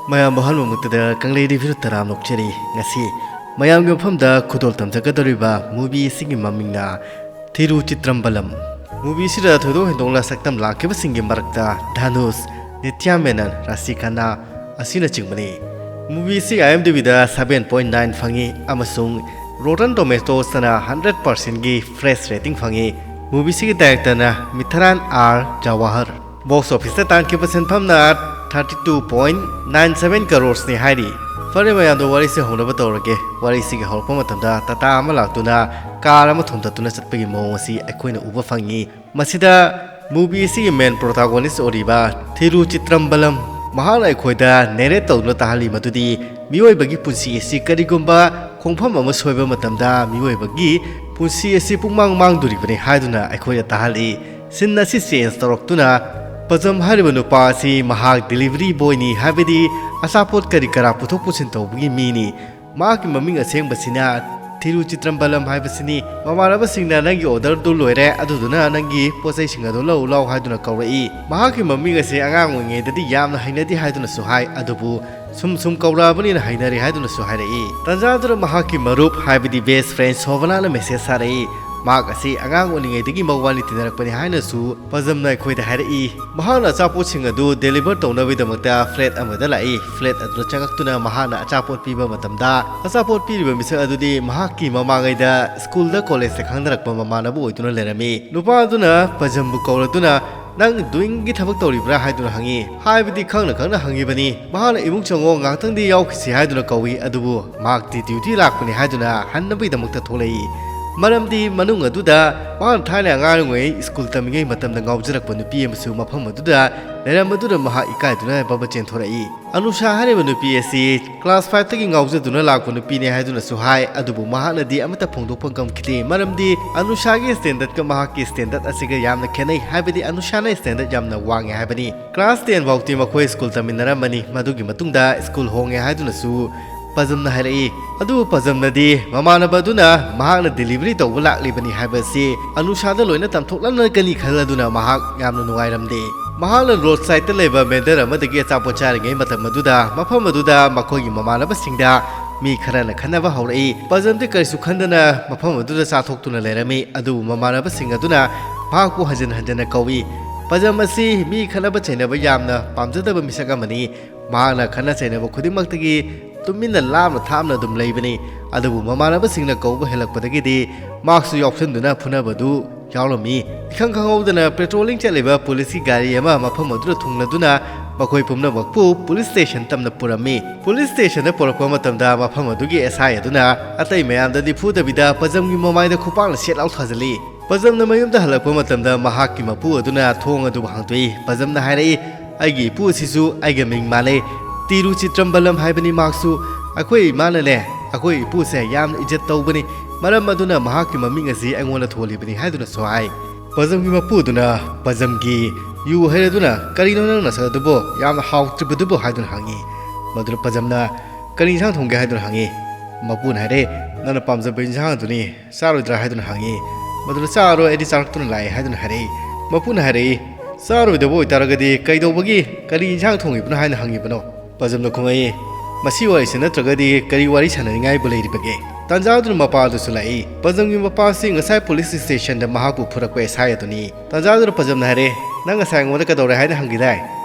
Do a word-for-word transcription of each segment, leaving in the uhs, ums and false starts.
ꯃꯌꯥꯝꯕꯨ ꯑꯍꯥꯟꯕꯃꯛꯇꯗ ꯀꯪꯂꯩ ꯔꯤꯚ꯭ꯌꯨ ꯇꯔꯥꯝꯅ ꯑꯣꯛꯆꯔꯤ꯫ ꯉꯁꯤ ꯃꯌꯥꯝꯒꯤ ꯃꯐꯝꯗ ꯈꯨꯗꯣꯜ ꯇꯝꯖꯒꯗꯧꯔꯤꯕ movie ꯑꯁꯤꯒꯤ ꯃꯃꯤꯡꯅ ꯊꯤꯔꯨꯆꯤꯇ꯭ꯔꯝꯕꯂꯝ꯫ Movie ꯑꯁꯤꯗ ꯊꯣꯏꯗꯣꯛ ꯍꯦꯟꯗꯣꯛꯅ ꯁꯛꯇꯝ ꯂꯥꯡꯈꯤꯕꯁꯤꯡꯒꯤ ꯃꯔꯛꯇ ꯙꯅꯨꯁ, ꯅꯤꯇ꯭ꯌꯥ ꯃꯦꯅꯟ, ꯔꯥꯁꯤ ꯈꯟꯅꯥ ꯑꯁꯤꯅꯆꯤꯡꯕꯅꯤ꯫ Movie ꯑꯁꯤ IMDb ꯗ seven point nine ꯐꯪꯉꯤ ꯑꯃꯁꯨꯡ Rotten Tomatoes ꯇꯅ hundred percent ꯒꯤ fresh rating ꯐꯪꯉꯤ꯫ Movie ꯑꯁꯤꯒꯤ director ꯅ ꯃꯤꯊꯔꯥꯟ ꯑꯥꯔ ꯖꯋꯥꯍꯔ꯫ Box office ꯇ ꯇꯥꯟꯈꯤꯕ ꯁꯦꯟꯐꯝꯅ thirty two point nine seven crores ꯅꯤ ꯍꯥꯏꯔꯤ꯫ ꯐꯔꯦ ꯃꯌꯥꯝꯗꯣ, ꯋꯥꯔꯤꯁꯦ ꯍꯧꯅꯕ ꯇꯧꯔꯒꯦ꯫ ꯋꯥꯔꯤꯁꯤꯒꯤ ꯍꯧꯔꯛꯄ ꯃꯇꯝꯗ ꯇꯥꯇꯥ ꯑꯃ ꯂꯥꯛꯇꯨꯅ car ꯑꯃ ꯊꯣꯝꯗꯠꯇꯨꯅ ꯆꯠꯄꯒꯤ ꯃꯑꯣꯡ ꯑꯁꯤ ꯑꯩꯈꯣꯏꯅ ꯎꯕ ꯐꯪꯉꯤ꯫ ꯃꯁꯤꯗ movie ꯑꯁꯤꯒꯤ main protagonist ꯑꯣꯏꯔꯤꯕ ꯊꯤꯔꯨꯆꯤꯇ꯭ꯔꯝꯕꯂꯝ ꯃꯍꯥꯛꯅ ꯑꯩꯈꯣꯏꯗ narrate ꯇꯧꯗꯨꯅ ꯇꯥꯍꯜꯂꯤ ꯃꯗꯨꯗꯤ ꯃꯤꯑꯣꯏꯕꯒꯤ ꯄꯨꯟꯁꯤ ꯑꯁꯤ ꯀꯔꯤꯒꯨꯝꯕ ꯈꯣꯡꯐꯝ ꯑꯃ ꯁꯣꯏꯕ ꯃꯇꯝꯗ ꯃꯤꯑꯣꯏꯕꯒꯤ ꯄꯨꯟꯁꯤ ꯑꯁꯤ ꯄꯨꯡꯃꯥꯡ ꯃꯥꯡꯗꯣꯔꯤꯕꯅꯤ ꯍꯥꯏꯗꯨꯅ ꯑꯩꯈꯣꯏꯗ ꯇꯥꯍꯜꯂꯤ꯫ Scene ꯑꯁꯤ change ꯇꯧꯔꯛꯇꯨꯅ ꯄꯖꯝ ꯍꯥꯏꯔꯤꯕ ꯅꯨꯄꯥ ꯑꯁꯤ ꯃꯍꯥꯛ delivery boy ꯅꯤ, ꯍꯥꯏꯕꯗꯤ ꯑꯆꯥꯄꯣꯠ ꯀꯔꯤ ꯀꯔꯥ ꯄꯨꯊꯣꯛ ꯄꯨꯁꯤꯟ ꯇꯧꯕꯒꯤ ꯃꯤꯅꯤ꯫ ꯃꯍꯥꯛꯀꯤ ꯃꯃꯤꯡ ꯑꯁꯦꯡꯕꯁꯤꯅ ꯊꯤꯔꯨꯆꯤꯇ꯭ꯔꯝꯕꯂꯝ ꯍꯥꯏꯕꯁꯤꯅꯤ꯫ ꯃꯃꯥꯟꯅꯕꯁꯤꯡꯅ "ꯅꯪꯒꯤ order ꯗꯨ ꯂꯣꯏꯔꯦ, ꯑꯗꯨꯗꯨꯅ ꯅꯪꯒꯤ ꯄꯣꯠꯆꯩꯁꯤꯡ ꯑꯗꯨ ꯂꯧ ꯂꯥꯎ" ꯍꯥꯏꯗꯨꯅ ꯀꯧꯔꯛꯏ꯫ ꯃꯍꯥꯛꯀꯤ ꯃꯃꯤꯡ ꯑꯁꯤ ꯑꯉꯥꯡ ꯑꯣꯏꯔꯤꯉꯩꯗꯗꯤ ꯌꯥꯝꯅ ꯍꯩꯅꯗꯦ ꯍꯥꯏꯗꯨꯅꯁꯨ ꯍꯥꯏ, ꯑꯗꯨꯕꯨ ꯁꯨꯝ ꯁꯨꯝ ꯀꯧꯔꯛꯑꯕꯅꯤꯅ ꯍꯩꯅꯔꯦ ꯍꯥꯏꯗꯨꯅꯁꯨ ꯍꯥꯏꯔꯛꯏ꯫ ꯇꯟꯖꯥꯗꯨꯗ ꯃꯍꯥꯛꯀꯤ ꯃꯔꯨꯞ, ꯍꯥꯏꯕꯗꯤ best friend ꯁꯣꯚꯅꯥꯅ message ꯊꯥꯔꯛꯏ꯫ ꯃꯍꯥꯛ ꯑꯁꯤ ꯑꯉꯥꯡ ꯑꯣꯏꯔꯤꯉꯩꯗꯒꯤ ꯃꯕꯥꯅꯤ ꯇꯤꯟꯅꯔꯛꯄꯅꯤ ꯍꯥꯏꯅꯁꯨ ꯄꯖꯝꯅ ꯑꯩꯈꯣꯏꯗ ꯍꯥꯏꯔꯛꯏ꯫ ꯃꯍꯥꯛꯅ ꯑꯆꯥꯄꯣꯠꯁꯤꯡ ꯑꯗꯨ deliver ꯇꯧꯅꯕꯒꯤꯗꯃꯛꯇ flat ꯑꯃꯗ ꯂꯥꯛꯏ꯫ Flat ꯑꯗꯨꯗ ꯆꯪꯉꯛꯇꯨꯅ ꯃꯍꯥꯛꯅ ꯑꯆꯥꯄꯣꯠ ꯄꯤꯕ ꯃꯇꯝꯗ, ꯑꯆꯥꯄꯣꯠ ꯄꯤꯔꯤꯕ ꯃꯤꯁꯛ ꯑꯗꯨꯗꯤ ꯃꯍꯥꯛꯀꯤ ꯃꯃꯥꯡꯉꯩꯗ school ꯗ, college ꯇ ꯈꯪꯅꯔꯛꯄ ꯃꯃꯥꯟꯅꯕ ꯑꯣꯏꯗꯨꯅ ꯂꯩꯔꯝꯃꯤ꯫ ꯅꯨꯄꯥ ꯑꯗꯨꯅ ꯄꯖꯝꯕꯨ ꯀꯧꯔꯗꯨꯅ, "ꯅꯪ doing ꯒꯤ ꯊꯕꯛ ꯇꯧꯔꯤꯕ꯭ꯔꯥ?" ꯍꯥꯏꯗꯨꯅ ꯍꯪꯉꯤ꯫ ꯍꯥꯏꯕꯗꯤ ꯈꯪꯅ ꯈꯪꯅ ꯍꯪꯉꯤꯕꯅꯤ꯫ ꯃꯍꯥꯛꯅ, "ꯏꯃꯨꯡ ꯆꯪꯉꯣ, ꯉꯥꯏꯍꯥꯛꯇꯪꯗꯤ ꯌꯥꯎꯈꯤꯁꯤ" ꯍꯥꯏꯗꯨꯅ ꯀꯧꯏ, ꯑꯗꯨꯕꯨ ꯃꯍꯥꯛꯇꯤ duty ꯂꯥꯛꯄꯅꯤ ꯍꯥꯏꯗꯨꯅ ꯍꯟꯅꯕꯒꯤꯗꯃꯛꯇ ꯊꯣꯛꯂꯛꯏ꯫ ꯃꯔꯝꯗꯤ ꯃꯅꯨꯡ ꯑꯗꯨꯗ ꯃꯍꯥꯛꯅ ꯊꯥꯏꯅ ꯑꯉꯥꯡ ꯑꯣꯏꯔꯤꯉꯩ school ꯇꯝꯃꯤꯉꯩ ꯃꯇꯝꯗ ꯉꯥꯎꯖꯔꯛꯄ ꯅꯨꯄꯤ ꯑꯃꯁꯨ ꯃꯐꯝ ꯑꯗꯨꯗ ꯂꯩꯔꯝꯕꯗꯨꯗ ꯃꯍꯥꯛ ꯏꯀꯥꯏꯗꯨꯅ ꯕꯕ ꯆꯦꯟꯊꯣꯔꯛꯏ꯫ ꯑꯅꯨꯁꯥ ꯍꯥꯏꯔꯤꯕ ꯅꯨꯄꯤ ꯑꯁꯤ class five ꯇꯒꯤ ꯉꯥꯎꯖꯗꯨꯅ ꯂꯥꯛꯄ ꯅꯨꯄꯤꯅꯦ ꯍꯥꯏꯗꯨꯅꯁꯨ ꯍꯥꯏ, ꯑꯗꯨꯕꯨ ꯃꯍꯥꯛꯅꯗꯤ ꯑꯃꯠꯇ ꯐꯣꯡꯗꯣꯛꯄ ꯉꯝꯈꯤꯗꯦ, ꯃꯔꯝꯗꯤ ꯑꯅꯨꯁꯥꯒꯤ standard ꯀ ꯃꯍꯥꯛꯀꯤ standard ꯑꯁꯤꯒ ꯌꯥꯝꯅ ꯈꯦꯠꯅꯩ, ꯍꯥꯏꯕꯗꯤ ꯑꯅꯨꯁꯥꯅ standard ꯌꯥꯝꯅ ꯋꯥꯡꯉꯦ ꯍꯥꯏꯕꯅꯤ꯫ Class ten ꯐꯥꯎꯗꯤ ꯃꯈꯣꯏ school ꯇꯝꯃꯤꯟꯅꯔꯝꯕꯅꯤ, ꯃꯗꯨꯒꯤ ꯃꯇꯨꯡꯗ school ꯍꯣꯡꯉꯦ ꯍꯥꯏꯗꯨꯅꯁꯨ ꯄꯖꯝꯅ ꯍꯥꯏꯔꯛꯏ꯫ ꯑꯗꯨꯕꯨ ꯄꯖꯝꯅꯗꯤ ꯃꯃꯥꯟꯅꯕ ꯑꯗꯨꯅ ꯃꯍꯥꯛꯅ delivery ꯇꯧꯕ ꯂꯥꯛꯂꯤꯕꯅꯤ ꯍꯥꯏꯕ ꯑꯁꯤ ꯑꯅꯨꯁꯥꯗ ꯂꯣꯏꯅ ꯇꯝꯊꯣꯛꯂꯝꯂꯒꯅꯤ ꯈꯜꯂꯗꯨꯅ ꯃꯍꯥꯛ ꯌꯥꯝꯅ ꯅꯨꯡꯉꯥꯏꯔꯝꯗꯦ꯫ ꯃꯍꯥꯛꯅ ꯔꯣꯗ ꯁꯥꯏꯗꯇ ꯂꯩꯕ ꯃꯦꯟꯗꯔ ꯑꯃꯗꯒꯤ ꯑꯆꯥꯄꯣꯠ ꯆꯥꯔꯤꯉꯩ ꯃꯇꯝ ꯑꯗꯨꯗ, ꯃꯐꯝ ꯑꯗꯨꯗ ꯃꯈꯣꯏꯒꯤ ꯃꯃꯥꯟꯅꯕꯁꯤꯡꯗ ꯃꯤ ꯈꯔꯅ ꯈꯠꯅꯕ ꯍꯧꯔꯛꯏ꯫ ꯄꯖꯝꯗꯤ ꯀꯔꯤꯁꯨ ꯈꯟꯗꯅ ꯃꯐꯝ ꯑꯗꯨꯗ ꯆꯥꯊꯣꯛꯇꯨꯅ ꯂꯩꯔꯝꯃꯤ꯫ ꯑꯗꯨꯕꯨ ꯃꯃꯥꯟꯅꯕꯁꯤꯡ ꯑꯗꯨꯅ ꯃꯍꯥꯛꯄꯨ ꯍꯟꯖꯤꯟ ꯍꯟꯖꯤꯟꯅ ꯀꯧꯏ꯫ ꯄꯖꯝ ꯑꯁꯤ ꯃꯤ ꯈꯠꯅꯕ ꯆꯩꯅꯕ ꯌꯥꯝꯅ ꯄꯥꯝꯖꯗꯕ ꯃꯤꯁꯛ ꯑꯃꯅꯤ꯫ ꯃꯍꯥꯛꯅ ꯈꯠꯅ ꯆꯩꯅꯕ ꯈꯨꯗꯤꯡꯃꯛꯇꯒꯤ ꯇꯨꯃꯤꯟꯅ ꯂꯥꯞꯅ ꯊꯥꯞꯅ ꯑꯗꯨꯝ ꯂꯩꯕꯅꯤ꯫ ꯑꯗꯨꯕꯨ ꯃꯃꯥꯟꯅꯕꯁꯤꯡꯅ ꯀꯧꯕ ꯍꯦꯜꯂꯛꯄꯗꯒꯤꯗꯤ ꯃꯍꯥꯛꯁꯨ ꯌꯥꯎꯁꯟꯗꯨꯅ ꯐꯨꯅꯕꯗꯨ ꯌꯥꯎꯔꯝꯃꯤ꯫ ꯏꯈꯪ ꯈꯪꯍꯧꯗꯅ ꯄꯦꯇ꯭ꯔꯣꯂꯤꯡ ꯆꯠꯂꯤꯕ ꯄꯨꯂꯤꯁꯀꯤ ꯒꯥꯔꯤ ꯑꯃ ꯃꯐꯝ ꯑꯗꯨꯗ ꯊꯨꯡꯂꯗꯨꯅ ꯃꯈꯣꯏ ꯄꯨꯝꯅꯃꯛꯄꯨ ꯄꯨꯂꯤꯁ ꯁ꯭ꯇꯦꯁꯟ ꯇꯝꯅ ꯄꯨꯔꯝꯃꯤ꯫ ꯄꯨꯂꯤꯁ ꯁ꯭ꯇꯦꯁꯟꯗ ꯄꯨꯔꯛꯄ ꯃꯇꯝꯗ ꯃꯐꯝ ꯑꯗꯨꯒꯤ ꯑꯦꯁ ꯑꯥꯏ ꯑꯗꯨꯅ ꯑꯇꯩ ꯃꯌꯥꯝꯗꯗꯤ ꯐꯨꯗꯕꯤꯗ ꯄꯖꯝꯒꯤ ꯃꯃꯥꯏꯗ ꯈꯨꯄꯥꯛꯅ ꯁꯦꯠ ꯂꯥꯎ ꯊꯥꯖꯤꯜꯂꯤ꯫ ꯄꯖꯝꯅ ꯃꯌꯨꯝꯗ ꯍꯜꯂꯛꯄ ꯃꯇꯝꯗ ꯃꯍꯥꯛꯀꯤ ꯃꯄꯨ ꯑꯗꯨꯅ ꯊꯣꯡ ꯑꯗꯨꯕꯨ ꯍꯥꯡꯗꯣꯛꯏ꯫ ꯄꯖꯝꯅ ꯍꯥꯏꯔꯛꯏ, "ꯑꯩꯒꯤ ꯏꯄꯨ ꯑꯁꯤꯁꯨ ꯑꯩꯒ ꯃꯤꯡ ꯃꯥꯟꯅꯩ, ꯇꯤꯔꯨ ꯆꯤꯇ꯭ꯔꯝꯕꯂꯝ ꯍꯥꯏꯕꯅꯤ ꯃꯍꯥꯛꯁꯨ꯫ ꯑꯩꯈꯣꯏ ꯏꯃꯥꯅꯅꯦ, ꯑꯩꯈꯣꯏ ꯏꯄꯨꯁꯦ ꯌꯥꯝꯅ ꯏꯖꯠ ꯇꯧꯕꯅꯤ, ꯃꯔꯝ ꯑꯗꯨꯅ ꯃꯍꯥꯛꯀꯤ ꯃꯃꯤꯡ ꯑꯁꯤ ꯑꯩꯉꯣꯟꯗ ꯊꯣꯜꯂꯤꯕꯅꯤ" ꯍꯥꯏꯗꯨꯅꯁꯨ ꯍꯥꯏ꯫ ꯄꯖꯝꯒꯤ ꯃꯄꯨꯗꯨꯅ ꯄꯖꯝꯒꯤ ꯌꯨ ꯍꯩꯔꯗꯨꯅ, "ꯀꯔꯤꯅꯣ ꯅꯪ ꯅꯁꯛ ꯑꯗꯨꯕꯨ ꯌꯥꯝꯅ ꯍꯥꯎꯇ꯭ꯔꯤꯕꯗꯨꯕꯨ?" ꯍꯥꯏꯗꯨꯅ ꯍꯪꯉꯤ꯫ ꯃꯗꯨꯗ ꯄꯖꯝꯅ, "ꯀꯔꯤ ꯏꯟꯁꯥꯡ ꯊꯣꯡꯒꯦ?" ꯍꯥꯏꯗꯨꯅ ꯍꯪꯉꯤ꯫ ꯃꯄꯨꯅ ꯍꯥꯏꯔꯦ, "ꯅꯪꯅ ꯄꯥꯝꯖꯕ ꯏꯟꯁꯥꯡ ꯑꯗꯨꯅꯤ, ꯆꯥꯔꯣꯏꯗ꯭ꯔꯥ?" ꯍꯥꯏꯗꯨꯅ ꯍꯪꯉꯤ꯫ ꯃꯗꯨꯗ, "ꯆꯥꯔꯣꯏ, ꯑꯩꯗꯤ ꯆꯥꯔꯛꯇꯨꯅ ꯂꯥꯛꯑꯦ" ꯍꯥꯏꯗꯨꯅ ꯍꯥꯏꯔꯛꯏ꯫ ꯃꯄꯨꯅ ꯍꯥꯏꯔꯛꯏ, "ꯆꯥꯔꯣꯏꯗꯕ ꯑꯣꯏꯇꯥꯔꯒꯗꯤ ꯀꯩꯗꯧꯕꯒꯤ ꯀꯔꯤ ꯏꯟꯁꯥꯡ ꯊꯣꯡꯉꯤꯕꯅꯣ ꯍꯥꯏꯅ ꯍꯪꯉꯤꯕꯅꯣ?" ꯄꯖꯝꯅ ꯈꯨꯝꯃꯛꯏ, "ꯃꯁꯤ ꯋꯥꯔꯤꯁꯤ ꯅꯠꯇ꯭ꯔꯒꯗꯤ ꯀꯔꯤ ꯋꯥꯔꯤ ꯁꯥꯟꯅꯅꯤꯡꯉꯥꯏꯕꯨ ꯂꯩꯔꯤꯕꯒꯦ?" ꯇꯥꯟꯖꯥꯗꯨꯅ ꯃꯄꯥ ꯑꯗꯨꯁꯨ ꯂꯥꯛꯏ꯫ ꯄꯖꯝꯒꯤ ꯃꯄꯥ ꯑꯁꯤ ꯉꯁꯥꯏ ꯄꯨꯂꯤꯁ ꯁ꯭ꯇꯦꯁꯟꯗ ꯃꯍꯥꯛꯄꯨ ꯐꯨꯔꯛꯄ ꯑꯦꯁ ꯑꯥꯏ ꯑꯗꯨꯅꯤ꯫ ꯇꯥꯟꯖꯥꯗꯨꯗ ꯄꯖꯝꯅ ꯍꯥꯏꯔꯦ, "ꯅꯪ ꯉꯁꯥꯏ ꯑꯩꯉꯣꯟꯗ ꯀꯩꯗꯧꯔꯦ ꯍꯥꯏꯅ ꯍꯪꯈꯤꯗꯥꯏ?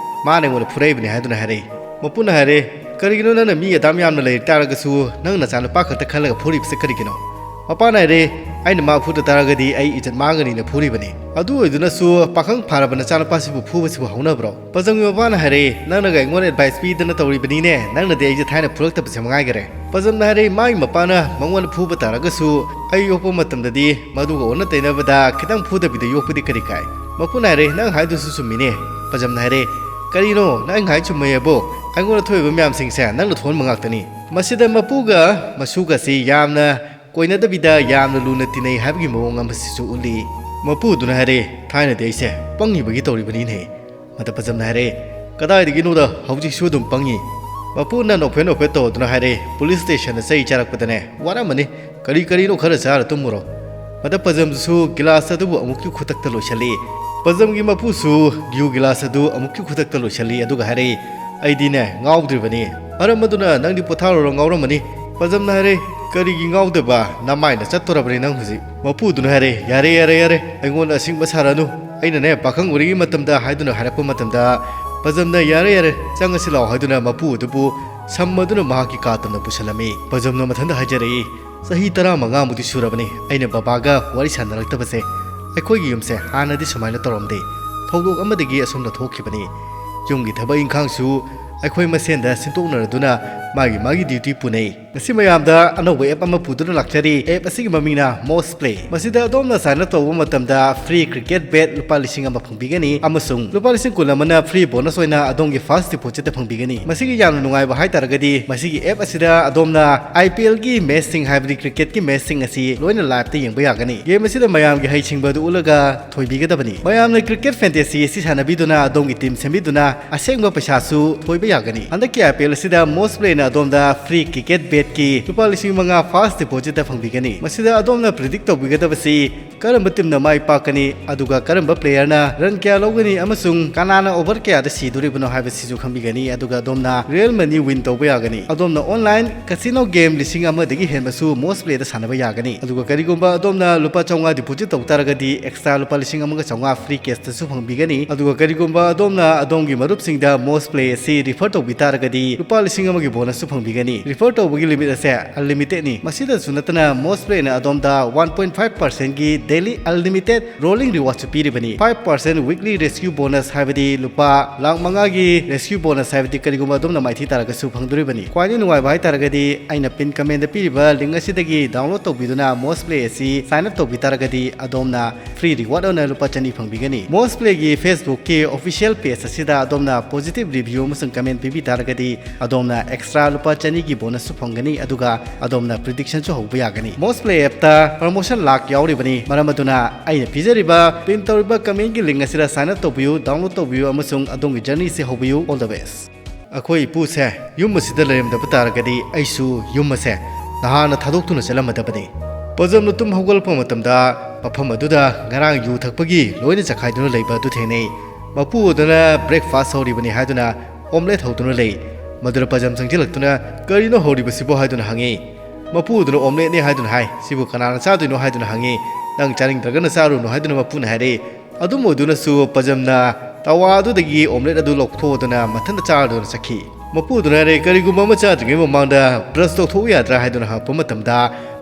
ꯃꯥꯅ ꯑꯩꯉꯣꯟꯗ ꯐꯨꯔꯛꯏꯕꯅꯤ" ꯍꯥꯏꯗꯨꯅ ꯍꯥꯏꯔꯛꯏ꯫ ꯃꯄꯨꯅ ꯍꯥꯏꯔꯦ, "ꯀꯔꯤꯒꯤꯅꯣ ꯅꯪꯅ ꯃꯤ ꯑꯗꯥꯝ ꯌꯥꯝꯅ ꯂꯩ ꯇꯥꯔꯒꯁꯨ ꯅꯪ ꯅꯆꯥꯅꯨꯄꯥ ꯈꯛꯇ ꯈꯜꯂꯒ ꯐꯨꯔꯤꯕꯁꯦ ꯀꯔꯤꯒꯤꯅꯣ?" ꯃꯄꯥꯅ ꯍꯥꯏꯔꯦ, "ꯑꯩꯅ ꯃꯥ ꯐꯨꯗ ꯇꯥꯔꯒꯗꯤ ꯑꯩ ꯏꯖꯠ ꯃꯥꯡꯒꯅꯤꯅ ꯐꯨꯔꯤꯕꯅꯤ꯫ ꯑꯗꯨ ꯑꯣꯏꯗꯨꯅꯁꯨ ꯄꯥꯈꯪ ꯐꯥꯔꯕ ꯅꯆꯥꯅꯨꯄꯥꯁꯤꯕꯨ ꯐꯨꯕꯁꯤꯕꯨ ꯍꯧꯅꯕ꯭ꯔꯣ?" ꯄꯖꯝꯒꯤ ꯃꯄꯥꯅ ꯍꯥꯏꯔꯦ, "ꯅꯪꯅꯒ ꯑꯩꯉꯣꯟꯗ ꯑꯦꯗꯚꯥꯏꯁ ꯄꯤꯗꯅ ꯇꯧꯔꯤꯕꯅꯤꯅꯦ, ꯅꯪꯅꯗꯤ ꯑꯩꯁꯦ ꯊꯥꯏꯅ ꯐꯨꯔꯛꯇꯕꯁꯦ ꯃꯉꯥꯏꯒꯔꯦ꯫" ꯄꯖꯝꯅ ꯍꯥꯏꯔꯦ, ꯃꯥꯒꯤ ꯃꯄꯥꯅ ꯃꯉꯣꯟꯗ ꯐꯨꯕ ꯇꯥꯔꯒꯁꯨ ꯑꯩ ꯌꯣꯛꯄ ꯃꯇꯝꯗꯗꯤ ꯃꯗꯨꯒ ꯑꯣꯟꯅ ꯇꯩꯅꯕꯗ ꯈꯤꯇꯪ ꯐꯨꯗꯕꯤꯗ ꯌꯣꯛꯄꯗꯤ ꯀꯔꯤ ꯀꯥꯏ? ꯃꯄꯨꯅ ꯍꯥꯏꯔꯦ, "ꯅꯪ ꯍꯥꯏꯗꯨꯁꯨ ꯆꯨꯝꯃꯤꯅꯦ꯫" ꯄꯖꯝꯅ ꯍꯥꯏꯔꯦ, "ꯀꯔꯤꯅꯣ ꯅꯪ ꯍꯥꯏ ꯆꯨꯝꯃꯦ ꯍꯥꯏꯕꯣ? ꯑꯩꯉꯣꯟꯗ ꯊꯣꯛꯏꯕ ꯃꯌꯥꯝꯁꯤꯡꯁꯦ ꯅꯪꯅ ꯊꯣꯛꯍꯟꯕ ꯉꯥꯛꯇꯅꯤ꯫" ꯃꯁꯤꯗ ꯃꯄꯨꯒ ꯃꯁꯨꯒꯁꯤ ꯌꯥꯝꯅ ꯀꯣꯏꯅꯗꯕꯤꯗ ꯌꯥꯝꯅ ꯂꯨꯅ ꯇꯤꯟꯅꯩ ꯍꯥꯏꯕꯒꯤ ꯃꯑꯣꯡ ꯑꯃꯁꯤꯁꯨ ꯎꯠꯂꯤ꯫ ꯃꯄꯨꯗꯨꯅ ꯍꯥꯏꯔꯦ, "ꯊꯥꯏꯅꯗꯤ ꯑꯩꯁꯦ ꯄꯪꯉꯤꯕꯒꯤ ꯇꯧꯔꯤꯕꯅꯤꯅꯦ꯫" ꯃꯗ ꯄꯖꯝꯅ ꯍꯥꯏꯔꯦ, "ꯀꯗꯥꯏꯗꯒꯤꯅꯣꯗ, ꯍꯧꯖꯤꯛꯁꯨ ꯑꯗꯨꯝ ꯄꯪꯉꯤ꯫" ꯃꯄꯨꯅ ꯅꯣꯛꯐꯦꯠ ꯅꯣꯛꯐꯦꯠ ꯇꯧꯗꯨꯅ ꯍꯥꯏꯔꯦ, "ꯄꯨꯂꯤꯁ ꯁ꯭ꯇꯦꯁꯟꯗ ꯆꯩ ꯆꯥꯔꯛꯄꯗꯅꯦ ꯋꯥꯔꯝꯃꯅꯤ꯫ ꯀꯔꯤ ꯀꯔꯤꯅꯣ ꯈꯔ ꯆꯥꯔ ꯇꯨꯝꯃꯨꯔꯣ꯫" ꯃꯗ ꯄꯖꯝꯗꯨꯁꯨ ꯒꯤꯂꯥꯁ ꯑꯗꯨꯕꯨ ꯑꯃꯨꯛꯀꯤ ꯈꯨꯗꯛꯇ ꯂꯣꯏꯁꯤꯜꯂꯤ꯫ ꯄꯖꯝꯒꯤ ꯃꯄꯨꯁꯨ ꯒ꯭ꯌꯨ ꯒꯤꯂꯥꯁ ꯑꯗꯨ ꯑꯃꯨꯛꯀꯤ ꯈꯨꯗꯛꯇ ꯂꯣꯏꯁꯤꯜꯂꯤ, ꯑꯗꯨꯒ ꯍꯥꯏꯔꯛꯏ, "ꯑꯩꯗꯤꯅꯦ, ꯉꯥꯎꯗ꯭ꯔꯤꯕꯅꯤ꯫ ꯃꯔꯝ ꯑꯗꯨꯅ ꯅꯪꯗꯤ ꯄꯣꯊꯥꯔꯨꯔꯣ, ꯉꯥꯎꯔꯝꯃꯅꯤ꯫" ꯄꯖꯝꯅ ꯍꯥꯏꯔꯦ, "ꯀꯔꯤꯒꯤ ꯉꯥꯎꯗꯕ? ꯅꯃꯥꯏꯅ ꯆꯠꯇꯣꯔꯕꯅꯤ ꯅꯪ ꯍꯧꯖꯤꯛ꯫" ꯃꯄꯨꯗꯨꯅ ꯍꯥꯏꯔꯦ, "ꯌꯥꯔꯦ, ꯌꯥꯔꯦ, ꯌꯥꯔꯦ, ꯑꯩꯉꯣꯟꯗ ꯑꯁꯤꯡꯕ ꯁꯥꯔꯅꯨ꯫ ꯑꯩꯅꯅꯦ, ꯄꯥꯈꯪ ꯑꯣꯏꯔꯤꯉꯩ ꯃꯇꯝꯗ" ꯍꯥꯏꯗꯨꯅ ꯍꯥꯏꯔꯛꯄ ꯃꯇꯝꯗ, ꯄꯖꯝꯅ "ꯌꯥꯔꯦ, ꯌꯥꯔꯦ, ꯆꯪꯉꯁꯤ ꯂꯥꯛꯑꯣ" ꯍꯥꯏꯗꯨꯅ ꯃꯄꯨ ꯑꯗꯨꯕꯨ ꯁꯝ ꯑꯗꯨꯅ ꯃꯍꯥꯛꯀꯤ ꯀꯥ ꯇꯝꯅ ꯄꯨꯁꯜꯂꯝꯃꯤ꯫ ꯄꯖꯝꯅ ꯃꯊꯟꯇ ꯍꯥꯏꯖꯔꯛꯏ, "ꯆꯍꯤ ꯇꯔꯥꯃꯉꯥꯃꯨꯛꯇꯤ ꯁꯨꯔꯕꯅꯤ ꯑꯩꯅ ꯕꯕꯥꯒ ꯋꯥꯔꯤ ꯁꯥꯟꯅꯔꯛꯇꯕꯁꯦ꯫ ꯑꯩꯈꯣꯏꯒꯤ ꯌꯨꯝꯁꯦ ꯍꯥꯟꯅꯗꯤ ꯁꯨꯃꯥꯏꯅ ꯇꯧꯔꯝꯗꯦ꯫ ꯊꯧꯗꯣꯛ ꯑꯃꯗꯒꯤ ꯑꯁꯨꯝꯅ ꯊꯣꯛꯈꯤꯕꯅꯤ꯫ ꯌꯨꯝꯒꯤ ꯊꯕꯛ ꯏꯪꯈꯥꯡꯁꯨ ꯑꯩꯈꯣꯏ ꯃꯁꯦꯟꯗ ꯁꯤꯟꯗꯣꯛꯅꯔꯗꯨꯅ ꯃꯥꯒꯤ ꯃꯥꯒꯤ ꯗ꯭ꯌꯨꯇꯤ ꯄꯨꯅꯩ꯫ ꯉꯁꯤ ꯃꯌꯥꯝꯗ ꯑꯅꯧꯕ ꯑꯦꯞ ꯑꯃ ꯄꯨꯗꯨꯅ ꯂꯥꯛꯆꯔꯤ꯫ ꯑꯦꯞ ꯑꯁꯤꯒꯤ ꯃꯃꯤꯡꯅ ꯃꯣꯁ ꯄ꯭ꯂꯦ꯫ ꯃꯁꯤꯗ ꯑꯗꯣꯝꯅ ꯁꯥꯏꯟ ꯑꯞ ꯇꯧꯕ ꯃꯇꯝꯗ ꯐ꯭ꯔꯤ ꯀ꯭ꯔꯤꯀꯦꯠ ꯕꯦꯠ ꯂꯨꯄꯥ ꯂꯤꯁꯤꯡ ꯑꯃ ꯐꯪꯕꯤꯒꯅꯤ ꯑꯃꯁꯨꯡ ꯂꯨꯄꯥ ꯂꯤꯁꯤꯡ ꯀꯨꯟ ꯑꯃꯅ ꯐ꯭ꯔꯤ ꯕꯣꯅꯁ ꯑꯣꯏꯅ ꯑꯗꯣꯝꯒꯤ ꯐꯥꯔꯁ ꯗꯤꯄꯣꯖꯤꯠꯇ ꯐꯪꯕꯤꯒꯅꯤ꯫ ꯃꯁꯤꯒꯤ ꯌꯥꯝꯅ ꯅꯨꯡꯉꯥꯏꯕ ꯍꯥꯏꯇꯥꯔꯒꯗꯤ, ꯃꯁꯤꯒꯤ ꯑꯦꯞ ꯑꯁꯤꯗ ꯑꯗꯣꯝꯅ ꯑꯥꯏ ꯄꯤ ꯑꯦꯜꯒꯤ ꯃꯦꯠꯆꯁꯤꯡ, ꯍꯥꯏꯕꯗꯤ ꯀ꯭ꯔꯤꯀꯦꯠꯀꯤ ꯃꯦꯠꯆꯁꯤꯡ ꯑꯁꯤ ꯂꯣꯏꯅ ꯂꯥꯏꯞꯇ ꯌꯦꯡꯕ ꯌꯥꯒꯅꯤ꯫ ꯒꯦꯝ ꯑꯁꯤꯗ ꯃꯌꯥꯝꯒꯤ ꯍꯩꯁꯤꯡꯕ ꯑꯗꯨ ꯎꯠꯂꯒ ꯊꯣꯏꯕꯤꯒꯗꯕꯅꯤ꯫ ꯃꯌꯥꯝꯅ ꯀ꯭ꯔꯤꯀꯦꯠ ꯐꯦꯟꯇꯦꯁꯤ ꯑꯁꯤ ꯁꯥꯟꯅꯕꯤꯗꯨꯅ ꯑꯗꯣꯝꯒꯤ ꯇꯤꯝ ꯁꯦꯝꯕꯤꯗꯨꯅ ꯑꯁꯦꯡꯕ ꯄꯩꯁꯥꯁꯨ ꯊꯣꯏꯕ ꯌꯥꯒꯅꯤ꯫ ꯍꯟꯗꯛꯀꯤ ꯑꯥꯏ ꯄꯤ ꯑꯦꯜ ꯑꯁꯤꯗ ꯃꯣꯁ ꯄ꯭ꯂꯦꯅ ꯑꯗꯣꯝꯗ ꯐ꯭ꯔꯤ ꯀ꯭ꯔꯤꯀꯦꯠ ꯕꯦꯠꯀꯤ ꯂꯨꯄꯥ ꯂꯤꯁꯤꯡ ꯃꯉꯥ ꯐꯥꯔꯁ ꯗꯤꯄꯣꯖꯤꯠꯇ ꯐꯪꯕꯤꯒꯅꯤ꯫ ꯃꯁꯤꯗ ꯑꯗꯣꯝꯅ ꯄ꯭ꯔꯤꯗꯤꯛ ꯇꯧꯕꯤꯒꯗꯕꯁꯤ ꯀꯔꯝꯕ ꯇꯤꯝꯅ ꯃꯥꯏ ꯄꯥꯛꯀꯅꯤ, ꯑꯗꯨꯒ ꯀꯔꯝꯕ ꯄ꯭ꯂꯦꯌꯔꯅ ꯔꯟ ꯀꯌꯥ ꯂꯧꯒꯅꯤ ꯑꯃꯁꯨꯡ ꯀꯅꯥꯅ ꯑꯣꯚꯔ ꯀꯌꯥꯗ ꯁꯤꯗꯣꯔꯤꯕꯅꯣ ꯍꯥꯏꯕꯁꯤꯁꯨ ꯈꯪꯕꯤꯒꯅꯤ꯫ ꯑꯗꯨꯒ ꯑꯗꯣꯝꯅ ꯔꯤꯌꯦꯜ ꯃꯅꯤ ꯋꯤꯟ ꯇꯧꯕ ꯌꯥꯒꯅꯤ꯫ ꯑꯗꯣꯝꯅ ꯑꯣꯟꯂꯥꯏꯟ ꯀꯁꯤꯅꯣ ꯒꯦꯝ ꯂꯤꯁꯤꯡ ꯑꯃꯗꯒꯤ ꯍꯦꯟꯕꯁꯨ ꯃꯣꯁ ꯄ꯭ꯂꯦꯗ ꯁꯥꯟꯅꯕ ꯌꯥꯒꯅꯤ꯫ ꯑꯗꯨꯒ ꯀꯔꯤꯒꯨꯝꯕ ꯑꯗꯣꯝꯅ ꯂꯨꯄꯥ ꯆꯥꯝꯃꯉꯥ ꯗꯤꯄꯣꯖꯤꯠ ꯇꯧ ꯇꯥꯔꯒꯗꯤ, ꯑꯦꯛꯁꯇ꯭ꯔꯥ ꯂꯨꯄꯥ ꯂꯤꯁꯤꯡ ꯑꯃꯒ ꯆꯥꯝꯃꯉꯥ ꯐ꯭ꯔꯤ ꯀꯦꯁꯇꯁꯨ ꯐꯪꯕꯤꯒꯅꯤ꯫ ꯑꯗꯨꯒ ꯀꯔꯤꯒꯨꯝꯕ ꯑꯗꯣꯝꯅ ꯑꯗꯣꯝꯒꯤ ꯃꯔꯨꯞꯁꯤꯡꯗ ꯃꯣꯁ ꯄ꯭ꯂꯦ ꯑꯁꯤ ꯔꯤꯐꯔ ꯇꯧꯕꯤ ꯇꯥꯔꯒꯗꯤ, ꯂꯨꯄꯥ ꯂꯤꯁꯤꯡ ꯑꯃꯒꯤ ꯕꯣꯅꯁꯁꯨ ꯐꯪꯕꯤꯒꯅꯤ꯫ ꯔꯤꯐꯔ ꯇꯧꯕꯒꯤ ꯂꯤꯃꯤꯠ ꯑꯁꯦ ꯑꯟꯂꯤꯃꯤꯇꯦꯠꯅꯤ꯫ ꯃꯁꯤꯗꯁꯨ ꯅꯠꯇꯅ, ꯃꯣꯁ ꯄ꯭ꯂꯦꯅ ꯑꯗꯣꯝꯗ ꯋꯥꯟ ꯄꯣꯏꯟ ꯐꯥꯏꯚ ꯄꯥꯔꯁꯦꯟꯒꯤ ꯗꯦꯂꯤ ꯑꯟꯂꯤꯃꯤꯇꯦꯠ ꯔꯣꯂꯤꯡ ꯔꯤꯋꯥꯔꯗꯁꯨ ꯄꯤꯔꯤꯕꯅꯤ꯫ Five percent weekly rescue bonus, ꯍꯥꯏꯕꯗꯤ ꯂꯨꯄꯥ ꯂꯥꯈ ꯃꯉꯥꯒꯤ ꯔꯦꯁꯀ꯭ꯌꯨ ꯕꯣꯅꯁ, ꯍꯥꯏꯕꯗꯤ ꯀꯔꯤꯒꯨꯝꯕ ꯑꯗꯣꯝꯅ ꯃꯥꯏꯊꯤ ꯇꯥꯔꯒꯁꯨ ꯐꯪꯗꯣꯔꯤꯕꯅꯤ꯫ ꯈ꯭ꯋꯥꯏꯗꯒꯤ ꯅꯨꯡꯉꯥꯏꯕ ꯍꯥꯏꯇꯥꯔꯒꯗꯤ, ꯑꯩꯅ ꯄꯤꯟ ꯀꯃꯦꯟꯗ ꯄꯤꯔꯤꯕ ꯂꯤꯡ ꯑꯁꯤꯗꯒꯤ ꯗꯥꯎꯟꯂꯣꯗ ꯇꯧꯕꯤꯗꯨꯅ ꯃꯣꯁ ꯄ꯭ꯂꯦ ꯑꯁꯤ ꯁꯥꯏꯟ ꯑꯞ ꯇꯧꯕꯤ ꯇꯥꯔꯒꯗꯤ, ꯑꯗꯣꯝꯅ ꯐ꯭ꯔꯤ ꯔꯤꯋꯥꯔꯗ ꯑꯣꯏꯅ ꯂꯨꯄꯥ ꯆꯅꯤ ꯐꯪꯕꯤꯒꯅꯤ꯫ ꯃꯣꯁ ꯄ꯭ꯂꯦꯒꯤ ꯐꯦꯁꯕꯨꯛꯀꯤ ꯑꯣꯐꯤꯁꯤꯌꯦꯜ ꯄꯦꯖ ꯑꯁꯤꯗ ꯑꯗꯣꯝꯅ ꯄꯣꯖꯤꯇꯤꯚ ꯔꯤꯚ꯭ꯌꯨ ꯑꯃꯁꯨꯡ ꯀꯃꯦꯟ ꯄꯤꯕꯤ ꯇꯥꯔꯒꯗꯤ, ꯑꯗꯣꯝꯅ ꯑꯦꯛꯁꯇ꯭ꯔꯥ ꯂꯨꯄꯥ ꯆꯅꯤꯒꯤ ꯕꯣꯅꯁꯁꯨ ꯐꯪꯒꯅꯤ, ꯑꯗꯨꯒ ꯑꯗꯣꯝꯅ ꯄ꯭ꯔꯤꯗꯤꯛꯁꯟꯁꯨ ꯍꯧꯕ ꯌꯥꯒꯅꯤ꯫ ꯃꯣꯁ ꯄ꯭ꯂꯦ ꯑꯦꯞꯇ ꯄ꯭ꯔꯃꯣꯁꯟ ꯂꯥꯛ ꯌꯥꯎꯔꯤꯕꯅꯤ꯫ ꯃꯔꯝ ꯑꯗꯨꯅ ꯑꯩꯅ ꯄꯤꯖꯔꯤꯕ ꯄꯤꯟ ꯇꯧꯔꯤꯕ ꯀꯃꯦꯟꯒꯤ ꯂꯤꯡ ꯑꯁꯤꯗ ꯁꯥꯏꯟ ꯑꯞ ꯇꯧꯕꯤꯌꯨ, ꯗꯥꯎꯟꯂꯣꯗ ꯇꯧꯕꯤꯌꯨ ꯑꯃꯁꯨꯡ ꯑꯗꯣꯝꯒꯤ ꯖꯔꯅꯤꯁꯤ ꯍꯧꯕꯤꯌꯨ꯫ All the best꯫ ꯑꯩꯈꯣꯏ ꯏꯄꯨꯁꯦ ꯌꯨꯝ ꯑꯁꯤꯗ ꯂꯩꯔꯝꯗꯕ ꯇꯥꯔꯒꯗꯤ, ꯑꯩꯁꯨ ꯌꯨꯝ ꯑꯁꯦ ꯅꯍꯥꯟꯅ ꯊꯥꯗꯣꯛꯇꯨꯅ ꯆꯠꯂꯝꯃꯗꯕꯅꯤ꯫ ꯄꯖꯝꯅ ꯇꯨꯝ ꯍꯧꯒꯠꯂꯛꯄ ꯃꯇꯝꯗ ꯃꯐꯝ ꯑꯗꯨꯗ ꯉꯔꯥꯡ ꯌꯨ ꯊꯛꯄꯒꯤ ꯂꯣꯏꯅ ꯆꯈꯥꯏꯗꯨꯅ ꯂꯩꯕ ꯑꯗꯨ ꯊꯦꯡꯅꯩ꯫ ꯃꯄꯨ ꯑꯗꯨꯅ breakfast ꯍꯧꯔꯤꯕꯅꯤ ꯍꯥꯏꯗꯨꯅ omelette ꯍꯧꯗꯨꯅ ꯂꯩ꯫ ꯃꯗꯨꯗ ꯄꯖꯝ ꯆꯪꯁꯤꯜꯂꯛꯇꯨꯅ "ꯀꯔꯤꯅꯣ ꯍꯧꯔꯤꯕꯁꯤꯕꯣ?" ꯍꯥꯏꯗꯨꯅ ꯍꯪꯉꯤ꯫ ꯃꯄꯨ ꯑꯗꯨꯅ "Omelette ꯅꯤ" ꯍꯥꯏꯗꯨꯅ ꯍꯥꯏ꯫ "ꯁꯤꯕꯨ ꯀꯅꯥꯅ ꯆꯥꯗꯣꯏꯅꯣ?" ꯍꯥꯏꯗꯨꯅ ꯍꯪꯉꯤ꯫ "ꯅꯪ ꯆꯥꯅꯤꯡꯗ꯭ꯔꯒꯅ ꯆꯥꯔꯨꯅꯨ" ꯍꯥꯏꯗꯨꯅ ꯃꯄꯨꯅ ꯍꯥꯏꯔꯛꯏ꯫ ꯑꯗꯨꯝ ꯑꯣꯏꯗꯨꯅꯁꯨ ꯄꯖꯝꯅ ꯇꯋꯥ ꯑꯗꯨꯗꯒꯤ omelette ꯑꯗꯨ ꯂꯧꯊꯣꯛꯑꯗꯨꯅ ꯃꯊꯟꯇ ꯆꯥꯔꯗꯨꯅ ꯆꯠꯈꯤ꯫ ꯃꯄꯨꯗꯨꯅ ꯍꯥꯏꯔꯦ, "ꯀꯔꯤꯒꯨꯝꯕ ꯑꯃ ꯆꯥꯗ꯭ꯔꯤꯉꯩ ꯃꯃꯥꯡꯗ brush ꯇꯧꯊꯣꯛꯎ ꯌꯥꯗ꯭ꯔꯥ?" ꯍꯥꯏꯗꯨꯅ ꯍꯪꯉꯛꯄ ꯃꯇꯝꯗ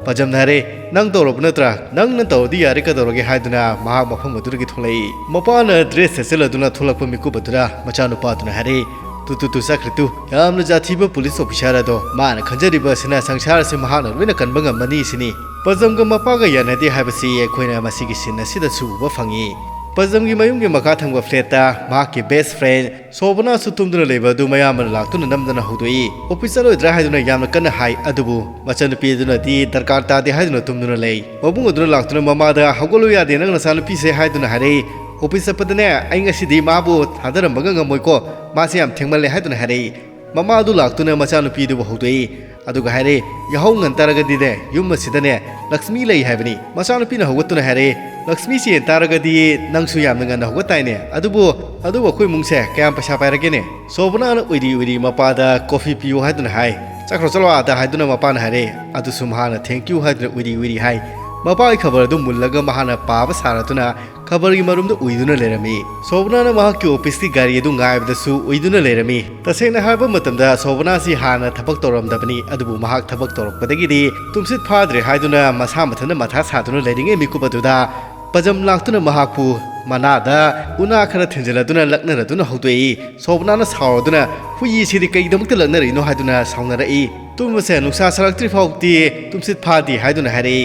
ꯄꯖꯝꯅ ꯍꯥꯏꯔꯦ, "ꯅꯪ ꯇꯧꯔꯕ ꯅꯠꯇ꯭ꯔꯥ? ꯅꯪꯅ ꯇꯧꯔꯗꯤ ꯌꯥꯔꯦ, ꯀꯩꯗꯧꯔꯒꯦ?" ꯍꯥꯏꯗꯨꯅ ꯃꯍꯥꯛ ꯃꯐꯝ ꯑꯗꯨꯗꯒꯤ ꯊꯣꯛꯂꯛꯏ꯫ ꯃꯄꯥꯅ dress ꯁꯦꯠꯆꯜꯂꯗꯨꯅ ꯊꯣꯛꯂꯛꯄ ꯃꯤꯀꯨꯞ ꯑꯗꯨꯗ ꯃꯆꯥꯅꯨꯄꯥꯗꯨꯅ ꯍꯥꯏꯔꯦ, "ꯇꯨ ꯇꯨ ꯇꯨ ꯆꯠꯈ꯭ꯔꯦ ꯇꯨ, ꯌꯥꯝꯅ ꯖꯥꯊꯤꯕ police officer ꯑꯗꯣ꯫ ꯃꯥꯅ ꯈꯟꯖꯔꯤꯕ ꯑꯁꯤꯅ ꯁꯪꯁꯥꯔ ꯑꯁꯤ ꯃꯍꯥꯛꯅ ꯂꯣꯏꯅ ꯀꯟꯕ ꯉꯝꯃꯅꯤ ꯁꯤꯅꯤ꯫" ꯄꯖꯝꯒ ꯃꯄꯥꯒ ꯌꯥꯅꯗꯦ ꯍꯥꯏꯕꯁꯤ ꯑꯩꯈꯣꯏꯅ ꯃꯁꯤꯒꯤ scene ꯑꯁꯤꯗꯁꯨ ꯎꯕ ꯐꯪꯉꯤ꯫ ꯄꯖꯝꯒꯤ ꯃꯌꯨꯝꯒꯤ ꯃꯈꯥ ꯊꯪꯕ flat ꯇ ꯃꯍꯥꯛꯀꯤ best friend ꯁꯣꯕꯅꯥꯁꯨ ꯇꯨꯝꯗꯨꯅ ꯂꯩꯕ ꯑꯗꯨ ꯃꯌꯥꯝꯕꯅ ꯂꯥꯛꯇꯨꯅ ꯅꯝꯗꯅ ꯍꯧꯗꯣꯛꯏ꯫ "Office ꯆꯠꯂꯣꯏꯗ꯭ꯔꯥ?" ꯍꯥꯏꯗꯨꯅ ꯌꯥꯝꯅ ꯀꯟꯅ ꯍꯥꯏ, ꯑꯗꯨꯕꯨ ꯃꯆꯟꯅꯨꯄꯤ ꯑꯗꯨꯅꯗꯤ ꯗꯔꯀꯥꯔ ꯇꯥꯗꯦ ꯍꯥꯏꯗꯨꯅ ꯇꯨꯝꯗꯨꯅ ꯂꯩ꯫ ꯃꯕꯨꯡ ꯑꯗꯨꯅ ꯂꯥꯛꯇꯨꯅ ꯃꯃꯥꯗ "ꯍꯧꯒꯠꯂꯨ ꯌꯥꯗꯦ ꯅꯪ ꯅꯆꯥꯅꯨꯄꯤꯁꯦ" ꯍꯥꯏꯗꯨꯅ ꯍꯥꯏꯔꯛꯏ꯫ "Office ꯆꯠꯄꯗꯅꯦ ꯑꯩ ꯉꯁꯤꯗꯤ ꯃꯥꯕꯨ ꯊꯥꯗꯔꯝꯕꯒ ꯉꯝꯃꯣꯏꯀꯣ, ꯃꯥꯁꯦ ꯌꯥꯝ ꯊꯦꯡꯃꯜꯂꯦ" ꯍꯥꯏꯗꯨꯅ ꯍꯥꯏꯔꯛꯏ꯫ ꯃꯃꯥꯗꯨ ꯂꯥꯛꯇꯨꯅ ꯃꯆꯥꯅꯨꯄꯤꯗꯨꯕꯨ ꯍꯧꯗꯣꯛꯏ꯫ ꯑꯗꯨꯒ ꯍꯥꯏꯔꯦ, "ꯌꯥꯍꯧ ꯉꯟ ꯇꯥꯔꯒꯗꯤꯅꯦ, ꯌꯨꯝ ꯑꯁꯤꯗꯅꯦ ꯂꯛꯁꯃꯤ ꯂꯩ ꯍꯥꯏꯕꯅꯤ꯫" ꯃꯆꯥꯅꯨꯄꯤꯅ ꯍꯧꯒꯠꯇꯨꯅ ꯍꯥꯏꯔꯦ, "ꯂꯛꯁꯃꯤ ꯆꯦꯟ ꯇꯥꯔꯒꯗꯤ ꯅꯪꯁꯨ ꯌꯥꯝꯅ ꯉꯟꯅ ꯍꯧꯒꯠꯇꯥꯏꯅꯦ꯫ ꯑꯗꯨꯕꯨ, ꯑꯗꯨꯕꯨ ꯑꯩꯈꯣꯏ ꯏꯃꯨꯡꯁꯦ ꯀꯌꯥꯝ ꯄꯩꯁꯥ ꯄꯥꯏꯔꯒꯦꯅꯦ?" ꯁꯣꯕꯅꯥꯅ ꯎꯏꯔꯤ ꯎꯏꯔꯤ ꯃꯄꯥꯗ coffee ꯄꯤꯌꯨ ꯍꯥꯏꯗꯨꯅ ꯍꯥꯏ꯫ "ꯆꯠꯈ꯭ꯔꯣ, ꯆꯠꯂꯣ ꯑꯥꯗ" ꯍꯥꯏꯗꯨꯅ ꯃꯄꯥꯅ ꯍꯥꯏꯔꯦ꯫ ꯑꯗꯨꯁꯨ ꯃꯍꯥꯛꯅ "Thank you" ꯍꯥꯏꯗꯨꯅ ꯎꯏꯔꯤ ꯎꯏꯔꯤ ꯍꯥꯏ꯫ ꯃꯄꯥꯒꯤ ꯈꯕꯔ ꯑꯗꯨ ꯃꯨꯜꯂꯒ ꯃꯍꯥꯛꯅ ꯄꯥꯕ ꯁꯥꯔꯗꯨꯅ ꯈꯕꯔꯒꯤ ꯃꯔꯨꯝꯗ ꯎꯏꯗꯨꯅ ꯂꯩꯔꯝꯃꯤ꯫ ꯁꯣꯕꯅꯥꯅ ꯃꯍꯥꯛꯀꯤ office ꯀꯤ ꯒꯥꯔꯤ ꯑꯗꯨ ꯉꯥꯏꯕꯗꯁꯨ ꯎꯏꯗꯨꯅ ꯂꯩꯔꯝꯃꯤ꯫ ꯇꯁꯦꯡꯅ ꯍꯥꯏꯔꯕ ꯃꯇꯝꯗ ꯁꯣꯕꯅꯥꯁꯤ ꯍꯥꯟꯅ ꯊꯕꯛ ꯇꯧꯔꯝꯗꯕꯅꯤ, ꯑꯗꯨꯕꯨ ꯃꯍꯥꯛ ꯊꯕꯛ ꯇꯧꯔꯛꯄꯗꯒꯤꯗꯤ ꯇꯨꯝꯁꯤꯠ ꯐꯥꯗ꯭ꯔꯦ ꯍꯥꯏꯗꯨꯅ ꯃꯁꯥ ꯃꯊꯟꯇ ꯃꯊꯥ ꯁꯥꯗꯨꯅ ꯂꯩꯔꯤꯉꯩ ꯃꯤꯀꯨꯞ ꯑꯗꯨꯗ ꯄꯖꯝ ꯂꯥꯛꯇꯨꯅ ꯃꯍꯥꯛꯄꯨ ꯃꯅꯥꯗ ꯎꯅꯥ ꯈꯔ ꯊꯤꯟꯖꯤꯜꯂꯗꯨꯅ ꯂꯛꯅꯔꯗꯨꯅ ꯍꯧꯗꯣꯛꯏ꯫ ꯁꯣꯕꯅꯥꯅ ꯁꯥꯎꯔꯗꯨꯅ "ꯍꯨꯏ ꯁꯤꯗꯤ ꯀꯩꯒꯤꯗꯃꯛꯇ ꯂꯛꯅꯔꯤꯅꯣ?" ꯍꯥꯏꯗꯨꯅ ꯁꯥꯎꯅꯔꯛꯏ꯫ "ꯇꯨꯝꯕꯁꯦ ꯅꯨꯡꯁꯥ ꯁꯥꯔꯛꯇ꯭ꯔꯤ ꯐꯥꯎꯗꯤ ꯇꯨꯝꯁꯤꯠ ꯐꯥꯗꯦ" ꯍꯥꯏꯗꯨꯅ ꯍꯥꯏꯔꯛꯏ꯫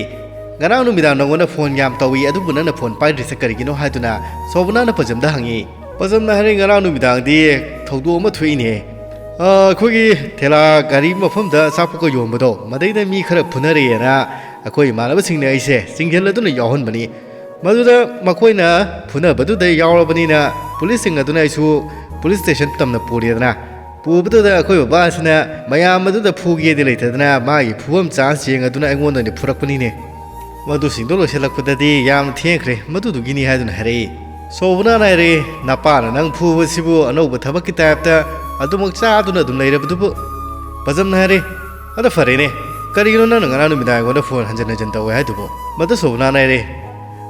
"ꯉꯔꯥꯡ ꯅꯨꯃꯤꯗꯥꯡ ꯅꯉꯣꯟꯗ phone ꯌꯥꯝ ꯇꯧꯏ, ꯑꯗꯨꯕꯨ ꯅꯪꯅ phone ꯄꯥꯏꯗ꯭ꯔꯤꯁꯦ ꯀꯔꯤꯒꯤꯅꯣ?" ꯍꯥꯏꯗꯨꯅ ꯁꯣꯕꯅꯥꯅ ꯄꯖꯝꯗ ꯍꯪꯉꯤ꯫ ꯄꯖꯝꯅ ꯍꯥꯏꯔꯛꯏ, "ꯉꯔꯥꯡ ꯅꯨꯃꯤꯗꯥꯡꯗꯤ ꯊꯧꯗꯣꯛ ꯑꯃ ꯊꯣꯛꯏꯅꯦ꯫ ꯑ, ꯑꯩꯈꯣꯏꯒꯤ ꯊꯦꯂꯥ ꯒꯥꯔꯤ ꯃꯐꯝꯗ ꯑꯆꯥꯄꯣꯠꯀ ꯌꯣꯟꯕꯗꯣ, ꯃꯗꯩꯗ ꯃꯤ ꯈꯔ ꯐꯨꯅꯔꯦꯅ ꯑꯩꯈꯣꯏ ꯏꯃꯥꯟꯅꯕꯁꯤꯡꯅ ꯑꯩꯁꯦ ꯆꯤꯡꯁꯤꯜꯂꯗꯨꯅ ꯌꯥꯎꯍꯟꯕꯅꯤ꯫ ꯃꯗꯨꯗ ꯃꯈꯣꯏꯅ ꯐꯨꯅꯕꯗꯨꯗ ꯌꯥꯎꯔꯕꯅꯤꯅ ꯄꯨꯂꯤꯁꯁꯤꯡ ꯑꯗꯨꯅ ꯑꯩꯁꯨ police station ꯇꯝꯅ ꯄꯨꯔꯦꯗꯅ꯫ ꯄꯨꯕꯗꯨꯗ ꯑꯩꯈꯣꯏ ꯕꯕꯥꯁꯤꯅ ꯃꯌꯥꯝ ꯑꯗꯨꯗ ꯐꯨꯒꯦꯗꯤ ꯂꯩꯇꯗꯅ ꯃꯥꯒꯤ ꯐꯨꯐꯝ chance ꯌꯦꯡꯉꯗꯨꯅ ꯑꯩꯉꯣꯟꯗ ꯑꯣꯏꯅ ꯐꯨꯔꯛꯄꯅꯤꯅꯦ꯫" ꯃꯗꯨꯁꯤꯡꯗꯣ ꯂꯣꯏꯁꯤꯜꯂꯛꯄꯗꯗꯤ ꯌꯥꯝꯅ ꯊꯦꯡꯈ꯭ꯔꯦ, ꯃꯗꯨꯗꯨꯒꯤꯅꯤ ꯍꯥꯏꯗꯨꯅ ꯍꯥꯏꯔꯛꯏ꯫ ꯁꯣꯕꯅꯥꯅ ꯍꯥꯏꯔꯛꯏ, "ꯅꯄꯥꯅ ꯅꯪ ꯐꯨꯕꯁꯤꯕꯨ ꯑꯅꯧꯕ ꯊꯕꯛꯀꯤ ꯇꯥꯏꯞꯇ ꯑꯗꯨꯃꯛ ꯆꯥꯗꯨꯅ ꯑꯗꯨꯝ ꯂꯩꯔꯕꯗꯨꯕꯨ?" ꯄꯖꯝꯅ ꯍꯥꯏꯔꯛꯏ, "ꯑꯗꯣ ꯐꯔꯦꯅꯦ, ꯀꯔꯤꯒꯤꯅꯣ ꯅꯪꯅ ꯉꯔꯥꯡ ꯅꯨꯃꯤꯗꯥꯡ ꯑꯩꯉꯣꯟꯗ ꯐꯣꯟ ꯍꯟꯖꯤꯟ ꯍꯟꯖꯤꯟ ꯇꯧꯋꯦ ꯍꯥꯏꯗꯨꯕꯨ?" ꯃꯗꯨ ꯁꯣꯕꯅꯥꯅ ꯍꯥꯏꯔꯛꯏ,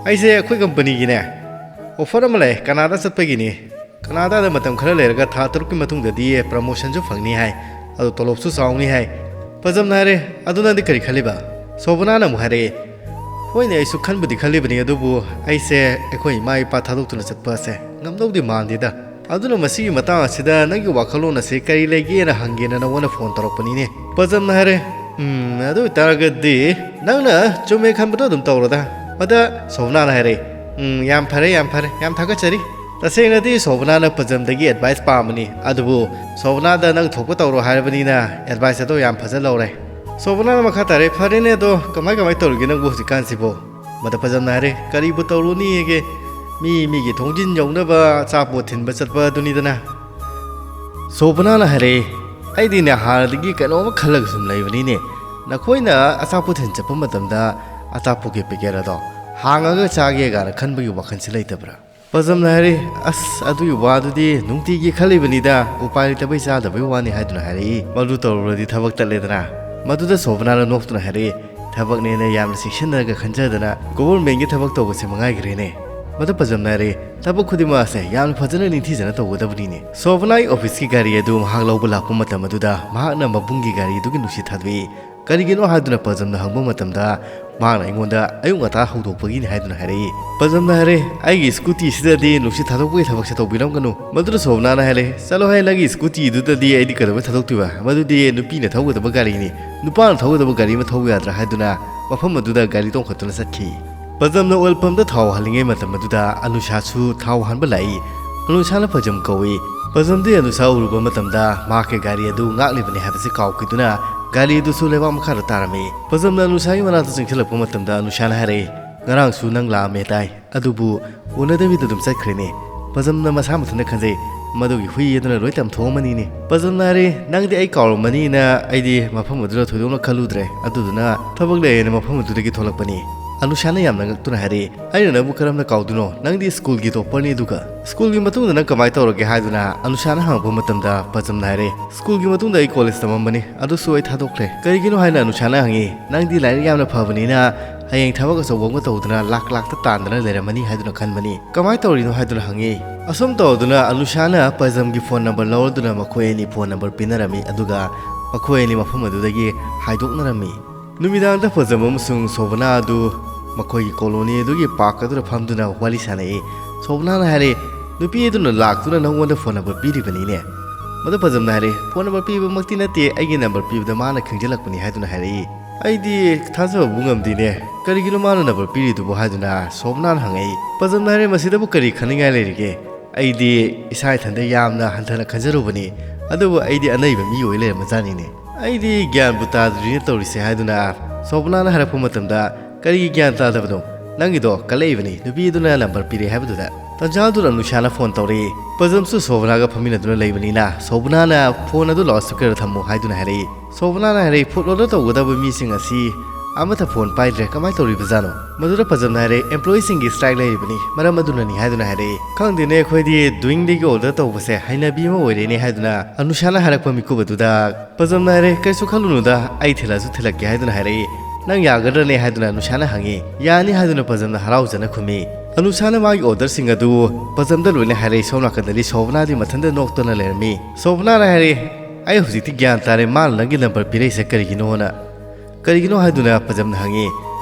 "ꯑꯩꯁꯦ ꯑꯩꯈꯣꯏ ꯀꯝꯄꯅꯤꯒꯤꯅꯦ ꯑꯣꯐꯔ ꯑꯃ ꯂꯩ, ꯀꯅꯥꯗꯥ ꯆꯠꯄꯒꯤꯅꯤ꯫ ꯀꯅꯥꯗꯥꯗ ꯃꯇꯝ ꯈꯔ ꯂꯩꯔꯒ ꯊꯥ ꯇꯔꯨꯛꯀꯤ ꯃꯇꯨꯡꯗꯗꯤ ꯄ꯭ꯔꯃꯣꯁꯟꯁꯨ ꯐꯪꯅꯤ ꯍꯥꯏ, ꯑꯗꯣ ꯇꯣꯂꯣꯞꯁꯨ ꯆꯥꯎꯅꯤ ꯍꯥꯏ꯫" ꯄꯖꯝꯅ ꯍꯥꯏꯔꯦ, "ꯑꯗꯨ ꯅꯪꯗꯤ ꯀꯔꯤ ꯈꯜꯂꯤꯕ?" ꯁꯣꯕꯅꯥꯅ ꯑꯃꯨꯛ ꯍꯥꯏꯔꯛꯑꯦ, "ꯍꯣꯏꯅꯦ, ꯑꯩꯁꯨ ꯈꯟꯕꯨꯗꯤ ꯈꯜꯂꯤꯕꯅꯤ, ꯑꯗꯨꯕꯨ ꯑꯩꯁꯦ ꯑꯩꯈꯣꯏ ꯏꯃꯥ ꯏꯄꯥ ꯊꯥꯗꯣꯛꯇꯨꯅ ꯆꯠꯄ ꯑꯁꯦ ꯉꯝꯗꯧꯗꯤ ꯃꯥꯟꯗꯦꯗ꯫ ꯑꯗꯨꯅ ꯃꯁꯤꯒꯤ ꯃꯇꯥꯡ ꯑꯁꯤꯗ ꯅꯪꯒꯤ ꯋꯥꯈꯜꯂꯣꯟ ꯑꯁꯤ ꯀꯔꯤ ꯂꯩꯒꯦꯅ ꯍꯪꯒꯦꯅ ꯅꯉꯣꯟꯗ ꯐꯣꯟ ꯇꯧꯔꯛꯄꯅꯤꯅꯦ꯫" ꯄꯖꯝꯅ ꯍꯥꯏꯔꯦ, "ꯎꯝ, ꯑꯗꯨ ꯑꯣꯏꯇꯥꯔꯒꯗꯤ ꯅꯪꯅ ꯆꯨꯝꯃꯦ ꯈꯟꯕꯗꯣ ꯑꯗꯨꯝ ꯇꯧꯔꯣꯗ꯫" ꯃꯗ ꯁꯣꯕꯅꯥꯅ ꯍꯥꯏꯔꯦ, "ꯎꯝ, ꯌꯥꯝ ꯐꯔꯦ, ꯌꯥꯝ ꯐꯔꯦ, ꯌꯥꯝ ꯊꯥꯒꯠꯆꯔꯤ꯫ ꯇꯁꯦꯡꯅꯗꯤ ꯁꯣꯕꯅꯥꯅ ꯄꯖꯝꯗꯒꯤ ꯑꯦꯗꯚꯥꯏꯁ ꯄꯥꯝꯕꯅꯤ, ꯑꯗꯨꯕꯨ ꯁꯣꯕꯅꯥꯗ ꯅꯪ ꯊꯣꯛꯄ ꯇꯧꯔꯣ ꯍꯥꯏꯔꯕꯅꯤꯅ ꯑꯦꯗꯚꯥꯏꯁ ꯑꯗꯣ ꯌꯥꯝ ꯐꯖ ꯂꯧꯔꯦ꯫" ꯁꯣꯕꯅꯥꯅ ꯃꯈꯥ ꯇꯥꯔꯦ, "ꯐꯔꯦꯅꯦ, ꯑꯗꯣ ꯀꯃꯥꯏ ꯀꯃꯥꯏ ꯇꯧꯔꯤꯒꯦ ꯅꯪꯕꯨ ꯍꯧꯖꯤꯛꯀꯥꯟꯁꯤꯕꯣ?" ꯃꯗ ꯄꯖꯝꯅ ꯍꯥꯏꯔꯦ, "ꯀꯔꯤꯕꯨ ꯇꯧꯔꯨꯅꯤꯒꯦ, ꯃꯤ ꯃꯤꯒꯤ ꯊꯣꯡꯖꯤꯟ ꯌꯧꯅꯕ ꯑꯆꯥꯄꯣꯠ ꯊꯤꯟꯕ ꯆꯠꯄ ꯑꯗꯨꯅꯤꯗꯅ꯫" ꯁꯣꯕꯅꯥꯅ ꯍꯥꯏꯔꯦ, "ꯑꯩꯗꯤꯅꯦ ꯍꯥꯟꯅꯗꯒꯤ ꯀꯩꯅꯣꯝꯃ ꯈꯜꯂꯒ ꯁꯨꯝ ꯂꯩꯕꯅꯤꯅꯦ, ꯅꯈꯣꯏꯅ ꯑꯆꯥꯄꯣꯠ ꯊꯤꯟ ꯆꯠꯄ ꯃꯇꯝꯗ ꯑꯆꯥꯄꯣꯠꯀꯤ ꯄꯦꯀꯦꯠ ꯑꯗꯣ ꯍꯥꯡꯉꯒ ꯆꯥꯒꯦ ꯀꯥꯏꯅ ꯈꯟꯕꯒꯤ ꯋꯥꯈꯜꯁꯤ ꯂꯩꯇꯕ꯭ꯔꯥ?" ꯄꯖꯝꯅ ꯍꯥꯏꯔꯦ, "ꯑꯁ, ꯑꯗꯨꯒꯤ ꯋꯥꯗꯨꯗꯤ ꯅꯨꯡꯇꯤꯒꯤ ꯈꯜꯂꯤꯕꯅꯤꯗ, ꯎꯄꯥꯏ ꯂꯩꯇꯕꯩ ꯆꯥꯗꯕꯩ ꯋꯥꯅꯤ" ꯍꯥꯏꯗꯨꯅ ꯍꯥꯏꯔꯛꯏ꯫ ꯃꯗꯨ ꯇꯧꯔꯨꯔꯗꯤ ꯊꯕꯛ ꯇꯠꯂꯦꯗꯅ꯫ ꯃꯗꯨꯗ ꯁꯣꯕꯅꯥꯅ ꯅꯣꯛꯇꯨꯅ ꯍꯥꯏꯔꯛꯏ, "ꯊꯕꯛꯅꯦꯅ ꯌꯥꯝꯅ ꯆꯦꯛꯁꯤꯟꯅꯔꯒ ꯈꯟꯖꯗꯅ ꯒꯣꯕꯔꯃꯦꯟꯒꯤ ꯊꯕꯛ ꯇꯧꯕꯁꯦ ꯃꯉꯥꯏꯈ꯭ꯔꯦꯅꯦ꯫" ꯃꯗꯨ ꯄꯖꯝꯅ ꯍꯥꯏꯔꯛꯏ, "ꯊꯕꯛ ꯈꯨꯗꯤꯡꯃꯛ ꯑꯁꯦ ꯌꯥꯝꯅ ꯐꯖꯅ ꯅꯤꯡꯊꯤꯖꯅ ꯇꯧꯒꯗꯕꯅꯤꯅꯦ꯫" ꯁꯣꯕꯅꯥꯒꯤ ꯑꯣꯐꯤꯁꯀꯤ ꯒꯥꯔꯤ ꯑꯗꯨ ꯃꯍꯥꯛ ꯂꯧꯕ ꯂꯥꯛꯄ ꯃꯇꯝ ꯑꯗꯨꯗ ꯃꯍꯥꯛꯅ ꯃꯕꯨꯡꯒꯤ ꯒꯥꯔꯤ ꯑꯗꯨꯒꯤ ꯅꯨꯡꯁꯤꯠ ꯊꯥꯗꯣꯛꯏ꯫ ꯀꯔꯤꯒꯤꯅꯣ ꯍꯥꯏꯗꯨꯅ ꯄꯖꯝꯅ ꯍꯪꯕ ꯃꯇꯝꯗ ꯃꯍꯥꯛꯅ ꯑꯩꯉꯣꯟꯗ ꯑꯌꯨꯛ ꯉꯟꯇꯥ ꯍꯧꯗꯣꯛꯄꯒꯤꯅꯤ ꯍꯥꯏꯗꯨꯅ ꯍꯥꯏꯔꯛꯏ꯫ ꯄꯖꯝꯅ ꯍꯥꯏꯔꯦ, "ꯑꯩꯒꯤ ꯁ꯭ꯀꯨꯇꯤꯁꯤꯗꯗꯤ ꯅꯨꯡꯁꯤꯠ ꯊꯥꯗꯣꯛꯄꯒꯤ ꯊꯕꯛꯁꯦ ꯇꯧꯕꯤꯔꯝꯒꯅꯨ꯫" ꯃꯗꯨꯗ ꯁꯣꯕꯅꯥꯅ ꯍꯥꯏꯔꯦ, "ꯆꯠꯂꯣ ꯍꯦ, ꯅꯪꯒꯤ ꯁ꯭ꯀꯨꯇꯤꯗꯨꯗꯗꯤ ꯑꯩꯗꯤ ꯀꯩꯗꯧꯕꯩ ꯊꯥꯗꯣꯛꯇꯣꯏꯕ? ꯃꯗꯨꯗꯤ ꯅꯨꯄꯤꯅ ꯊꯧꯒꯗꯕ ꯒꯥꯔꯤꯅꯤ, ꯅꯨꯄꯥꯅ ꯊꯧꯒꯗꯕ ꯒꯥꯔꯤ ꯑꯃ ꯊꯧꯕ ꯌꯥꯗ꯭ꯔꯥ?" ꯍꯥꯏꯗꯨꯅ ꯃꯐꯝ ꯑꯗꯨꯗ ꯒꯥꯔꯤ ꯇꯣꯡꯈꯠꯇꯨꯅ ꯆꯠꯈꯤ꯫ ꯄꯖꯝꯅ ꯑꯣꯏꯜ ꯄꯝꯗ ꯊꯥꯎ ꯍꯥꯜꯂꯤꯉꯩ ꯃꯇꯝ ꯑꯗꯨꯗ ꯑꯅꯨꯁꯥꯁꯨ ꯊꯥꯎ ꯍꯥꯟꯕ ꯂꯥꯛꯏ꯫ ꯑꯅꯨꯁꯥꯅ ꯄꯖꯝ ꯀꯧꯏ꯫ ꯄꯖꯝꯗꯤ ꯑꯅꯨꯁꯥ ꯎꯔꯨꯕ ꯃꯇꯝꯗ ꯃꯍꯥꯛꯀꯤ ꯒꯥꯔꯤ ꯑꯗꯨ ꯉꯥꯛꯂꯤꯕꯅꯤ ꯍꯥꯏꯕꯁꯤ ꯀꯥꯎꯈꯤꯗꯨꯅ ꯒꯥꯔꯤ ꯑꯗꯨꯁꯨ ꯂꯩꯕꯥꯛ ꯃꯈꯥꯗ ꯇꯥꯔꯝꯃꯤ꯫ ꯄꯖꯝꯅ ꯑꯅꯨꯁꯥꯒꯤ ꯃꯅꯥꯛꯇ ꯆꯪꯁꯤꯜꯂꯛꯄ ꯃꯇꯝꯗ ꯑꯅꯨꯁꯥꯅ ꯍꯥꯏꯔꯛꯏ, "ꯉꯔꯥꯡꯁꯨ ꯅꯪ ꯂꯥꯛꯑꯝꯃꯦ ꯇꯥꯏ, ꯑꯗꯨꯕꯨ ꯎꯅꯗꯕꯤꯗ ꯑꯗꯨꯝ ꯆꯠꯈ꯭ꯔꯦꯅꯦ꯫" ꯄꯖꯝꯅ ꯃꯁꯥ ꯃꯊꯟꯇ ꯈꯟꯖꯩ, "ꯃꯗꯨꯒꯤ ꯍꯨꯏ ꯑꯗꯨꯅ ꯂꯣꯏ ꯇꯝꯊꯣꯛꯑꯝꯃꯅꯤꯅꯦ꯫" ꯄꯖꯝꯅ ꯍꯥꯏꯔꯦ, "ꯅꯪꯗꯤ ꯑꯩ ꯀꯥꯎꯔꯝꯃꯅꯤꯅ ꯑꯩꯗꯤ ꯃꯐꯝ ꯑꯗꯨꯗ ꯊꯣꯏꯗꯣꯛꯅ ꯈꯜꯂꯨꯗ꯭ꯔꯦ, ꯑꯗꯨꯗꯨꯅ ꯊꯕꯛ ꯂꯩꯌꯦꯅ ꯃꯐꯝ ꯑꯗꯨꯗꯒꯤ ꯊꯣꯛꯂꯛꯄꯅꯤ꯫" ꯑꯅꯨꯁꯥꯅ ꯌꯥꯝꯅ ꯉꯛꯇꯨꯅ ꯍꯥꯏꯔꯛꯏ, "ꯑꯩꯅ ꯅꯪꯕꯨ ꯀꯔꯝꯅ ꯀꯥꯎꯗꯣꯏꯅꯣ? ꯅꯪꯗꯤ ꯁ꯭ꯀꯨꯜꯒꯤ ꯇꯣꯞꯄꯔꯅꯤ꯫ ꯑꯗꯨꯒ ꯁ꯭ꯀꯨꯜꯒꯤ ꯃꯇꯨꯡꯗ ꯅꯪ ꯀꯃꯥꯏꯅ ꯇꯧꯔꯒꯦ?" ꯍꯥꯏꯗꯨꯅ ꯑꯅꯨꯁꯥꯅ ꯍꯪꯉꯛꯄ ꯃꯇꯝꯗ ꯄꯖꯝꯅ ꯍꯥꯏꯔꯛꯏ, "ꯁ꯭ꯀꯨꯜꯒꯤ ꯃꯇꯨꯡꯗ ꯑꯩ ꯀꯣꯂꯦꯖ ꯇꯝꯃꯝꯕꯅꯤ, ꯑꯗꯨꯁꯨ ꯑꯩ ꯊꯥꯗꯣꯛꯈ꯭ꯔꯦ꯫ ꯀꯔꯤꯒꯤꯅꯣ?" ꯍꯥꯏꯅ ꯑꯅꯨꯁꯥꯅ ꯍꯪꯉꯤ꯫ "ꯅꯪꯗꯤ ꯂꯥꯏꯔꯤꯛ ꯌꯥꯝꯅ ꯐꯕꯅꯤꯅ ꯍꯌꯦꯡ ꯊꯕꯛ ꯑꯆꯧꯕ ꯑꯃ ꯇꯧꯗꯅ ꯂꯥꯛ ꯂꯥꯛꯇ ꯇꯥꯟꯗꯅ ꯂꯩꯔꯝꯃꯅꯤ ꯍꯥꯏꯗꯨꯅ ꯈꯟꯕꯅꯤ꯫ ꯀꯃꯥꯏꯅ ꯇꯧꯔꯤꯅꯣ?" ꯍꯥꯏꯗꯨꯅ ꯍꯪꯉꯤ꯫ ꯑꯁꯨꯝ ꯇꯧꯗꯨꯅ ꯑꯅꯨꯁꯥꯅ ꯄꯖꯝꯒꯤ ꯐꯣꯟ ꯅꯝꯕꯔ ꯂꯧꯔꯗꯨꯅ ꯃꯈꯣꯏ ꯑꯅꯤ ꯐꯣꯟ ꯅꯝꯕꯔ ꯄꯤꯅꯔꯝꯃꯤ, ꯑꯗꯨꯒ ꯃꯈꯣꯏ ꯑꯅꯤ ꯃꯐꯝ ꯑꯗꯨꯗꯒꯤ ꯍꯥꯏꯗꯣꯛꯅꯔꯝꯃꯤ꯫ ꯅꯨꯃꯤꯗꯥꯡꯗ ꯄꯖꯝ ꯑꯃꯁꯨꯡ ꯁꯣꯕꯅꯥ ꯑꯗꯨ ꯃꯈꯣꯏꯒꯤ ꯀꯣꯂꯣꯅꯤ ꯑꯗꯨꯒꯤ ꯄꯥꯔꯛ ꯑꯗꯨꯗ ꯐꯝꯗꯨꯅ ꯋꯥꯔꯤ ꯁꯥꯟꯅꯩ꯫ ꯁꯣꯕꯅꯥꯅ ꯍꯥꯏꯔꯦ, "ꯅꯨꯄꯤ ꯑꯗꯨꯅ ꯂꯥꯛꯇꯨꯅ ꯅꯪꯉꯣꯟꯗ ꯐꯣꯟ ꯅꯝꯕꯔ ꯄꯤꯔꯤꯕꯅꯤꯅꯦ?" ꯃꯗꯨ ꯄꯖꯝꯅ ꯍꯥꯏꯔꯦ, "ꯐꯣꯟ ꯅꯝꯕꯔ ꯄꯤꯕꯃꯛꯇꯤ ꯅꯠꯇꯦ, ꯑꯩꯒꯤ ꯅꯝꯕꯔ ꯄꯤꯕꯗ ꯃꯥꯅ ꯈꯪꯖꯤꯜꯂꯛꯄꯅꯤ" ꯍꯥꯏꯗꯨꯅ ꯍꯥꯏꯔꯛꯏ꯫ "ꯑꯩꯗꯤ ꯊꯥꯖꯕꯕꯨ ꯉꯝꯗꯦꯅꯦ, ꯀꯔꯤꯒꯤꯅꯣ ꯃꯥꯅ ꯅꯝꯕꯔ ꯄꯤꯔꯤꯗꯨꯕꯨ?" ꯍꯥꯏꯗꯨꯅ ꯁꯣꯕꯅꯥꯅ ꯍꯪꯉꯛꯏ꯫ ꯄꯖꯝꯅ ꯍꯥꯏꯔꯦ, "ꯃꯁꯤꯗꯕꯨ ꯀꯔꯤ ꯈꯟꯅꯤꯡꯉꯥꯏ ꯂꯩꯔꯤꯒꯦ? ꯑꯩꯗꯤ ꯏꯁꯥ ꯏꯊꯟꯗ ꯌꯥꯝꯅ ꯍꯟꯊꯅ ꯈꯟꯖꯔꯨꯕꯅꯤ, ꯑꯗꯨꯕꯨ ꯑꯩꯗꯤ ꯑꯅꯩꯕ ꯃꯤ ꯑꯣꯏ ꯂꯩꯔꯝꯕꯖꯥꯠꯅꯤꯅꯦ꯫ ꯑꯩꯗꯤ ꯒ꯭ꯌꯥꯟꯕꯨ ꯇꯥꯗ꯭ꯔꯤꯅꯦ ꯇꯧꯔꯤꯁꯦ" ꯍꯥꯏꯗꯨꯅ ꯁꯣꯕꯅꯥꯅ ꯍꯥꯏꯔꯛꯄ ꯃꯇꯝꯗ, "ꯀꯔꯤꯒꯤ ꯒ꯭ꯌꯥꯟ ꯇꯥꯗꯕꯅꯣ? ꯅꯪꯒꯤꯗꯣ ꯀꯜꯂꯛꯏꯕꯅꯤ, ꯅꯨꯄꯤ ꯑꯗꯨꯅ ꯅꯝꯕꯔ ꯄꯤꯔꯦ ꯍꯥꯏꯕꯗꯨꯗ?" ꯇꯟꯖꯥꯗꯨꯗ ꯑꯅꯨꯁꯥꯅ ꯐꯣꯟ ꯇꯧꯔꯛꯏ꯫ ꯄꯖꯝꯁꯨ ꯁꯣꯕꯅꯥꯒ ꯐꯝꯃꯤꯟꯅꯗꯨꯅ ꯂꯩꯕꯅꯤꯅ ꯁꯣꯕꯅꯥꯅ ꯐꯣꯟ ꯑꯗꯨ ꯂꯥꯎꯠ ꯁ꯭ꯄꯤꯀꯔꯗ ꯊꯝꯃꯨ ꯍꯥꯏꯗꯨꯅ ꯍꯥꯏꯔꯛꯏ꯫ ꯁꯣꯕꯅꯥꯅ ꯍꯥꯏꯔꯛꯏ, "ꯐꯨꯗ ꯑꯣꯔꯗꯔ ꯇꯧꯒꯗꯕ ꯃꯤꯁꯤꯡ ꯑꯁꯤ ꯑꯃꯠꯇ ꯐꯣꯟ ꯄꯥꯏꯗ꯭ꯔꯦ, ꯀꯃꯥꯏꯅ ꯇꯧꯔꯤꯕꯖꯥꯠꯅꯣ?" ꯃꯗꯨꯗ ꯄꯖꯝꯅ ꯍꯥꯏꯔꯛꯏ, "ꯑꯦꯝꯄ꯭ꯂꯣꯌꯤꯁꯤꯡꯒꯤ ꯁ꯭ꯇ꯭ꯔꯥꯏꯛ ꯂꯩꯔꯤꯕꯅꯤ, ꯃꯔꯝ ꯑꯗꯨꯅꯅꯤ" ꯍꯥꯏꯗꯨꯅ ꯍꯥꯏꯔꯛꯏ꯫ "ꯈꯪꯗꯦꯅꯦ, ꯑꯩꯈꯣꯏꯗꯤ ꯗꯨꯋꯤꯡꯗꯒꯤ ꯑꯣꯔꯗꯔ ꯇꯧꯕꯁꯦ ꯍꯩꯅꯕꯤ ꯑꯃ ꯑꯣꯏꯔꯦꯅꯦ" ꯍꯥꯏꯗꯨꯅ ꯑꯅꯨꯁꯥꯅ ꯍꯥꯏꯔꯛꯄ ꯃꯤꯀꯨꯞ ꯑꯗꯨꯗ ꯄꯖꯝꯅ ꯍꯥꯏꯔꯦ, "ꯀꯩꯁꯨ ꯈꯜꯂꯨꯅꯨꯗ, ꯑꯩ ꯊꯤꯜꯂꯁꯨ ꯊꯤꯜꯂꯛꯀꯦ" ꯍꯥꯏꯗꯨꯅ ꯍꯥꯏꯔꯛꯏ꯫ "ꯅꯪ ꯌꯥꯒꯗ꯭ꯔꯅꯦ?" ꯍꯥꯏꯗꯨꯅ ꯑꯅꯨꯁꯥꯅ ꯍꯪꯉꯤ꯫ "ꯌꯥꯅꯤ" ꯍꯥꯏꯗꯨꯅ ꯄꯖꯝꯅ ꯍꯔꯥꯎꯖꯅ ꯈꯨꯝꯃꯤ꯫ ꯑꯅꯨꯁꯥꯅ ꯃꯥꯒꯤ ꯑꯣꯔꯗꯔꯁꯤꯡ ꯑꯗꯨ ꯄꯖꯝꯗ ꯂꯣꯏꯅ ꯍꯥꯏꯔꯛꯏ꯫ ꯁꯣꯝ ꯅꯥꯀꯟꯗꯗꯤ ꯁꯣꯕꯅꯥꯗꯤ ꯃꯊꯟꯇ ꯅꯣꯛꯇꯨꯅ ꯂꯩꯔꯝꯃꯤ꯫ ꯁꯣꯕꯅꯥꯅ ꯍꯥꯏꯔꯛꯏ, "ꯑꯩ ꯍꯧꯖꯤꯛꯇꯤ ꯒ꯭ꯌꯥꯟ ꯇꯥꯔꯦ, ꯃꯥꯅ ꯅꯪꯒꯤ ꯅꯝꯕꯔ ꯄꯤꯔꯛꯏꯁꯦ ꯀꯔꯤꯒꯤꯅꯣꯅ"꯫ "ꯀꯔꯤꯒꯤꯅꯣ?" ꯍꯥꯏꯗꯨꯅ ꯄꯖꯝꯅ ꯍꯪꯉꯤ꯫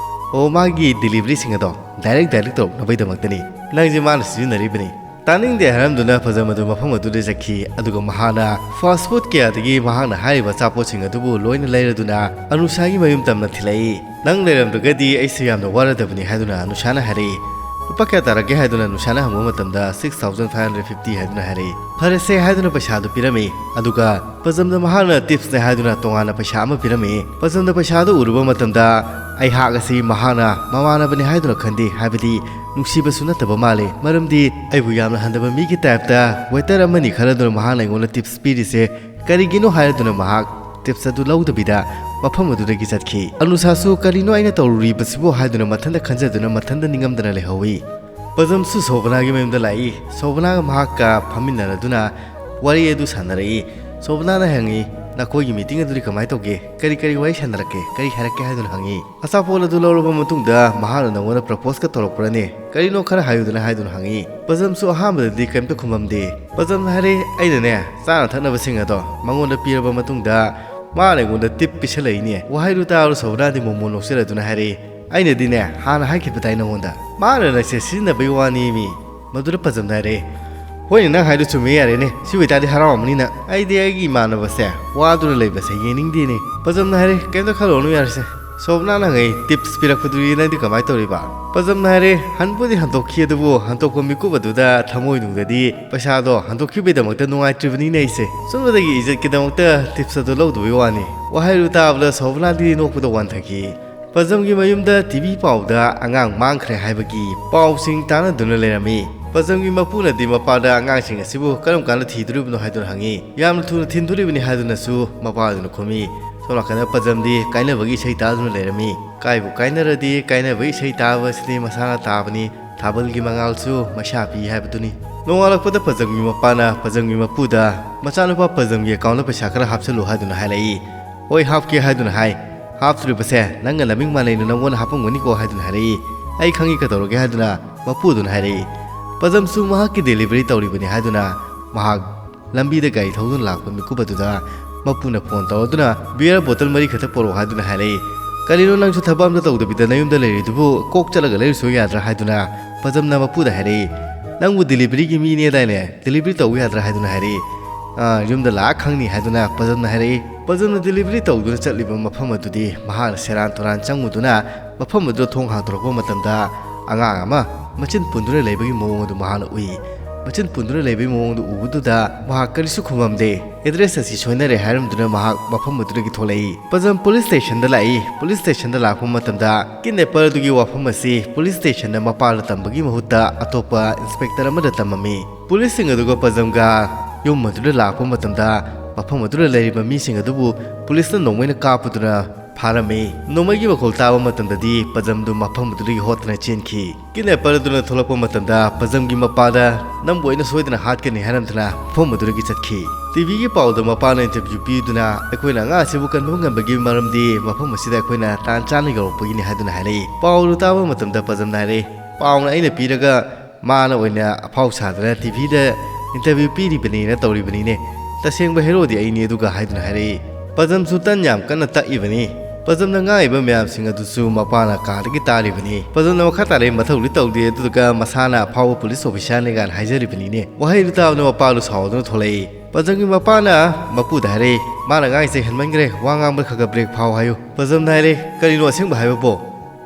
"ꯑꯣ, ꯃꯥꯒꯤ ꯗꯤꯂꯤꯚꯔꯤꯁꯤꯡ ꯑꯗꯣ ꯗꯥꯏꯔꯦꯛ ꯗꯥꯏꯔꯦꯛ ꯇꯧꯔꯛꯅꯕꯒꯤꯗꯃꯛꯇꯅꯤ꯫ ꯅꯪꯁꯦ ꯃꯥꯅ ꯁꯤꯖꯤꯟꯅꯔꯤꯕꯅꯤ"꯫ ꯇꯥꯅꯤꯡꯗꯦ ꯍꯥꯏꯔꯝꯗꯨꯅ ꯄꯖꯝ ꯑꯗꯨ ꯃꯐꯝ ꯑꯗꯨꯗ ꯆꯠꯈꯤ, ꯑꯗꯨꯒ ꯃꯍꯥꯛꯅ ꯐꯥꯁ ꯐꯨꯗ ꯀꯌꯥꯗꯒꯤ ꯃꯍꯥꯛꯅ ꯍꯥꯏꯔꯤꯕ ꯑꯆꯥꯄꯣꯠꯁꯤꯡ ꯑꯗꯨꯕꯨ ꯂꯣꯏꯅ ꯂꯩꯔꯗꯨꯅ ꯑꯅꯨꯁꯥꯒꯤ ꯃꯌꯨꯝ ꯇꯝꯅ ꯊꯤꯜꯂꯛꯏ꯫ "ꯅꯪ ꯂꯩꯔꯝꯗ꯭ꯔꯒꯗꯤ ꯑꯩꯁꯨ ꯌꯥꯝꯅ ꯋꯥꯔꯗꯕꯅꯤ" ꯍꯥꯏꯗꯨꯅ ꯑꯅꯨꯁꯥꯅ ꯍꯥꯏꯔꯛꯏ꯫ "ꯂꯨꯄꯥ ꯀꯌꯥ ꯇꯥꯔꯛꯀꯦ?" ꯍꯥꯏꯗꯨꯅ ꯑꯅꯨꯁꯥꯅ ꯍꯪꯕ ꯃꯇꯝꯗ, "six thousand five hundred fifty" ꯍꯥꯏꯗꯨꯅ ꯍꯥꯏꯔꯛꯏ꯫ "ꯐꯔꯦꯁꯦ" ꯍꯥꯏꯗꯨꯅ ꯄꯩꯁꯥꯗꯨ ꯄꯤꯔꯝꯃꯤ꯫ ꯑꯗꯨꯒ ꯄꯖꯝꯗ ꯃꯍꯥꯛꯅ ꯇꯤꯞꯁꯅꯦ ꯍꯥꯏꯗꯨꯅ ꯇꯣꯉꯥꯟꯅ ꯄꯩꯁꯥ ꯑꯃ ꯄꯤꯔꯝꯃꯤ꯫ ꯄꯖꯝꯗ ꯄꯩꯁꯥꯗꯨ ꯎꯔꯨꯕ ꯃꯇꯝꯗ, "ꯑꯩꯍꯥꯛ ꯑꯁꯤ ꯃꯍꯥꯛꯅ ꯃꯃꯥꯟꯅꯕꯅꯤ ꯍꯥꯏꯗꯨꯅ ꯈꯟꯗꯦ, ꯍꯥꯏꯕꯗꯤ ꯅꯨꯡꯁꯤꯕꯁꯨ ꯅꯠꯇꯕ ꯃꯥꯜꯂꯤ, ꯃꯔꯝꯗꯤ ꯑꯩꯕꯨ ꯌꯥꯝꯅ ꯍꯟꯊꯕ ꯃꯤꯒꯤ ꯇꯥꯏꯞꯇ ꯋꯦꯇꯔ ꯑꯃꯅꯤ ꯈꯜꯂꯗꯨꯅ ꯃꯍꯥꯛꯅ ꯑꯩꯉꯣꯟꯗ ꯇꯤꯞꯁ ꯄꯤꯔꯤꯁꯦ ꯀꯔꯤꯒꯤꯅꯣ?" ꯍꯥꯏꯔꯗꯨꯅ ꯃꯍꯥꯛ ꯇꯤꯞꯁ ꯑꯗꯨ ꯂꯧꯗꯕꯤꯗ ꯃꯐꯝ ꯑꯗꯨꯗꯒꯤ ꯆꯠꯈꯤ꯫ ꯑꯅꯨꯁꯥꯁꯨ "ꯀꯔꯤꯅꯣ ꯑꯩꯅ ꯇꯧꯔꯨꯔꯤꯕꯁꯤꯕꯨ?" ꯍꯥꯏꯗꯨꯅ ꯃꯊꯟꯇ ꯈꯟꯖꯗꯨꯅ ꯃꯊꯟꯇ ꯅꯤꯡꯉꯝꯗꯅ ꯂꯩꯍꯧꯏ꯫ ꯄꯖꯝꯁꯨ ꯁꯣꯕꯅꯥꯒꯤ ꯃꯌꯨꯝꯗ ꯂꯥꯛꯏ꯫ ꯁꯣꯕꯅꯥꯒ ꯃꯍꯥꯛꯀ ꯐꯝꯃꯤꯟꯅꯔꯗꯨꯅ ꯋꯥꯔꯤ ꯑꯗꯨ ꯁꯥꯟꯅꯔꯛꯏ꯫ ꯁꯣꯕꯅꯥꯅ ꯍꯪꯉꯤ, "ꯅꯈꯣꯏꯒꯤ ꯃꯤꯇꯤꯡ ꯑꯗꯨꯗꯤ ꯀꯃꯥꯏꯅ ꯇꯧꯒꯦ? ꯀꯔꯤ ꯀꯔꯤ ꯋꯥꯔꯤ ꯁꯥꯟꯅꯔꯛꯀꯦ? ꯀꯔꯤ ꯍꯥꯏꯔꯛꯀꯦ?" ꯍꯥꯏꯗꯨꯅ ꯍꯪꯉꯤ꯫ "ꯑꯆꯥꯄꯣꯠ ꯑꯗꯨ ꯂꯧꯔꯕ ꯃꯇꯨꯡꯗ ꯃꯍꯥꯛꯅ ꯅꯪꯉꯣꯟꯗ ꯄ꯭ꯔꯄꯣꯁꯀ ꯇꯧꯔꯛꯄ꯭ꯔꯅꯦ? ꯀꯔꯤꯅꯣ ꯈꯔ ꯍꯥꯏꯌꯨꯗꯅ?" ꯍꯥꯏꯗꯨꯅ ꯍꯪꯉꯤ꯫ ꯄꯖꯝꯁꯨ ꯑꯍꯥꯟꯕꯗꯗꯤ ꯀꯔꯤꯝꯇ ꯈꯨꯝꯃꯝꯗꯦ꯫ ꯄꯖꯝꯅ ꯍꯥꯏꯔꯦ, "ꯑꯩꯅꯅꯦ, ꯆꯥꯅ ꯊꯛꯅꯕꯁꯤꯡ ꯑꯗꯣ ꯃꯉꯣꯟꯗ ꯄꯤꯔꯕ ꯃꯇꯨꯡꯗ ꯃꯥꯅ ꯑꯩꯉꯣꯟꯗ ꯇꯤꯞ ꯄꯤꯁꯜꯂꯛꯏꯅꯦ꯫" ꯋꯥꯍꯩꯗꯨ ꯇꯥꯕꯗ ꯁꯣꯕꯅꯥꯗꯤ ꯃꯣꯃꯣꯟ ꯅꯣꯛꯆꯔꯗꯨꯅ ꯍꯥꯏꯔꯛꯏ, "ꯑꯩꯅꯗꯤꯅꯦ, ꯍꯥꯟꯅ ꯍꯥꯏꯈꯤꯕ ꯇꯥꯏ ꯅꯉꯣꯟꯗ꯫ ꯃꯥꯅ ꯅꯪꯁꯦ ꯁꯤꯖꯤꯟꯅꯕꯩ ꯋꯥꯅꯤ ꯃꯤ꯫" ꯃꯗꯨꯗ ꯄꯖꯝꯅ ꯍꯥꯏꯔꯛꯏ, "ꯍꯣꯏꯅꯦ, ꯅꯪ ꯍꯥꯏꯗꯣ ꯆꯨꯝꯃꯦ, ꯌꯥꯔꯦꯅꯦ꯫ ꯁꯤ ꯑꯣꯏꯇꯥꯔꯗꯤ ꯍꯔꯥꯎꯔꯝꯃꯅꯤ ꯅꯪ꯫ ꯑꯩꯗꯤ ꯑꯩꯒꯤ ꯏꯃꯥꯟꯅꯕꯁꯦ ꯋꯥꯗꯨꯅ ꯂꯩꯕꯁꯦ ꯌꯦꯡꯅꯤꯡꯗꯦꯅꯦ꯫" ꯄꯖꯝꯅ ꯍꯥꯏꯔꯦ, "ꯀꯩꯝꯇ ꯈꯜꯂꯨꯔꯅꯨ, ꯌꯥꯔꯦꯁꯦ꯫ ꯁꯣꯕꯅꯥꯅ ꯍꯪꯉꯛꯏ, ꯇꯤꯞꯁ ꯄꯤꯔꯛꯄꯗꯨꯗꯤ ꯅꯪꯗꯤ ꯀꯃꯥꯏꯅ ꯇꯧꯔꯤꯕ?" ꯄꯖꯝꯅ ꯍꯥꯏꯔꯦ, "ꯍꯟꯕꯨꯗꯤ ꯍꯟꯗꯣꯛꯈꯤ, ꯑꯗꯨꯕꯨ ꯍꯟꯗꯣꯛꯄ ꯃꯤꯀꯨꯞ ꯑꯗꯨꯗ ꯊꯃꯣꯏꯅꯨꯡꯗꯗꯤ ꯄꯩꯁꯥꯗꯣ ꯍꯟꯗꯣꯛꯈꯤꯕꯩꯗꯃꯛꯇ ꯅꯨꯡꯉꯥꯏꯇ꯭ꯔꯤꯕꯅꯤꯅꯦ ꯑꯩꯁꯦ꯫ ꯆꯨꯝꯅꯗꯒꯤ ꯏꯖꯠꯀꯤꯗꯃꯛꯇ ꯇꯤꯞꯁ ꯑꯗꯨ ꯂꯧꯗꯕꯩ ꯋꯥꯅꯤ꯫" ꯋꯥꯍꯩꯗꯨ ꯇꯥꯕꯗ ꯁꯣꯕꯅꯥꯗꯤ ꯅꯣꯛꯄꯗ ꯋꯥꯟꯊꯈꯤ꯫ ꯄꯖꯝꯒꯤ ꯃꯌꯨꯝꯗ ꯇꯤ ꯚꯤ ꯄꯥꯎꯗ ꯑꯉꯥꯡ ꯃꯥꯡꯈ꯭ꯔꯦ ꯍꯥꯏꯕꯒꯤ ꯄꯥꯎꯁꯤꯡ ꯇꯥꯅꯗꯨꯅ ꯂꯩꯔꯝꯃꯤ꯫ ꯄꯖꯝꯒꯤ ꯃꯄꯨꯅꯗꯤ ꯃꯄꯥꯗ ꯑꯉꯥꯡꯁꯤꯡ ꯑꯁꯤꯕꯨ ꯀꯔꯝ ꯀꯥꯟꯗ ꯊꯤꯗꯣꯔꯤꯕꯅꯣ ꯍꯥꯏꯗꯨꯅ ꯍꯪꯉꯤ꯫ "ꯌꯥꯝꯅ ꯊꯨꯅ ꯊꯤꯟꯗꯣꯔꯤꯕꯅꯤ" ꯍꯥꯏꯗꯨꯅꯁꯨ ꯃꯄꯥꯗꯨꯅ ꯈꯨꯝꯃꯤ꯫ ꯁꯣꯝ ꯅꯥꯀꯟꯗ ꯄꯖꯝꯗꯤ ꯀꯥꯏꯅꯕꯒꯤ ꯏꯁꯩ ꯇꯥꯗꯨꯅ ꯂꯩꯔꯝꯃꯤ꯫ ꯀꯥꯏꯕꯨ ꯀꯥꯏꯅꯔꯗꯤ ꯀꯥꯏꯅꯕꯒꯤ ꯏꯁꯩ ꯇꯥꯕꯁꯤꯗꯤ ꯃꯁꯥꯅ ꯇꯥꯕꯅꯤ, ꯊꯥꯕꯜꯒꯤ ꯃꯉꯥꯜꯁꯨ ꯃꯩꯁꯥ ꯄꯤ ꯍꯥꯏꯕꯗꯨꯅꯤ꯫ ꯅꯣꯡꯉꯥꯜꯂꯛꯄꯗ ꯄꯖꯝꯒꯤ ꯃꯄꯥꯅ ꯄꯖꯝꯒꯤ ꯃꯄꯨꯗ ꯃꯆꯥꯅꯨꯄꯥ ꯄꯖꯝꯒꯤ ꯑꯦꯀꯥꯎꯟꯗ ꯄꯩꯁꯥ ꯈꯔ ꯍꯥꯞꯆꯜꯂꯨ ꯍꯥꯏꯗꯨꯅ ꯍꯥꯏꯔꯛꯏ꯫ "ꯍꯣꯏ, ꯍꯥꯞꯀꯦ" ꯍꯥꯏꯗꯨꯅ ꯍꯥꯏ꯫ "ꯍꯥꯞꯇꯣꯔꯤꯕꯁꯦ ꯅꯪꯒ ꯂꯃꯤꯡ ꯃꯥꯟꯅꯩꯅ ꯅꯪꯉꯣꯟꯗ ꯍꯥꯞꯄꯝꯒꯅꯤꯀꯣ" ꯍꯥꯏꯗꯨꯅ ꯍꯥꯏꯔꯛꯏ꯫ "ꯑꯩ ꯈꯪꯉꯤ ꯀꯩꯗꯧꯔꯒꯦ" ꯍꯥꯏꯗꯨꯅ ꯃꯄꯨꯗꯨꯅ ꯍꯥꯏꯔꯛꯏ꯫ ꯄꯖꯝꯁꯨ ꯃꯍꯥꯛꯀꯤ ꯗꯦꯂꯤꯚꯔꯤ ꯇꯧꯔꯤꯕꯅꯤ ꯍꯥꯏꯗꯨꯅ ꯃꯍꯥꯛ ꯂꯝꯕꯤꯗ ꯒꯥꯔꯤ ꯊꯧꯗꯨꯅ ꯂꯥꯛꯄ ꯃꯤꯀꯨꯞ ꯑꯗꯨꯗ ꯃꯄꯨꯅ ꯐꯣꯟ ꯇꯧꯔꯗꯨꯅ "ꯕꯤꯌꯔ ꯕꯣꯇꯜ ꯃꯔꯤ ꯈꯛꯇ ꯄꯣꯔꯛꯑꯣ" ꯍꯥꯏꯗꯨꯅ ꯍꯥꯏꯔꯛꯏ꯫ "ꯀꯔꯤꯅꯣ, ꯅꯪꯁꯨ ꯊꯕꯛ ꯑꯝꯇ ꯇꯧꯗꯕꯤꯗ ꯅꯌꯨꯝꯗ ꯂꯩꯔꯤꯗꯨꯕꯨ ꯀꯣꯛ ꯆꯠꯂꯒ ꯂꯩꯔꯨꯁꯨ ꯌꯥꯗ꯭ꯔꯥ?" ꯍꯥꯏꯗꯨꯅ ꯄꯖꯝꯅ ꯃꯄꯨꯗ ꯍꯥꯏꯔꯛꯏ꯫ "ꯅꯪꯕꯨ ꯗꯦꯂꯤꯚꯔꯤꯒꯤ ꯃꯤꯅꯦꯗꯥꯏꯅꯦ? ꯗꯦꯂꯤꯚꯔꯤ ꯇꯧꯕ ꯌꯥꯗ꯭ꯔꯥ?" ꯍꯥꯏꯗꯨꯅ ꯍꯥꯏꯔꯛꯏ꯫ "ꯑꯥ, ꯌꯨꯝꯗ ꯂꯥꯛꯑ ꯈꯪꯅꯤ" ꯍꯥꯏꯗꯨꯅ ꯄꯖꯝꯅ ꯍꯥꯏꯔꯛꯏ꯫ ꯄꯖꯝꯅ ꯗꯦꯂꯤꯚꯔꯤ ꯇꯧꯗꯨꯅ ꯆꯠꯂꯤꯕ ꯃꯐꯝ ꯑꯗꯨꯗꯤ ꯃꯍꯥꯛꯅ ꯁꯦꯔꯥꯟ ꯇꯨꯔꯥꯟ ꯆꯪꯉꯨꯗꯨꯅ ꯃꯐꯝ ꯑꯗꯨꯗ ꯊꯣꯡ ꯍꯥꯡꯗꯣꯔꯛꯄ ꯃꯇꯝꯗ ꯑꯉꯥꯡ ꯑꯃ ꯃꯆꯤꯟ ꯄꯨꯟꯗꯨꯅ ꯂꯩꯕꯒꯤ ꯃꯑꯣꯡ ꯑꯗꯨ ꯃꯍꯥꯛꯅ ꯎꯏ꯫ ꯃꯆꯤꯟ ꯄꯨꯟꯗꯨꯅ ꯂꯩꯕꯒꯤ ꯃꯑꯣꯡꯗꯨ ꯎꯕꯗꯨꯗ ꯃꯍꯥꯛ ꯀꯔꯤꯁꯨ ꯈꯨꯝꯃꯝꯗꯦ꯫ ꯑꯦꯗ꯭ꯔꯦꯁ ꯑꯁꯤ ꯁꯣꯏꯅꯔꯦ ꯍꯥꯏꯔꯝꯗꯨꯅ ꯃꯍꯥꯛ ꯃꯐꯝ ꯑꯗꯨꯗꯒꯤ ꯊꯣꯛꯂꯛꯏ꯫ ꯄꯖꯝ ꯄꯨꯂꯤꯁ ꯁ꯭ꯇꯦꯁꯟꯗ ꯂꯥꯛꯏ꯫ ꯄꯨꯂꯤꯁ ꯁ꯭ꯇꯦꯁꯟꯗ ꯂꯥꯛꯄ ꯃꯇꯝꯗ ꯀꯤꯗꯅꯦꯄꯔ ꯑꯗꯨꯒꯤ ꯋꯥꯐꯝ ꯑꯁꯤ ꯄꯨꯂꯤꯁ ꯁ꯭ꯇꯦꯁꯟꯗ ꯃꯄꯥꯗ ꯇꯝꯕꯒꯤ ꯃꯍꯨꯠꯇ ꯑꯇꯣꯞꯄ ꯏꯟꯁꯄꯦꯛꯇꯔ ꯑꯃꯗ ꯇꯝꯃꯝꯃꯤ꯫ ꯄꯨꯂꯤꯁꯁꯤꯡ ꯑꯗꯨꯒ ꯄꯖꯝꯒ ꯌꯨꯝ ꯑꯗꯨꯗ ꯂꯥꯛꯄ ꯃꯇꯝꯗ ꯃꯐꯝ ꯑꯗꯨꯗ ꯂꯩꯔꯤꯕ ꯃꯤꯁꯤꯡ ꯑꯗꯨꯕꯨ ꯄꯨꯂꯤꯁꯅ ꯅꯣꯡꯃꯩꯅ ꯀꯥꯞꯄꯗꯨꯅ ꯐꯥꯔꯝꯃꯤ꯫ ꯅꯣꯡꯃꯩꯒꯤ ꯃꯈꯣꯜ ꯇꯥꯕ ꯃꯇꯝꯗꯗꯤ ꯄꯖꯝꯗꯨ ꯃꯐꯝ ꯑꯗꯨꯗꯒꯤ ꯍꯣꯠꯇꯅ ꯆꯦꯟꯈꯤ꯫ ꯀꯤꯗꯅꯦꯄꯔ ꯑꯗꯨꯅ ꯊꯣꯛꯂꯛꯄ ꯃꯇꯝꯗ ꯄꯖꯝꯒꯤ ꯃꯄꯥꯗ "ꯅꯪꯕꯨ ꯑꯩꯅ ꯁꯣꯏꯗꯅ ꯍꯥꯠꯀꯅꯤ" ꯍꯥꯏꯔꯝꯗꯅ ꯃꯐꯝ ꯑꯗꯨꯗꯒꯤ ꯆꯠꯈꯤ꯫ ꯇꯤꯚꯤꯒꯤ ꯄꯥꯎꯗ ꯃꯄꯥꯅ ꯏꯟꯇꯔꯚ꯭ꯌꯨ ꯄꯤꯗꯨꯅ "ꯑꯩꯈꯣꯏꯅ ꯑꯉꯥꯡ ꯑꯁꯤꯕꯨ ꯀꯟꯕ ꯉꯝꯕꯒꯤ ꯃꯔꯝꯗꯤ ꯃꯐꯝ ꯑꯁꯤꯗ ꯑꯩꯈꯣꯏꯅ ꯇꯥꯟ ꯆꯥꯅ ꯌꯧꯔꯛꯄꯒꯤꯅꯤ" ꯍꯥꯏꯗꯨꯅ ꯍꯥꯏꯔꯛꯏ꯫ ꯄꯥꯎꯗꯨ ꯇꯥꯕ ꯃꯇꯝꯗ ꯄꯖꯝꯅ ꯍꯥꯏꯔꯛꯏ, "ꯄꯥꯎꯅ ꯑꯩꯅ ꯄꯤꯔꯒ ꯃꯥꯅ ꯑꯣꯏꯅ ꯑꯐꯥꯎ ꯁꯥꯗꯅ ꯇꯤꯚꯤꯗ ꯏꯟꯇꯔꯚ꯭ꯌꯨ ꯄꯤꯔꯤꯕꯅꯤꯅ ꯇꯧꯔꯤꯕꯅꯤꯅꯦ꯫ ꯇꯁꯦꯡꯕ ꯍꯦꯔꯣꯗꯤ ꯑꯩꯅꯤ ꯑꯗꯨꯒ" ꯍꯥꯏꯗꯨꯅ ꯍꯥꯏꯔꯛꯏ꯫ ꯄꯖꯝꯁꯨ ꯇꯟ ꯌꯥꯝ ꯀꯟꯅ ꯇꯛꯏꯕꯅꯤ꯫ ꯄꯖꯝꯅ ꯉꯥꯡꯉꯤꯕ ꯃꯌꯥꯝꯁꯤꯡ ꯑꯗꯨꯁꯨ ꯃꯄꯥꯅ ꯀꯥꯗꯒꯤ ꯇꯥꯔꯤꯕꯅꯤ꯫ ꯄꯖꯝꯅ ꯃꯈꯥ ꯇꯥꯔꯛꯏ, "ꯃꯊꯧꯗꯤ ꯇꯧꯗꯦ, ꯑꯗꯨꯗꯨꯒ ꯃꯁꯥꯅ ꯑꯐꯥꯎꯕ ꯄꯨꯂꯤꯁ ꯑꯣꯐꯤꯁꯥꯔꯅꯤ" ꯀꯥꯏꯅ ꯍꯥꯏꯖꯔꯤꯕꯅꯤꯅꯦ꯫ ꯋꯥꯍꯩꯗꯨ ꯇꯥꯕꯗ ꯃꯄꯥꯗꯨ ꯁꯥꯎꯗꯨꯅ ꯊꯣꯛꯂꯛꯏ꯫ ꯄꯖꯝꯒꯤ ꯃꯄꯥꯅ ꯃꯄꯨꯗ ꯍꯥꯏꯔꯛꯏ, "ꯃꯥꯅ ꯉꯥꯡꯉꯤꯁꯦ ꯍꯦꯟꯃꯟꯈ꯭ꯔꯦ, ꯋꯥ ꯉꯥꯡꯕ ꯈꯔ ꯈꯔ ꯕ꯭ꯔꯦꯛ ꯐꯥꯎ" ꯍꯥꯏꯌꯨ꯫ ꯄꯖꯝꯅ ꯍꯥꯏꯔꯛꯏ, "ꯀꯔꯤꯅꯣ ꯑꯁꯦꯡꯕ ꯍꯥꯏꯕꯕꯣ?"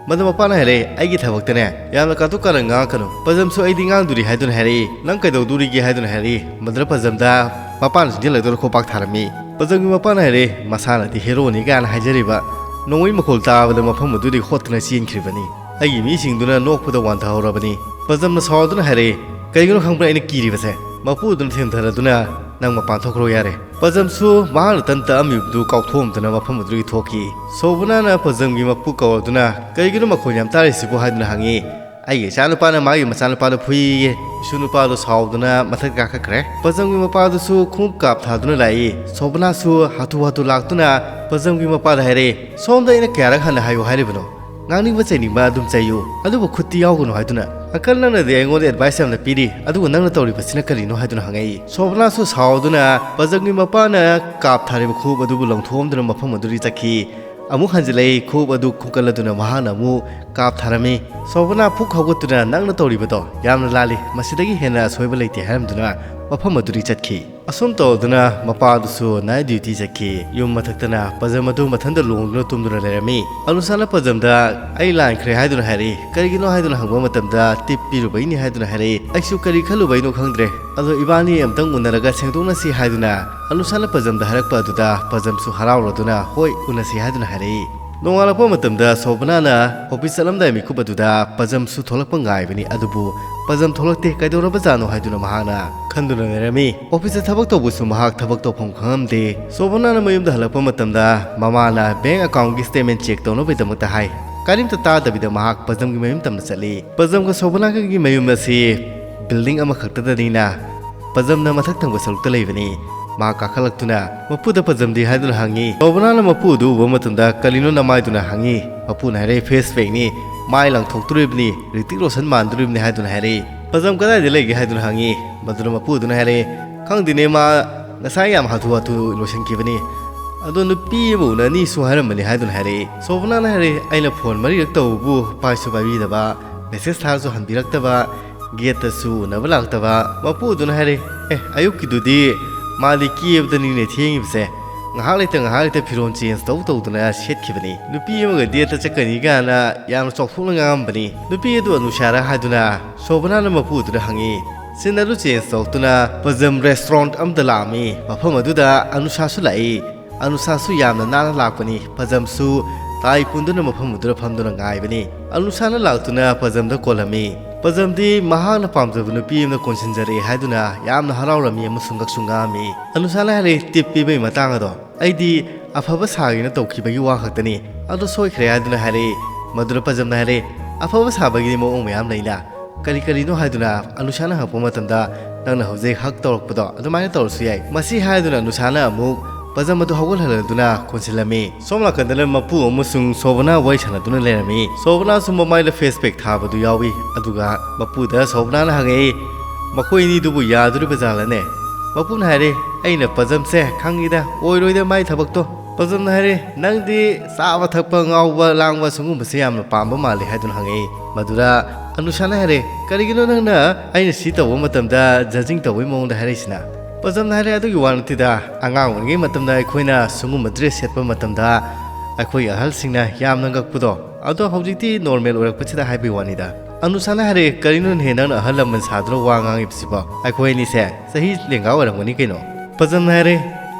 ꯃꯗꯨ ꯃꯄꯥꯅ ꯍꯥꯏꯔꯛꯏ, "ꯑꯩꯒꯤ ꯊꯕꯛꯇꯅꯦ ꯌꯥꯝꯅ ꯀꯥꯇꯨ ꯀꯥꯔꯟ ꯉꯥꯡꯉꯛꯀꯅꯨ"꯫ ꯄꯖꯝꯁꯨ "ꯑꯩꯗꯤ ꯉꯥꯡꯗꯣꯔꯤ" ꯍꯥꯏꯗꯨꯅ ꯍꯥꯏꯔꯛꯏ꯫ "ꯅꯪ ꯀꯩꯗꯧꯗꯣꯔꯤꯒꯦ?" ꯍꯥꯏꯗꯨꯅ ꯍꯥꯏꯔꯛꯏ꯫ ꯃꯗꯨꯗ ꯄꯖꯝꯗ ꯃꯄꯥꯅ ꯆꯤꯟꯁꯤꯜꯂꯛꯇꯨꯅ ꯈꯣꯡꯄꯥꯛ ꯊꯥꯔꯝꯃꯤ꯫ ꯄꯖꯝꯒꯤ ꯃꯄꯥꯅ ꯍꯥꯏꯔꯛꯏ, "ꯃꯁꯥꯅꯗꯤ ꯍꯦꯔꯣꯅꯤ" ꯀꯥꯏꯅ ꯍꯥꯏꯖꯔꯤꯕ ꯅꯣꯡꯃꯩ ꯃꯈꯣꯜ ꯇꯥꯕꯗ ꯃꯐꯝ ꯑꯗꯨꯗꯒꯤ ꯍꯣꯠꯇꯨꯅ ꯆꯦꯟꯈ꯭ꯔꯤꯕꯅꯤ꯫ ꯑꯩꯒꯤ ꯃꯤꯁꯤꯡꯗꯨꯅ ꯅꯣꯛꯄꯗ ꯋꯥꯟꯊꯍꯧꯔꯕꯅꯤ꯫ ꯄꯖꯝꯅ ꯁꯥꯎꯗꯨꯅ ꯍꯥꯏꯔꯛꯏ, "ꯀꯔꯤꯒꯤꯅꯣ ꯈꯪꯕ꯭ꯔꯥ ꯑꯩꯅ ꯀꯤꯔꯤꯕꯁꯦ?" ꯃꯄꯨ ꯑꯗꯨꯅ ꯊꯦꯝꯊꯔꯗꯨꯅ, "ꯅꯪ ꯃꯄꯥꯟ ꯊꯣꯛꯈ꯭ꯔꯣ ꯌꯥꯔꯦ"꯫ ꯄꯖꯝꯁꯨ ꯃꯍꯥꯛꯅ ꯇꯟ ꯇꯛꯑꯝꯃꯤꯕꯗꯨ ꯀꯥꯎꯊꯣꯛꯑꯝꯗꯨꯅ ꯃꯐꯝ ꯑꯗꯨꯗꯒꯤ ꯊꯣꯛꯈꯤ꯫ ꯁꯣꯕꯅꯥꯅ ꯄꯖꯝꯒꯤ ꯃꯄꯨ ꯀꯧꯔꯗꯨꯅ, "ꯀꯔꯤꯒꯤꯅꯣ ꯃꯈꯣꯟ ꯌꯥꯝ ꯇꯥꯔꯤꯁꯤꯕꯨ?" ꯍꯥꯏꯗꯨꯅ ꯍꯪꯉꯤ꯫ "ꯑꯩꯒꯤ ꯏꯆꯥꯅꯨꯄꯥꯅ ꯃꯥꯒꯤ ꯃꯆꯥꯅꯨꯄꯥꯗ ꯐꯨꯏꯌꯦ"꯫ ꯏꯁꯨ ꯅꯨꯄꯥꯗꯨ ꯁꯥꯎꯗꯨꯅ ꯃꯊꯛ ꯀꯥꯈꯠꯈ꯭ꯔꯦ꯫ ꯄꯖꯝꯒꯤ ꯃꯄꯥꯗꯨꯁꯨ ꯈꯣꯡꯎꯞ ꯀꯥꯞ ꯊꯥꯗꯨꯅ ꯂꯥꯛꯏ꯫ ꯁꯣꯕꯅꯥꯁꯨ ꯍꯥꯊꯨ ꯍꯥꯊꯨ ꯂꯥꯛꯇꯨꯅ ꯄꯖꯝꯒꯤ ꯃꯄꯥꯗ ꯍꯥꯏꯔꯛꯏ, "ꯁꯣꯝꯗ ꯑꯩꯅ ꯀꯌꯥꯔꯛ ꯍꯟꯅ ꯍꯥꯏꯌꯨ ꯍꯥꯏꯔꯤꯕꯅꯣ? ꯉꯥꯡꯅꯤꯡꯕ ꯆꯩꯅꯤꯡꯕ ꯑꯗꯨꯝ ꯆꯩꯌꯨ, ꯑꯗꯨꯕꯨ ꯈꯨꯠꯇꯤ ꯌꯥꯎꯒꯅꯨ" ꯍꯥꯏꯗꯨꯅ꯫ "ꯑꯪꯀꯜ, ꯅꯪꯅꯗꯤ ꯑꯩꯉꯣꯟꯗ ꯑꯦꯗꯚꯥꯏꯁ ꯌꯥꯝꯅ ꯄꯤꯔꯤ, ꯑꯗꯨꯒ ꯅꯪꯅ ꯇꯧꯔꯤꯕꯁꯤꯅ ꯀꯔꯤꯅꯣ?" ꯍꯥꯏꯗꯨꯅ ꯍꯪꯉꯛꯏ꯫ ꯁꯣꯕꯅꯥꯁꯨ ꯁꯥꯎꯗꯨꯅ ꯄꯖꯝꯒꯤ ꯃꯄꯥꯅ ꯀꯥꯞ ꯊꯥꯔꯤꯕ ꯈꯣꯡꯎꯞ ꯑꯗꯨꯕꯨ ꯂꯪꯊꯣꯛꯑꯝꯗꯨꯅ ꯃꯐꯝ ꯑꯗꯨꯗꯒꯤ ꯆꯠꯈꯤ꯫ ꯑꯃꯨꯛ ꯍꯟꯖꯤꯜꯂꯛꯏ, ꯈꯣꯡꯎꯞ ꯑꯗꯨ ꯈꯨꯝꯀꯠꯂꯗꯨꯅ ꯃꯍꯥꯛꯅ ꯑꯃꯨꯛ ꯀꯥꯞ ꯊꯥꯔꯝꯃꯤ꯫ ꯁꯣꯕꯅꯥ ꯐꯨꯛ ꯍꯧꯒꯠꯇꯨꯅ, "ꯅꯪꯅ ꯇꯧꯔꯤꯕꯗꯣ ꯌꯥꯝꯅ ꯂꯥꯜꯂꯤ, ꯃꯁꯤꯗꯒꯤ ꯍꯦꯟꯅ ꯑꯁꯣꯏꯕ ꯂꯩꯇꯦ" ꯍꯥꯏꯔꯝꯗꯨꯅ ꯃꯐꯝ ꯑꯗꯨꯗꯒꯤ ꯆꯠꯈꯤ꯫ ꯑꯁꯨꯝ ꯇꯧꯗꯨꯅ ꯃꯄꯥꯗꯨꯁꯨ ꯅꯥꯏꯠ ꯗ꯭ꯌꯨꯇꯤ ꯆꯠꯈꯤ꯫ ꯌꯨꯝ ꯃꯊꯛꯇꯅ ꯄꯖꯝ ꯑꯗꯨ ꯃꯊꯟꯇ ꯂꯣꯡꯗꯨꯅ ꯇꯨꯝꯗꯨꯅ ꯂꯩꯔꯝꯃꯤ꯫ ꯑꯅꯨꯁꯥꯅ ꯄꯖꯝꯗ "ꯑꯩ ꯂꯥꯟꯈ꯭ꯔꯦ" ꯍꯥꯏꯗꯨꯅ ꯍꯥꯏꯔꯛꯏ꯫ "ꯀꯔꯤꯒꯤꯅꯣ?" ꯍꯥꯏꯗꯨꯅ ꯍꯪꯕ ꯃꯇꯝꯗ "ꯇꯤꯞ ꯄꯤꯔꯨꯕꯩꯅꯤ" ꯍꯥꯏꯗꯨꯅ ꯍꯥꯏꯔꯛꯏ꯫ "ꯑꯩꯁꯨ ꯀꯔꯤ ꯈꯜꯂꯨꯕꯩꯅꯣ ꯈꯪꯗ꯭ꯔꯦ, ꯑꯗꯣ ꯏꯕꯥꯅꯤ ꯑꯝꯇꯪ ꯎꯅꯔꯒ ꯁꯦꯡꯗꯣꯛꯅꯁꯤ" ꯍꯥꯏꯗꯨꯅ ꯑꯅꯨꯁꯥꯅ ꯄꯖꯝꯗ ꯍꯥꯏꯔꯛꯄ ꯑꯗꯨꯗ ꯄꯖꯝꯁꯨ ꯍꯔꯥꯎꯔꯗꯨꯅ "ꯍꯣꯏ, ꯎꯅꯁꯤ" ꯍꯥꯏꯗꯨꯅ ꯍꯥꯏꯔꯛꯏ꯫ ꯅꯣꯡꯉꯥꯜꯂꯛꯄ ꯃꯇꯝꯗ ꯁꯣꯕꯅꯥꯅ ꯑꯣꯐꯤꯁ ꯆꯠꯂꯝꯗꯥꯏ ꯃꯤꯀꯨꯞ ꯑꯗꯨꯗ ꯄꯖꯝꯁꯨ ꯊꯣꯛꯂꯛꯄ ꯉꯥꯏꯕꯅꯤ, ꯑꯗꯨꯕꯨ ꯄꯖꯝ ꯊꯣꯛꯂꯛꯇꯦ, ꯀꯩꯗꯧꯔꯕꯖꯥꯠꯅꯣ ꯍꯥꯏꯗꯨꯅ ꯃꯍꯥꯛꯅ ꯈꯟꯗꯨꯅ ꯂꯩꯔꯝꯃꯤ꯫ ꯑꯣꯐꯤꯁꯇ ꯊꯕꯛ ꯇꯧꯕꯁꯨ ꯃꯍꯥꯛ ꯊꯕꯛ ꯇꯧꯐꯝ ꯈꯪꯉꯝꯗꯦ꯫ ꯁꯣꯕꯅꯥꯅ ꯃꯌꯨꯝꯗ ꯍꯜꯂꯛꯄ ꯃꯇꯝꯗ ꯃꯃꯥꯅ ꯕꯦꯡ ꯑꯦꯀꯥꯎꯟꯒꯤ ꯁ꯭ꯇꯦꯠꯃꯦꯟ ꯆꯦꯛ ꯇꯧꯅꯕꯒꯤꯗꯃꯛꯇ ꯍꯥꯏ꯫ ꯀꯔꯤꯝꯇ ꯇꯥꯗꯕꯤꯗ ꯃꯍꯥꯛ ꯄꯖꯝꯒꯤ ꯃꯌꯨꯝ ꯇꯝꯅ ꯆꯠꯂꯤ꯫ ꯄꯖꯝꯒ ꯁꯣꯕꯅꯥꯒꯒꯤ ꯃꯌꯨꯝ ꯑꯁꯤ ꯕꯤꯜꯗꯤꯡ ꯑꯃꯈꯛꯇꯗꯅꯤꯅ ꯄꯖꯝꯅ ꯃꯊꯛ ꯊꯪꯕ ꯁꯔꯨꯛꯇ ꯂꯩꯕꯅꯤ꯫ ꯃꯍꯥꯛ ꯀꯥꯈꯠꯂꯛꯇꯨꯅ ꯃꯄꯨꯗ ꯄꯖꯝꯗꯤ ꯍꯥꯏꯗꯨꯅ ꯍꯪꯉꯤ꯫ ꯁꯣꯕꯅꯥꯅ ꯃꯄꯨ ꯑꯗꯨ ꯎꯕ ꯃꯇꯝꯗ ꯀꯔꯤꯅꯣ ꯅꯃꯥꯏꯗꯨꯅ ꯍꯪꯉꯤ꯫ ꯃꯄꯨꯅ ꯍꯥꯏꯔꯛꯏ, "ꯐꯦꯁ ꯄꯦꯛꯅꯤ, ꯃꯥꯏ ꯂꯪꯊꯣꯛꯇꯣꯔꯤꯕꯅꯤ, ꯔꯤꯇꯤꯛ ꯔꯣꯁꯟ ꯃꯥꯟꯗꯣꯔꯤꯕꯅꯤ" ꯍꯥꯏꯗꯨꯅ ꯍꯥꯏꯔꯛꯏ꯫ "ꯄꯖꯝ ꯀꯗꯥꯏꯗ ꯂꯩꯒꯦ?" ꯍꯥꯏꯗꯨꯅ ꯍꯪꯉꯤ꯫ ꯃꯗꯨꯗ ꯃꯄꯨꯗꯨꯅ ꯍꯥꯏꯔꯛꯏ, "ꯈꯪꯗꯦꯅꯦ, ꯃꯥ ꯉꯁꯥꯏ ꯌꯥꯝ ꯍꯥꯊꯨ ꯍꯥꯊꯨ ꯂꯣꯏꯁꯤꯟꯈꯤꯕꯅꯤ꯫ ꯑꯗꯣ ꯅꯨꯄꯤ ꯑꯃ ꯎꯅꯅꯤꯁꯨ ꯍꯥꯏꯔꯝꯕꯅꯤ" ꯍꯥꯏꯗꯨꯅ ꯍꯥꯏꯔꯛꯏ꯫ ꯁꯣꯕꯅꯥꯅ ꯍꯥꯏꯔꯛꯏ, "ꯑꯩꯅ ꯐꯣꯟ ꯃꯔꯤꯔꯛ ꯇꯧꯕꯕꯨ ꯄꯥꯏꯁꯨ ꯄꯥꯏꯕꯤꯗꯕ, ꯃꯦꯁꯦꯖ ꯊꯥꯔꯁꯨ ꯍꯟꯕꯤꯔꯛꯇꯕ, ꯒꯦꯠꯇꯁꯨ ꯎꯅꯕ ꯂꯥꯛꯇꯕ"꯫ ꯃꯄꯨꯗꯨꯅ ꯍꯥꯏꯔꯛꯏ, "ꯑꯦ, ꯑꯌꯨꯛꯀꯤꯗꯨꯗꯤ ꯃꯥꯗꯤ ꯀꯦꯕꯗꯅꯤꯅꯦ ꯊꯦꯡꯉꯤꯕꯁꯦ꯫ ꯉꯥꯏꯍꯥꯛ ꯂꯩꯇ ꯉꯥꯏꯍꯥꯛ ꯂꯩꯇ ꯐꯤꯔꯣꯜ ꯆꯦꯟꯖ ꯇꯧ ꯇꯧꯗꯅ ꯁꯦꯠꯈꯤꯕꯅꯤ꯫ ꯅꯨꯄꯤ ꯑꯃꯒ ꯗꯦꯠꯇ ꯆꯠꯀꯅꯤ ꯀꯥꯏꯅ ꯌꯥꯝꯅ ꯆꯥꯎꯊꯣꯛꯅ ꯉꯥꯡꯉꯝꯕꯅꯤ꯫ ꯅꯨꯄꯤ ꯑꯗꯨ ꯑꯅꯨꯁꯥꯔꯥ ꯍꯥꯏꯗꯨꯅ ꯁꯣꯕꯅꯥꯅ ꯃꯄꯨꯗꯨꯗ ꯍꯪꯉꯤ꯫ ꯁꯤꯟ ꯑꯗꯨ ꯆꯦꯟꯖ ꯇꯧꯔꯛꯇꯨꯅ ꯄꯖꯝ ꯔꯦꯁꯇꯨꯔꯦꯟꯠ ꯑꯃꯗ ꯂꯥꯛꯑꯝꯃꯤ꯫ ꯃꯐꯝ ꯑꯗꯨꯗ ꯑꯅꯨꯁꯥꯁꯨ ꯂꯥꯛꯏ꯫ ꯑꯅꯨꯁꯥꯁꯨ ꯌꯥꯝꯅ ꯅꯥꯟꯅ ꯂꯥꯛꯄꯅꯤ꯫ ꯄꯖꯝꯁꯨ ꯇꯥꯏ ꯄꯨꯟꯗꯨꯅ ꯃꯐꯝ ꯑꯗꯨꯗ ꯐꯝꯗꯨꯅ ꯉꯥꯏꯕꯅꯤ꯫ ꯑꯅꯨꯁꯥꯅ ꯂꯥꯛꯇꯨꯅ ꯄꯖꯝꯗ ꯀꯣꯜꯂꯝꯃꯤ꯫ ꯄꯖꯝꯗꯤ ꯃꯍꯥꯛꯅ ꯄꯥꯝꯖꯕ ꯅꯨꯄꯤ ꯑꯃꯅ ꯀꯣꯟꯁꯤꯟꯖꯔꯛꯑꯦ ꯍꯥꯏꯗꯨꯅ ꯌꯥꯝꯅ ꯍꯔꯥꯎꯔꯝꯃꯤ ꯑꯃꯁꯨꯡ ꯉꯛꯁꯨ ꯉꯛꯑꯝꯃꯤ꯫ ꯑꯅꯨꯁꯥꯅ ꯍꯥꯏꯔꯛꯏ, "ꯇꯤꯞ ꯄꯤꯕꯒꯤ ꯃꯇꯥꯡ ꯑꯗꯣ ꯑꯩꯗꯤ ꯑꯐꯕ ꯁꯥꯒꯦꯅ ꯇꯧꯈꯤꯕꯒꯤ ꯋꯥ ꯈꯛꯇꯅꯤ꯫ ꯑꯗꯣ ꯁꯣꯏꯈ꯭ꯔꯦ" ꯍꯥꯏꯗꯨꯅ ꯍꯥꯏꯔꯛꯏ꯫ ꯃꯗꯨꯗ ꯄꯖꯝꯅ ꯍꯥꯏꯔꯛꯏ, "ꯑꯐꯕ ꯁꯥꯕꯒꯤꯗꯤ ꯃꯑꯣꯡ ꯃꯌꯥꯝ ꯂꯩꯅ꯫ ꯀꯔꯤ ꯀꯔꯤꯅꯣ?" ꯍꯥꯏꯗꯨꯅ ꯑꯅꯨꯁꯥꯅ ꯍꯪꯉꯛꯄ ꯃꯇꯝꯗ, "ꯅꯪꯅ ꯍꯧꯖꯤꯛ ꯍꯛ ꯇꯧꯔꯛꯄꯗꯣ ꯑꯗꯨꯃꯥꯏꯅ ꯇꯧꯔꯁꯨ ꯌꯥꯏ"꯫ ꯃꯁꯤ ꯍꯥꯏꯗꯨꯅ ꯑꯅꯨꯁꯥꯅ ꯑꯃꯨꯛ ꯄꯖꯝ ꯑꯗꯨ ꯍꯧꯒꯠꯍꯜꯂꯗꯨꯅ ꯀꯣꯟꯁꯤꯜꯂꯝꯃꯤ꯫ ꯁꯣꯝ ꯅꯥꯀꯟꯗꯅ ꯃꯄꯨ ꯑꯃꯁꯨꯡ ꯁꯣꯕꯅꯥ ꯋꯥꯔꯤ ꯁꯥꯟꯅꯗꯨꯅ ꯂꯩꯔꯝꯃꯤ꯫ ꯁꯣꯕꯅꯥꯁꯨ ꯃꯃꯥꯏꯗ ꯐꯦꯁ ꯄꯦꯛ ꯊꯥꯕꯗꯨ ꯌꯥꯎꯏ꯫ ꯑꯗꯨꯒ ꯃꯄꯨꯗ ꯁꯣꯕꯅꯥꯅ ꯍꯪꯉꯛꯏ, "ꯃꯈꯣꯏ ꯑꯅꯤꯗꯨꯕꯨ ꯌꯥꯗꯣꯔꯤꯕ ꯖꯥꯠꯂꯅꯦ?" ꯃꯄꯨꯅ ꯍꯥꯏꯔꯦ, "ꯑꯩꯅ ꯄꯖꯝꯁꯦ ꯈꯪꯉꯤꯗ, ꯑꯣꯏꯔꯣꯏꯗ ꯃꯥꯏ ꯊꯕꯛꯇꯣ"꯫ ꯄꯖꯝꯅ ꯍꯥꯏꯔꯦ, "ꯅꯪꯗꯤ ꯆꯥꯕ ꯊꯛꯄ ꯉꯥꯎꯕ ꯂꯥꯡꯕ ꯁꯤꯒꯨꯝꯕꯁꯦ ꯌꯥꯝꯅ ꯄꯥꯝꯕ ꯃꯥꯜꯂꯤ" ꯍꯥꯏꯗꯨꯅ ꯍꯪꯉꯛꯏ꯫ ꯃꯗꯨꯗ ꯑꯅꯨꯁꯥꯅ ꯍꯥꯏꯔꯦ, "ꯀꯔꯤꯒꯤꯅꯣ ꯅꯪꯅ ꯑꯩꯅ ꯁꯤ ꯇꯧꯕ ꯃꯇꯝꯗ ꯖꯖꯤꯡ ꯇꯧꯕꯒꯤ ꯃꯑꯣꯡꯗ ꯍꯥꯏꯔꯛꯏꯁꯤꯅ?" ꯄꯖꯝꯅ ꯍꯥꯏꯔꯦ, "ꯑꯗꯨꯒꯤ ꯋꯥ ꯅꯠꯇꯦꯗ, ꯑꯉꯥꯡ ꯑꯣꯏꯔꯤꯉꯩ ꯃꯇꯝꯗ ꯑꯩꯈꯣꯏꯅ ꯁꯤꯒꯨꯝꯕ ꯗ꯭ꯔꯦꯁ ꯁꯦꯠꯄ ꯃꯇꯝꯗ ꯑꯩꯈꯣꯏꯒꯤ ꯑꯍꯜꯁꯤꯡꯅ ꯌꯥꯝꯅ ꯉꯛꯄꯗꯣ, ꯑꯗꯣ ꯍꯧꯖꯤꯛꯇꯤ ꯅꯣꯔꯃꯦꯜ ꯑꯣꯏꯔꯛꯄꯁꯤꯗ ꯍꯥꯏꯕꯒꯤ ꯋꯥꯅꯤꯗ"꯫ ꯑꯅꯨꯁꯥꯅ ꯍꯥꯏꯔꯦ, "ꯀꯔꯤꯅꯣꯅꯦꯍꯦ ꯅꯪꯅ ꯑꯍꯜ ꯂꯃꯟ ꯁꯥꯗꯨꯅ ꯋꯥ ꯉꯥꯡꯉꯤꯕꯁꯤꯕꯣ? ꯑꯩꯈꯣꯏ ꯑꯅꯤꯁꯦ ꯆꯍꯤ ꯂꯦꯡꯒꯥ ꯑꯣꯏꯔꯝꯒꯅꯤ ꯀꯩꯅꯣ"꯫ ꯄꯖꯝꯅ ꯍꯥꯏꯔꯦ,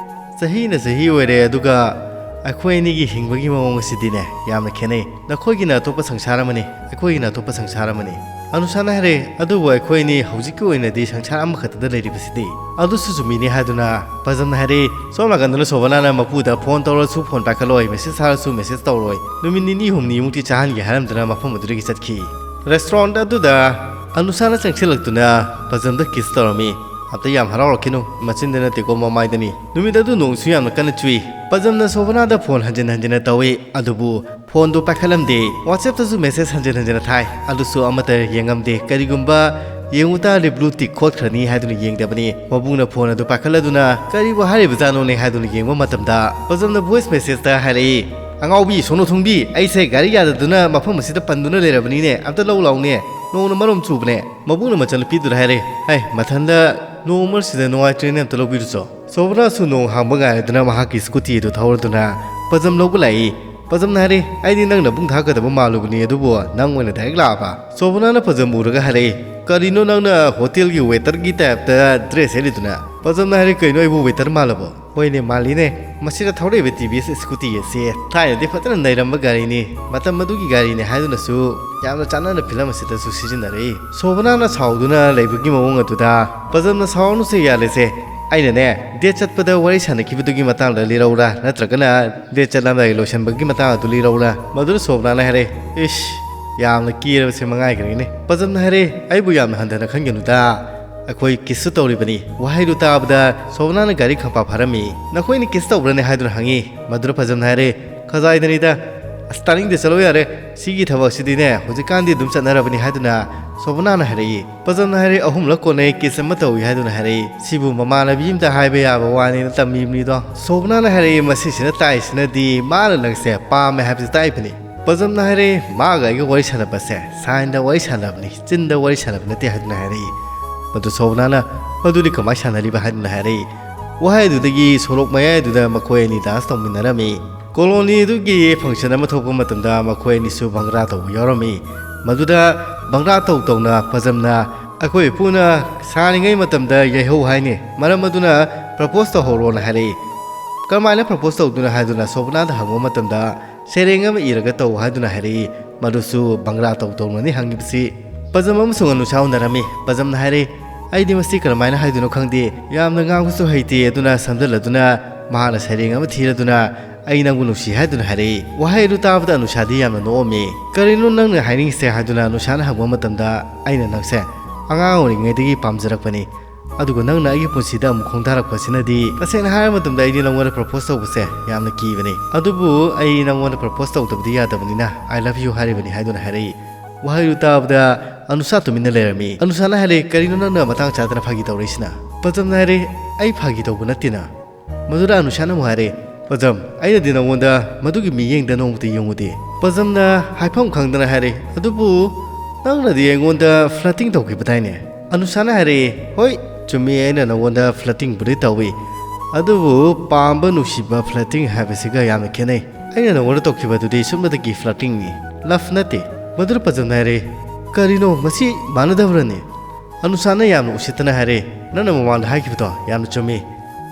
"ꯆꯍꯤꯅ ꯆꯍꯤ ꯑꯣꯏꯔꯦ, ꯑꯗꯨꯒ ꯑꯩꯈꯣꯏ ꯑꯅꯤꯒꯤ ꯍꯤꯡꯕꯒꯤ ꯃꯑꯣꯡ ꯑꯁꯤꯗꯤꯅꯦ ꯌꯥꯝꯅ ꯈꯦꯠꯅꯩ꯫ ꯅꯈꯣꯏꯒꯤꯅ ꯑꯇꯣꯞꯄ ꯁꯪꯁꯥꯔ ꯑꯃꯅꯤ, ꯑꯩꯈꯣꯏꯒꯤꯅ ꯑꯇꯣꯞꯄ ꯁꯪꯁꯥꯔ ꯑꯃꯅꯤ"꯫ ꯑꯅꯨꯁꯥꯅ ꯍꯥꯏꯔꯦ, "ꯑꯗꯨꯕꯨ ꯑꯩꯈꯣꯏꯅꯤ ꯍꯧꯖꯤꯛꯀꯤ ꯑꯣꯏꯅꯗꯤ ꯁꯪꯁꯥꯔ ꯑꯃꯈꯛꯇꯗ ꯂꯩꯔꯤꯕꯁꯤꯗꯤ?" ꯑꯗꯨꯁꯨ ꯆꯨꯝꯃꯤꯅꯤ ꯍꯥꯏꯗꯨꯅ ꯄꯖꯝꯅ ꯍꯥꯏꯔꯦ, ꯁꯣꯝ ꯅꯥꯀꯟꯗꯅ ꯁꯣꯕꯅꯥꯅ ꯃꯄꯨꯗ ꯐꯣꯟ ꯇꯧꯔꯁꯨ ꯐꯣꯟ ꯄꯥꯏꯈꯠꯂꯣꯏ, ꯃꯦꯁꯦꯖ ꯊꯥꯔꯁꯨ ꯃꯦꯁꯦꯖ ꯇꯧꯔꯣꯏ꯫ ꯅꯨꯃꯤꯠ ꯅꯤꯅꯤ ꯍꯨꯝꯅꯤꯃꯨꯛꯇꯤ ꯆꯥꯍꯟꯒꯦ ꯍꯥꯏꯔꯝꯗꯨꯅ ꯃꯐꯝ ꯑꯗꯨꯗꯒꯤ ꯆꯠꯈꯤ꯫ ꯔꯦꯁꯇꯨꯔꯦꯟꯠ ꯑꯗꯨꯗ ꯑꯅꯨꯁꯥꯅ ꯆꯪꯁꯤꯜꯂꯛꯇꯨꯅ ꯄꯖꯝꯗ ꯀꯤꯁ ꯇꯧꯔꯝꯃꯤ꯫ "ꯑꯝꯇ ꯌꯥꯝ ꯍꯔꯥꯎꯔꯛꯈꯤꯅꯨ, ꯃꯆꯤꯟꯗ ꯅꯠꯇꯦꯀꯣ ꯃꯃꯥꯏꯗꯅꯤ꯫" ꯅꯨꯃꯤꯠ ꯑꯗꯨ ꯅꯣꯡꯁꯨ ꯌꯥꯝꯅ ꯀꯟꯅ ꯆꯨꯏ꯫ ꯄꯖꯝꯅ ꯁꯣꯕꯅꯥꯗ ꯐꯣꯟ ꯍꯟꯖꯤꯟ ꯍꯟꯖꯤꯟꯅ ꯇꯧꯏ, ꯑꯗꯨꯕꯨ ꯐꯣꯟꯗꯨ ꯄꯥꯏꯈꯠꯂꯝꯗꯦ꯫ WhatsApp-ꯇꯁꯨ ꯃꯦꯁꯦꯖ ꯍꯟꯖꯤꯟ ꯍꯟꯖꯤꯟꯅ ꯊꯥꯏ, ꯑꯗꯨꯁꯨ ꯑꯃꯠꯇ ꯌꯦꯡꯉꯝꯗꯦ꯫ ꯀꯔꯤꯒꯨꯝꯕ ꯌꯦꯡꯉꯨ ꯇꯥꯔꯗꯤ ꯕ꯭ꯂꯨ ꯇꯤꯛ ꯈꯣꯠꯈ꯭ꯔꯅꯤ ꯍꯥꯏꯗꯨꯅ ꯌꯦꯡꯗꯕꯅꯤ꯫ ꯃꯕꯨꯡꯅ ꯐꯣꯟ ꯑꯗꯨ ꯄꯥꯏꯈꯠꯂꯗꯨꯅ ꯀꯔꯤꯕꯨ ꯍꯥꯏꯔꯤꯕꯖꯥꯠꯅꯣꯅꯦ ꯍꯥꯏꯗꯨꯅ ꯌꯦꯡꯕ ꯃꯇꯝꯗ ꯄꯖꯝꯅ ꯚꯣꯏꯁ ꯃꯦꯁꯦꯖꯇ ꯍꯥꯏꯔꯛꯏ, "ꯑꯉꯥꯎꯕꯤ ꯁꯣꯅꯣ ꯊꯨꯡꯕꯤ, ꯑꯩꯁꯦ ꯒꯥꯔꯤ ꯌꯥꯗꯗꯨꯅ ꯃꯐꯝ ꯑꯁꯤꯗ ꯄꯟꯗꯨꯅ ꯂꯩꯔꯕꯅꯤꯅꯦ, ꯑꯝꯇ ꯂꯧ ꯂꯥꯎꯅꯦ, ꯅꯣꯡꯅ ꯃꯔꯣꯝ ꯆꯨꯕꯅꯦ꯫" ꯃꯕꯨꯡꯅ ꯃꯆꯟꯅꯨꯄꯤꯗꯨꯗ ꯍꯥꯏꯔꯦ, "ꯍꯩ, ꯃꯊꯟꯗ ꯅꯣꯡꯃ ꯁꯤꯗ ꯅꯨꯡꯉꯥꯏꯇ꯭ꯔꯦꯅꯦ, ꯑꯝꯇ ꯂꯧꯕꯤꯔꯨꯆꯣ꯫" ꯁꯣꯕꯅꯥꯁꯨ ꯅꯣꯡ ꯍꯥꯡꯕ ꯉꯥꯏꯔꯗꯨꯅ ꯃꯍꯥꯛꯀꯤ ꯁ꯭ꯀꯨꯇꯤ ꯑꯗꯨ ꯊꯧꯔꯗꯨꯅ ꯄꯖꯝ ꯂꯧꯕ ꯂꯥꯛꯏ꯫ ꯄꯖꯝꯅ ꯍꯥꯏꯔꯦ, "ꯑꯩꯗꯤ ꯅꯪꯅ ꯕꯨꯡ ꯊꯥꯛꯀꯗꯕ ꯃꯥꯜꯂꯨꯕꯅꯤ, ꯑꯗꯨꯕꯨ ꯅꯪ ꯑꯣꯏꯅ ꯗꯥꯏꯔꯦꯛ ꯂꯥꯛꯑꯕ?" ꯁꯣꯕꯅꯥꯅ ꯄꯖꯝ ꯎꯔꯒ ꯍꯥꯏꯔꯛꯏ, "ꯀꯔꯤꯅꯣ ꯅꯪꯅ ꯍꯣꯇꯦꯜꯒꯤ ꯋꯦꯇꯔꯒꯤ ꯇꯥꯏꯞꯇ ꯗ꯭ꯔꯦꯁ ꯁꯦꯠꯂꯤꯗꯨꯅ?" ꯄꯖꯝꯅ ꯍꯥꯏꯔꯦ, "ꯀꯩꯅꯣ, ꯑꯩꯕꯨ ꯋꯦꯇꯔ ꯃꯥꯜꯂꯕꯣ?" "ꯍꯣꯏꯅꯦ, ꯃꯥꯜꯂꯤꯅꯦ꯫ ꯃꯁꯤꯗ ꯊꯧꯔꯛꯏꯕ ꯇꯤ ꯚꯤ ꯑꯦꯁ ꯁ꯭ꯀꯨꯇꯤ ꯑꯁꯤ ꯊꯥꯏꯅꯗꯤ ꯐꯖꯅ ꯅꯩꯔꯝꯕ ꯒꯥꯔꯤꯅꯤ꯫ ꯃꯇꯝ ꯑꯗꯨꯒꯤ ꯒꯥꯔꯤꯅꯤ ꯍꯥꯏꯗꯨꯅꯁꯨ ꯌꯥꯝꯅ ꯆꯥꯟꯅꯅ ꯐꯤꯂꯝ ꯑꯁꯤꯗꯁꯨ ꯁꯤꯖꯤꯟꯅꯔꯛꯏ꯫" ꯁꯣꯕꯅꯥꯅ ꯁꯥꯎꯗꯨꯅ ꯂꯩꯕꯒꯤ ꯃꯑꯣꯡ ꯑꯗꯨꯗ ꯄꯖꯝꯅ, "ꯁꯥꯎꯔꯅꯨꯁꯦ, ꯌꯥꯔꯦꯁꯦ꯫ ꯑꯩꯅꯅꯦ, ꯗꯦꯠ ꯆꯠꯄꯗ ꯋꯥꯔꯤ ꯁꯥꯟꯅꯈꯤꯕꯗꯨꯒꯤ ꯃꯇꯥꯡꯗ ꯂꯤꯔꯧꯔꯥ, ꯅꯠꯇ꯭ꯔꯒꯅ ꯗꯦꯠ ꯆꯠꯂꯝꯗꯥꯏ ꯂꯣꯏꯁꯤꯟꯕꯒꯤ ꯃꯇꯥꯡ ꯑꯗꯨ ꯂꯤꯔꯧꯔꯥ?" ꯃꯗꯨꯗ ꯁꯣꯕꯅꯥꯅ ꯍꯥꯏꯔꯦ, "ꯏꯁ, ꯌꯥꯝꯅ ꯀꯦꯔꯕꯁꯦ ꯃꯉꯥꯏꯈ꯭ꯔꯦꯅꯦ꯫" ꯄꯖꯝꯅ ꯍꯥꯏꯔꯦ, "ꯑꯩꯕꯨ ꯌꯥꯝꯅ ꯍꯟꯊꯅ ꯈꯟꯒꯅꯨꯗ꯫ ꯑꯩꯈꯣꯏ ꯀꯤꯁꯁꯨ ꯇꯧꯔꯤꯕꯅꯤ꯫" ꯋꯥꯍꯩꯗꯨ ꯇꯥꯕꯗ ꯁꯣꯕꯅꯥꯅ ꯒꯥꯔꯤ ꯈꯪꯐꯥ ꯐꯥꯔꯝꯃꯤ꯫ "ꯅꯈꯣꯏꯅ ꯀꯤꯁ ꯇꯧꯕ꯭ꯔꯅꯦ?" ꯍꯥꯏꯗꯨꯅ ꯍꯪꯉꯤ꯫ ꯃꯗꯨꯗ ꯄꯖꯝꯅ ꯍꯥꯏꯔꯦ, "ꯀꯗꯥꯏꯗꯅꯤꯗ? ꯑꯁ, ꯇꯥꯅꯤꯡꯗꯦ, ꯆꯠꯂꯣ ꯌꯥꯔꯦ꯫ ꯁꯤꯒꯤ ꯊꯕꯛꯁꯤꯗꯤꯅꯦ, ꯍꯧꯖꯤꯛꯀꯥꯟꯗꯤ ꯑꯗꯨꯝ ꯆꯠꯅꯔꯕꯅꯤ," ꯍꯥꯏꯗꯨꯅ ꯁꯣꯕꯅꯥꯅ ꯍꯥꯏꯔꯛꯏ꯫ ꯄꯖꯝꯅ ꯍꯥꯏꯔꯦ, "ꯑꯍꯨꯝꯂꯛ ꯀꯣꯟꯅꯩ ꯀꯤꯁ ꯑꯃ ꯇꯧꯏ ꯍꯥꯏꯗꯨꯅ ꯍꯥꯏꯔꯛꯏ꯫ ꯁꯤꯕꯨ ꯃꯃꯥꯟꯅꯕꯤ ꯑꯝꯇ ꯍꯥꯏꯕ ꯌꯥꯕ ꯋꯥꯅꯤꯅ ꯇꯝꯕꯤꯕꯅꯤꯗꯣ꯫" ꯁꯣꯕꯅꯥꯅ ꯍꯥꯏꯔꯛꯏ, "ꯃꯁꯤꯁꯤꯅ ꯇꯥꯛꯏꯁꯤꯅꯗꯤ ꯃꯥꯅ ꯅꯪꯁꯦ ꯄꯥꯝꯃꯦ ꯍꯥꯏꯕꯁꯤ ꯇꯥꯛꯏꯕꯅꯤ꯫" ꯄꯖꯝꯅ ꯍꯥꯏꯔꯦ, "ꯃꯥꯒ ꯑꯩꯒ ꯋꯥꯔꯤ ꯁꯥꯟꯅꯕꯁꯦ ꯁꯥꯏꯟꯗ ꯋꯥꯔꯤ ꯁꯥꯟꯅꯕꯅꯤ, ꯆꯤꯟꯗ ꯋꯥꯔꯤ ꯁꯥꯟꯅꯕ ꯅꯠꯇꯦ," ꯍꯥꯏꯗꯨꯅ ꯍꯥꯏꯔꯛꯏ꯫ ꯃꯗꯨ ꯁꯣꯕꯅꯥꯅ, "ꯃꯗꯨꯗꯤ ꯀꯃꯥꯏꯅ ꯁꯥꯟꯅꯔꯤꯕ?" ꯍꯥꯏꯗꯨꯅ ꯍꯥꯏꯔꯛꯏ꯫ ꯋꯥꯍꯩ ꯑꯗꯨꯗꯒꯤ ꯁꯣꯔꯣꯛ ꯃꯌꯥꯏꯗꯨꯗ ꯃꯈꯣꯏ ꯑꯅꯤ ꯗꯥꯟꯁ ꯇꯧꯃꯤꯟꯅꯔꯝꯃꯤ꯫ ꯀꯣꯂꯣꯅꯤ ꯑꯗꯨꯒꯤ ꯐꯪꯁꯟ ꯑꯃ ꯊꯣꯛꯄ ꯃꯇꯝꯗ ꯃꯈꯣꯏ ꯑꯅꯤꯁꯨ ꯚꯪꯒ꯭ꯔꯥ ꯇꯧꯕ ꯌꯥꯎꯔꯝꯃꯤ꯫ ꯃꯗꯨꯗ ꯚꯪꯒ꯭ꯔꯥ ꯇꯧ ꯇꯧꯅ ꯄꯖꯝꯅ, "ꯑꯩꯈꯣꯏ ꯏꯄꯨꯅ ꯁꯥꯔꯤꯉꯩ ꯃꯇꯝꯗ ꯌꯩꯍꯧ ꯍꯥꯏꯅꯤ, ꯃꯔꯝ ꯑꯗꯨꯅ ꯄ꯭ꯔꯄꯣꯁ ꯇꯧꯍꯧꯔꯣꯅ" ꯍꯥꯏꯔꯛꯏ꯫ "ꯀꯔꯝꯍꯥꯏꯅ ꯄ꯭ꯔꯄꯣꯁ ꯇꯧꯗꯣꯏꯅꯣ?" ꯍꯥꯏꯗꯨꯅ ꯁꯣꯕꯅꯥꯗ ꯍꯪꯕ ꯃꯇꯝꯗ, "ꯁꯩꯔꯦꯡ ꯑꯃ ꯏꯔꯒ ꯇꯧ" ꯍꯥꯏꯗꯨꯅ ꯍꯥꯏꯔꯛꯏ꯫ ꯃꯗꯨꯁꯨ ꯚꯪꯒ꯭ꯔꯥ ꯇꯧ ꯇꯧꯅꯅꯤ ꯍꯪꯉꯤꯕꯁꯤ꯫ ꯄꯖꯝ ꯑꯃꯁꯨꯡ ꯑꯅꯨꯁꯥ ꯎꯅꯔꯝꯃꯤ꯫ ꯄꯖꯝꯅ ꯍꯥꯏꯔꯦ, "ꯑꯩꯗꯤ ꯃꯁꯤ ꯀꯔꯝꯍꯥꯏꯅ ꯍꯥꯏꯗꯣꯏꯅꯣ ꯈꯪꯗꯦ, ꯌꯥꯝꯅ ꯉꯥꯡꯕꯁꯨ ꯍꯩꯇꯦ", ꯑꯗꯨꯅ ꯁꯝꯖꯜꯂꯗꯨꯅ ꯃꯍꯥꯛꯅ ꯁꯩꯔꯦꯡ ꯑꯃ ꯊꯤꯔꯗꯨꯅ, "ꯑꯩ ꯅꯪꯕꯨ ꯅꯨꯡꯁꯤ" ꯍꯥꯏꯗꯨꯅ ꯍꯥꯏꯔꯛꯏ꯫ ꯋꯥꯍꯩ ꯑꯗꯨ ꯇꯥꯕꯗ ꯑꯅꯨꯁꯥꯗꯤ ꯌꯥꯝꯅ ꯅꯣꯛꯑꯝꯃꯤ꯫ "ꯀꯔꯤꯅꯣ ꯅꯪꯅ ꯍꯥꯏꯅꯤꯡꯉꯤꯁꯦ?" ꯍꯥꯏꯗꯨꯅ ꯑꯅꯨꯁꯥꯅ ꯍꯪꯕ ꯃꯇꯝꯗ, "ꯑꯩꯅ ꯅꯪꯁꯦ ꯑꯉꯥꯡ ꯑꯣꯏꯔꯤꯉꯩꯗꯒꯤ ꯄꯥꯝꯖꯔꯛꯄꯅꯤ, ꯑꯗꯨꯒ ꯅꯪꯅ ꯑꯩꯒꯤ ꯄꯨꯟꯁꯤꯗ ꯑꯃꯨꯛ ꯈꯣꯡꯗꯥꯔꯛꯄꯁꯤꯅꯗꯤ, ꯇꯁꯦꯡꯅ ꯍꯥꯏꯔꯕ ꯃꯇꯝꯗ ꯑꯩꯗꯤ ꯅꯪꯉꯣꯟꯗ ꯄ꯭ꯔꯄꯣꯁ ꯇꯧꯕꯁꯦ ꯌꯥꯝꯅ ꯀꯤꯕꯅꯤ, ꯑꯗꯨꯕꯨ ꯑꯩ ꯅꯪꯉꯣꯟꯗ ꯄ꯭ꯔꯄꯣꯁ ꯇꯧꯗꯕꯗꯤ ꯌꯥꯗꯕꯅꯤꯅ I love you ꯍꯥꯏꯔꯤꯕꯅꯤ" ꯍꯥꯏꯗꯨꯅ ꯍꯥꯏꯔꯛꯏ꯫ ꯋꯥꯍꯩꯗꯨ ꯇꯥꯕꯗ ꯑꯅꯨꯁꯥ ꯇꯨꯃꯤꯟꯅ ꯂꯩꯔꯝꯃꯤ꯫ ꯑꯅꯨꯁꯥꯅ ꯍꯥꯏꯔꯦ, "ꯀꯔꯤꯅꯣ ꯅꯪꯅ ꯃꯇꯥꯡ ꯆꯥꯗꯅ ꯐꯥꯒꯤ ꯇꯧꯔꯛꯏꯁꯤꯅ?" ꯄꯖꯝꯅ ꯍꯥꯏꯔꯦ, "ꯑꯩ ꯐꯥꯒꯤ ꯇꯧꯕ ꯅꯠꯇꯦꯅ"꯫ ꯃꯗꯨꯗ ꯑꯅꯨꯁꯥꯅ ꯑꯃꯨꯛ ꯍꯥꯏꯔꯦ, "ꯄꯖꯝ, ꯑꯩꯅꯗꯤ ꯅꯪꯉꯣꯟꯗ ꯃꯗꯨꯒꯤ ꯃꯤꯠꯌꯦꯡꯗ ꯅꯣꯡꯃꯇ ꯌꯦꯡꯉꯨꯗꯦ"꯫ ꯄꯖꯝꯅ ꯍꯥꯏꯐꯝ ꯈꯪꯗꯅ ꯍꯥꯏꯔꯦ, "ꯑꯗꯨꯕꯨ ꯅꯪꯅꯗꯤ ꯑꯩꯉꯣꯟꯗ ꯐ꯭ꯂꯔꯇꯤꯡ ꯇꯧꯈꯤꯕꯗꯥꯏꯅꯦ?" ꯑꯅꯨꯁꯥꯅ ꯍꯥꯏꯔꯛꯑꯦ, "ꯍꯣꯏ, ꯆꯨꯝꯃꯤ, ꯑꯩꯅ ꯅꯪꯉꯣꯟꯗ ꯐ꯭ꯂꯔꯇꯤꯡꯕꯨꯗꯤ ꯇꯧꯏ, ꯑꯗꯨꯕꯨ ꯄꯥꯝꯕ ꯅꯨꯡꯁꯤꯕ ꯐ꯭ꯂꯔꯇꯤꯡ ꯍꯥꯏꯕꯁꯤꯒ ꯌꯥꯝꯅ ꯈꯦꯠꯅꯩ꯫ ꯑꯩꯅ ꯅꯪꯉꯣꯟꯗ ꯇꯧꯈꯤꯕꯗꯨꯗꯤ ꯁꯨꯞꯅꯇꯒꯤ ꯐ꯭ꯂꯔꯇꯤꯡꯅꯤ, ꯂꯚ ꯅꯠꯇꯦ"꯫ ꯃꯗꯨꯗ ꯄꯖꯝꯅ ꯍꯥꯏꯔꯛꯑꯦ, "ꯀꯔꯤꯅꯣ, ꯃꯁꯤ ꯃꯥꯟꯅꯗꯕ꯭ꯔꯅꯦ?" ꯑꯅꯨꯁꯥꯅ ꯌꯥꯝꯅ ꯎꯁꯤꯠꯇꯅ ꯍꯥꯏꯔꯦ, "ꯅꯪꯅ ꯃꯃꯥꯡꯗ ꯍꯥꯏꯈꯤꯕꯗꯣ ꯌꯥꯝꯅ ꯆꯨꯝꯃꯤ꯫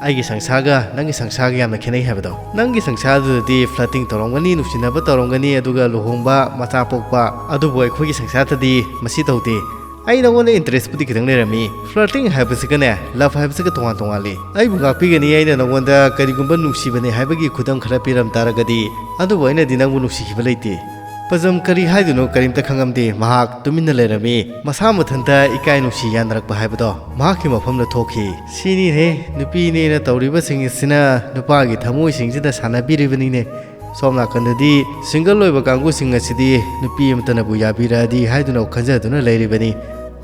ꯑꯩꯒꯤ ꯁꯪꯁꯥꯔꯒ ꯅꯪꯒꯤ ꯁꯪꯁꯥꯔꯒ ꯌꯥꯝꯅ ꯈꯦꯠꯅꯩ ꯍꯥꯏꯕꯗꯣ꯫ ꯅꯪꯒꯤ ꯁꯪꯁꯥꯔꯗꯨꯗꯗꯤ ꯐ꯭ꯂꯔꯇꯤꯡ ꯇꯧꯔꯝꯒꯅꯤ, ꯅꯨꯡꯁꯤꯅꯕ ꯇꯧꯔꯝꯒꯅꯤ, ꯑꯗꯨꯒ ꯂꯨꯍꯣꯡꯕ, ꯃꯆꯥ ꯄꯣꯛꯄ, ꯑꯗꯨꯕꯨ ꯑꯩꯈꯣꯏꯒꯤ ꯁꯪꯁꯥꯔꯗꯗꯤ ꯃꯁꯤ ꯇꯧꯗꯦ꯫ ꯑꯩ ꯅꯉꯣꯟꯗ ꯏꯟꯇꯔꯦꯁꯄꯨꯗꯤ ꯈꯤꯇꯪ ꯂꯩꯔꯝꯃꯤ꯫ ꯐ꯭ꯂꯔꯇꯤꯡ ꯍꯥꯏꯕꯁꯤꯒꯅꯦ, ꯂꯚ ꯍꯥꯏꯕꯁꯤꯒ ꯇꯣꯉꯥꯟ ꯇꯣꯉꯥꯟꯂꯤ꯫ ꯑꯩꯕꯨ ꯉꯥꯛꯄꯤꯒꯅꯤ, ꯑꯩꯅ ꯅꯉꯣꯟꯗ ꯀꯔꯤꯒꯨꯝꯕ ꯅꯨꯡꯁꯤꯕꯅꯦ ꯍꯥꯏꯕꯒꯤ ꯈꯨꯗꯝ ꯈꯔ ꯄꯤꯔꯝ ꯇꯥꯔꯒꯗꯤ, ꯑꯗꯨꯕꯨ ꯑꯩꯅꯗꯤ ꯅꯪꯕꯨ ꯅꯨꯡꯁꯤꯈꯤꯕ ꯂꯩꯇꯦ"꯫ ꯄꯖꯝ ꯀꯔꯤ ꯍꯥꯏꯗꯣꯏꯅꯣ ꯀꯔꯤꯝꯇ ꯈꯪꯉꯝꯗꯦ꯫ ꯃꯍꯥꯛ ꯇꯨꯃꯤꯟꯅ ꯂꯩꯔꯝꯃꯤ꯫ ꯃꯁꯥ ꯃꯊꯟꯇ ꯏꯀꯥꯏ ꯅꯨꯡꯁꯤ ꯌꯥꯅꯔꯛꯄ ꯍꯥꯏꯕꯗꯣ ꯃꯍꯥꯛꯀꯤ ꯃꯐꯝꯗ ꯊꯣꯛꯈꯤ꯫ ꯁꯤꯅꯤꯅꯦ, ꯅꯨꯄꯤꯅꯦꯅ ꯇꯧꯔꯤꯕꯁꯤꯡ ꯑꯁꯤꯅ ꯅꯨꯄꯥꯒꯤ ꯊꯃꯣꯏꯁꯤꯡꯁꯤꯗ ꯁꯥꯟꯅꯕꯤꯔꯤꯕꯅꯤꯅꯦ꯫ ꯁꯣꯝ ꯅꯥꯀꯟꯗꯗꯤ ꯁꯤꯡꯒꯜ ꯑꯣꯏꯕ ꯀꯥꯡꯕꯨꯁꯤꯡ ꯑꯁꯤꯗꯤ ꯅꯨꯄꯤ ꯑꯃꯇꯅꯕꯨ ꯌꯥꯕꯤꯔꯛꯑꯗꯤ ꯍꯥꯏꯗꯨꯅ ꯈꯟꯖꯗꯨꯅ ꯂꯩꯔꯤꯕꯅꯤ꯫